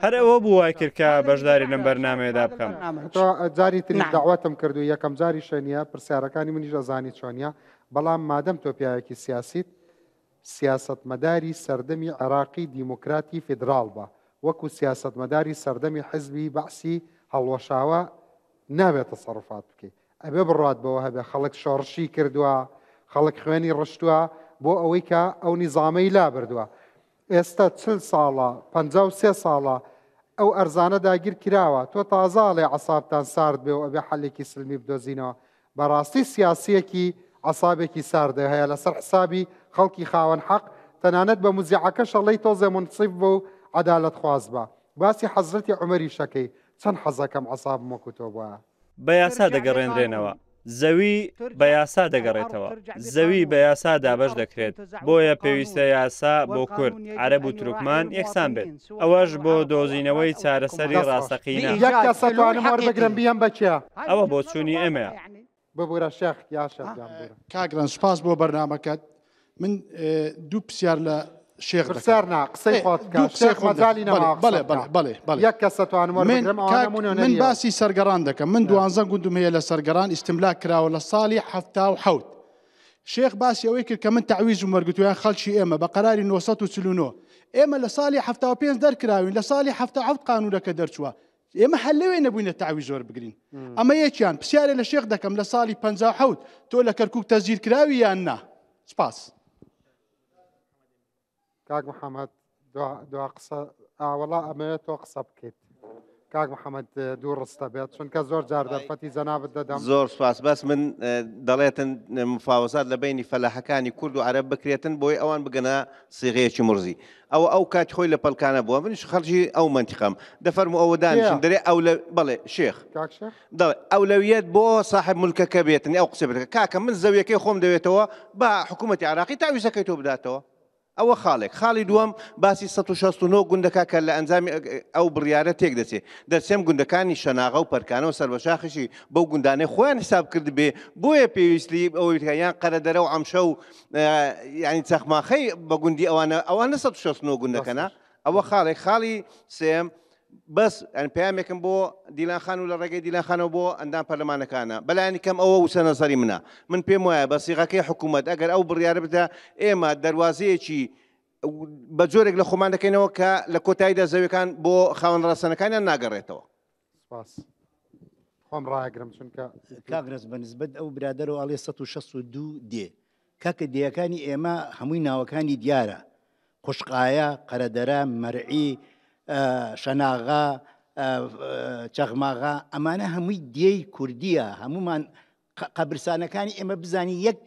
هەر ئەوە بوو وای کرد کە بەشداری لەم بەرنامەیەدا بکەم. تۆ جاری تریش دەعوەتم کرد و یەکەم جاریشە نییە، پرسیارەکانی منیش ئەزانی چۆنیە، بەڵام مادەم تۆ پیاوێکی سیاسیت سیاسەتمەداری سەردەمی عێراقی دیموکراتی فیدراڵ بە، وەکو سیاسەتمەداری سەردەمی حزبی بەعسی هەڵوەشاوە نابێ تەسەروفات بکەی. ئەبێ بڕوات بەوە هەبێ خەڵک شۆڕشی کردوە، خەڵک خوێنی ڕشتوە بۆ ئەوەی کە ئەو نیزامەی لابردوە. ئێستە 40 ساڵە، 53 ساڵە ئەو ئەرزانە داگیر کراوە، تۆ تازە ئەڵێ عەسابتان سارد بێ و ئەبێ حەلێکی سلمی بدۆزینەوە. بەڕاستی سیاسیەکی عەسابێکی ساردە هەیە لەسەر حسابی خەڵکی خاوەن حەق، تەنانەت بە موزیعەکەش ئەڵێی تۆزێ مونسیف بە و عەدالەت خواز بە. باسی حەزرەتی عومەریش ئەکەی، چەند حەزەکەم عەسابم وەکو تۆ بوایە. بە یاسا دەگەڕێنرێنەوە. زەوی بە یاسا دەگەڕێتەوە. زەوی بە یاسا دابەش دەکرێت، بۆیە پێویستە یاسا بۆ کورد، عەرەب و تورکمان یەکسان بێت. ئەوەش بۆ دۆزینەوەی چارەسەری دەست خۆش. ڕاستەقینە. یەک کەس ئەتوانم وەربگرم بیەم بە کێ؟ ئەوە بۆچوونی ئێمەیە. ببورە شێخ یا شێخ گیان ببورە. کاک رەنج سوپاس بۆ بەرنامەکەت من دوو پرسیار لە شێخ دەکەم. پرسیار نا قسەی خۆت بکە دوو قسەی شێخ خۆم دەکەم. مەجالی نەماوە بەڵێ قسە بەڵێ بکا. بەڵێ بەڵێ یەک کەس ئەتوانم من وەربگرم ئەوانە کاک هەموو من نوێنەریەوە. باسی سەرگەڕان دەکەم من دوانزە گوندم هەیە لە سەرگەڕان ئیستملاک کراوە لە ساڵی 77 شێخ باسی ئەوەی کرد کە من تەعویزم وەرگرتووە یان خەڵکی ئێمە بە قەراری 949 ئێمە لە ساڵی 75 دەرکراوین لە ساڵی 77 قانونەکە دەرچووە ئێمە هەر لەوێ نەبووینە تەعویز وەربگرین ئەمە یەکیان پرسیارێ لە شێخ دەکەم لە ساڵی 57 تۆ لە کەرکوک تەزییر کراوی یان نا سپاس. کاک محەممەد دوا قسە ئاوەڵا ئەمەوێت تۆ قسە بکەیت کاک محەممەد دوو ڕستە بێت چونکە زۆر جار دەرفەتی جەنابت دەدەم زۆر سپاس بەس من دەڵێتن مفاوەزات لە بینی فەلاحەکانی کورد و عەرەب بکرێتن بۆی ئەوان بگەنە سیغەیەکی مرزی ئەوە ئەو کاتی خۆی لە پەلکانە بووە منیش خەڵکی ئەو مەنتیقەم دەفەرموو ئەوە دانیشن دەرێ ئەو لە بەڵێ شێخ کاک شێخ دەڵێ ئەولەویەت بۆ ساحب ملکەکە بێتن ئەو قسە بێت کاکە من زەویەکەی خۆم دەوێتەوە با حکوومەتی عراقی تاویزەکەی تۆ بداتەوە ئەوە خاڵێک خاڵی دووەم باسی 169 گوندەکە کە لە ئەنجامی ئەو بڕیارە تێک دەچێت دەرسێم گوندەکانی شەناغە و پەرکانەوە سەر بە شاخیشی بەو گوندانەی خۆیان حساب کرد بێ بۆیە پێویستی ئەوەی یان قەرەدەرە و عەمشە و یعنی چەخماخەی بە گوندی ئەوانە ئەوانە 169 گوندەکەنا ئەوە خاڵێک خاڵی سێم بەس ئەن پامێکم بۆ دیلان خان و لە ڕێگەی دیلان خانەوە بۆ ئەندام پەرلەمانەکانە بەلایانی کەم ئەوە وسە نەزەری منە من پێم وایە بە سیغەکەی حکوومەت ئەگەر ئەو بڕیارە بدە ئێمە دەواازەیەکی بە جۆرێک لە خۆمان دەکەینەوە کە لە کۆتاییدا زەویەکان بۆ خاوەن ڕەسەنەکانیان ناگەڕێتەوە. سپاس. خۆم ڕاگرم چونکە کاک ڕێز بە نسبەت ئەو برادەرەوە ئەڵێ 162 دێ کاکە دێیەکانی ئێمە هەمووی ناوەکانی دیارە قوشقایە قەرەدەرە مەرعی شەناغا چەغماغا ئەمانە هەمووی دێی کوردیە هەمومان قەبرسانەکانی ئێمە بزانی یەک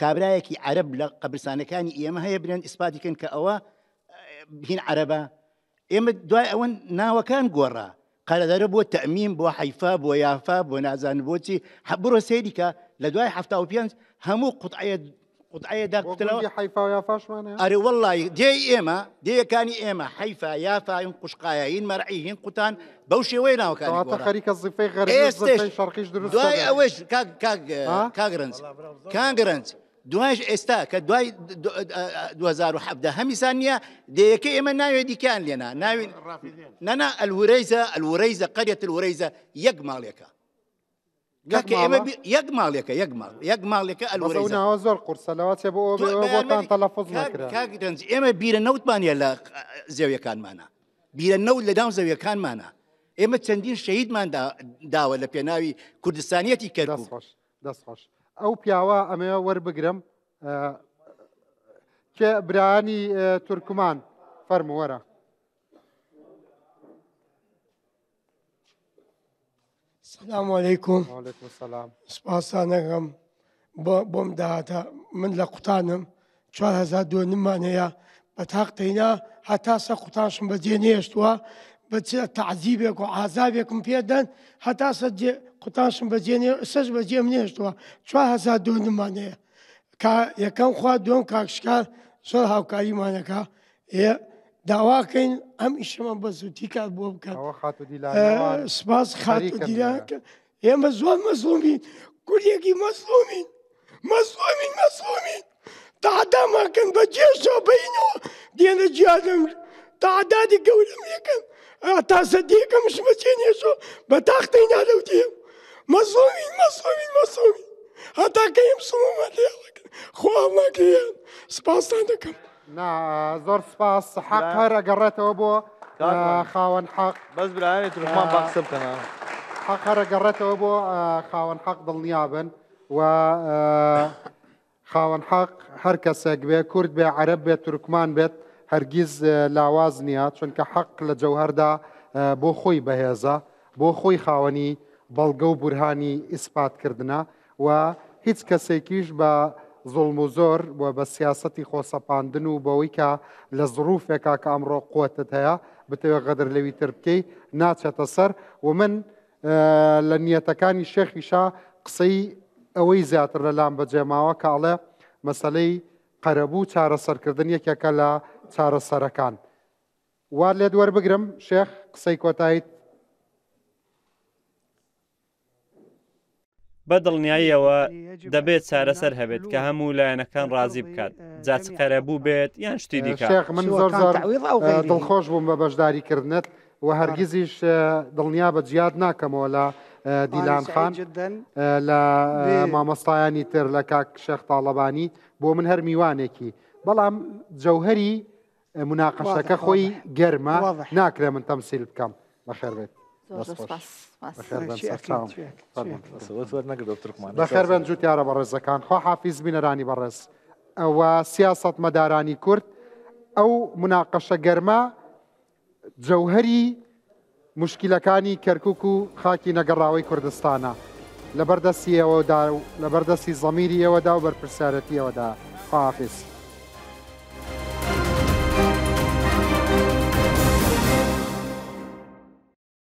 کابرایەکی عەرەب لە قەبرسانەکانی ئێمە هەیە برێن ئیسپاتی کەن کە ئەوە هین عەرەبە ئێمە دوای ئەوە ناوەکان گۆڕا قەرەدەرە بۆ تەمیم بۆ حیفا بۆ یافا بۆ نازان بۆچی بڕۆ سەیریکە لە دوای 75 هەموو قوتعەیە قوتعەیە دا کوتلەوە حیفا و یافاشمان هەیە؟ ئەرێ وەڵڵی دێی ئێمە دێیەکانی ئێمە حیفا یافا هین قوشقایە هین مەرعی هین قوتان بەو شێوەیە ناوەکانی کەواتە گۆڕا. خەریکە زیفەی غەربی و ئێستش زیفەی شەرقیش دروست دوای دەبێت. ئەوەش کاک کاک ها؟ کاک رەنج کاک رەنج دوایش ئێستا کە دوای 2017 هەمیسان نییە دێیەکەی ئێمە ناوێ دیکەیان لێنا ناوی نەنا الورەیزە الورەیزە قەریەت الورەیزە یەک ماڵێکە کاکە ئێمە یەک ماڵێکە یەک ماڵ یەک ماڵێکە ئەلوەرەی ناوە زۆر قورسە لەوە چێ بۆ بۆتان تەلەفظ نەکرا کاک رەنج ئێمە بیرە نەوتمان نیە لە زەویەکانمانە بیرە نەوت لە ناو زەویەکانمانە ئێمە چەندین شەهیدمان داوە لە پێناوی کوردستانیەتی کەرکوک دەست خۆش ئەو پیاوە ئەمەوێ وەربگرم کێ برایانی تورکمان فەرموو وەرە. سلام علیکم وعلیکم السلام سپاستان ئەکەم بۆ بۆم داهاتە من لە قوتانم 4000 دۆنممان هەیە بە تاق تەینا هەتا سە قوتانشم بەجێ نێشتووە. بە چ تەعزیبێک و عازابێکم پێ دەن هەتا سەر جێ قوتانشم بەجێ نێ سەش بەجێم نێشتووە 4000 دۆنممان هەیە کا یەکەم خوا دووەم کاک شکار زۆر هاوکاریمانەکە ئێ داواکەین ئەم ئیشەمان بە زووتی کار بۆ بکات ئەوە خاتوو دیلان ئەوان سپاس خاتوو خەریکن دیلان لێرە. کە ئێمە زۆر مەزڵومین کوردێکی مەزڵومین مەزڵومین مەزڵومین تەعدامان کەن بە جێشەوە بینەوە دێنە جیادم تەعدادی گەورەم لێکەن تا سەدیەکەم شمە چێنێشۆ بە تاختەی نالەو دێم مەزڵومین مەزڵومین مەزڵومین هەتا کەیم سڵومان لێڵەکەن خوا هەڵناگریان سپاستان دەکەم. نا زۆر سپاس حەق هەر ئەگەڕێتەوە بۆ خاوەن حەق بەس برایانی تورکمان با قسە بکەن حەق هەر ئەگەڕێتەوە بۆ خاوەن حەق دڵنیابن و خاوەن حەق هەر کەسێک بێ کورد بێ عەرەب بێت تورکمان بێت هەرگیز لاواز نییە چونکە حەق لە جەوهەردا بۆ خۆی بەهێزە بۆ خۆی خاوەنی بەڵگە و بورهانی ئیسپاتکردنە و هیچ کەسێکیش بە زوڵم و زۆر و بە سیاسەتی خۆسەپاندن و بەوەی کە لە زڕوفێکا کە ئەمڕۆ قوتت هەیە بتەوێت غەدر لەوی تر بکەی ناچێتە سەر و من لە نیەتەکانی شێخیشا قسەی ئەوەی زیاتر لە لام بەجێماوە کە ئەڵێ مەسەلەی قەرەبوو چارەسەرکردن یەکێکە لە چارەسەرەکان وات لێت وەربگرم شێخ قسەی کۆتاییت. بە دڵنیاییەوە دەبێت چارەسەر هەبێت کە هەموو لایەنەکان ڕازی بکات، جا چ قەرەبوو بێت یان شتی دیکە. شێخ من زۆر زۆر دڵخۆش بووم بە بەشداری کردنت و هەرگیزیش دڵنیا بە جیاد ناکەمەوە لە دیلان خان لە مامۆستایانی تر لە کاک شێخ تاڵەبانی بۆ من هەر میوانێکی بەڵام جەوهەری مناقەشەکە خۆی گەرمە ناکرێ من تەمسیل بکەم بەخێر بێت بەخێر بن جوتیارە بەڕێزەکان خوا حافیز بینەرانی بەڕێز ئەوە سیاست مەدارانی کورد ئەو مناقەشە گەرمە جەوهەری مشکلەکانی کەرکک و خاکی نەگەڕاوەی کوردستانە لەبەردەستی ئێوەدا و لەبەردەستی زەمیری ئێوەدا و بەرپرسیارەتی ئێوەدا خواحافیز.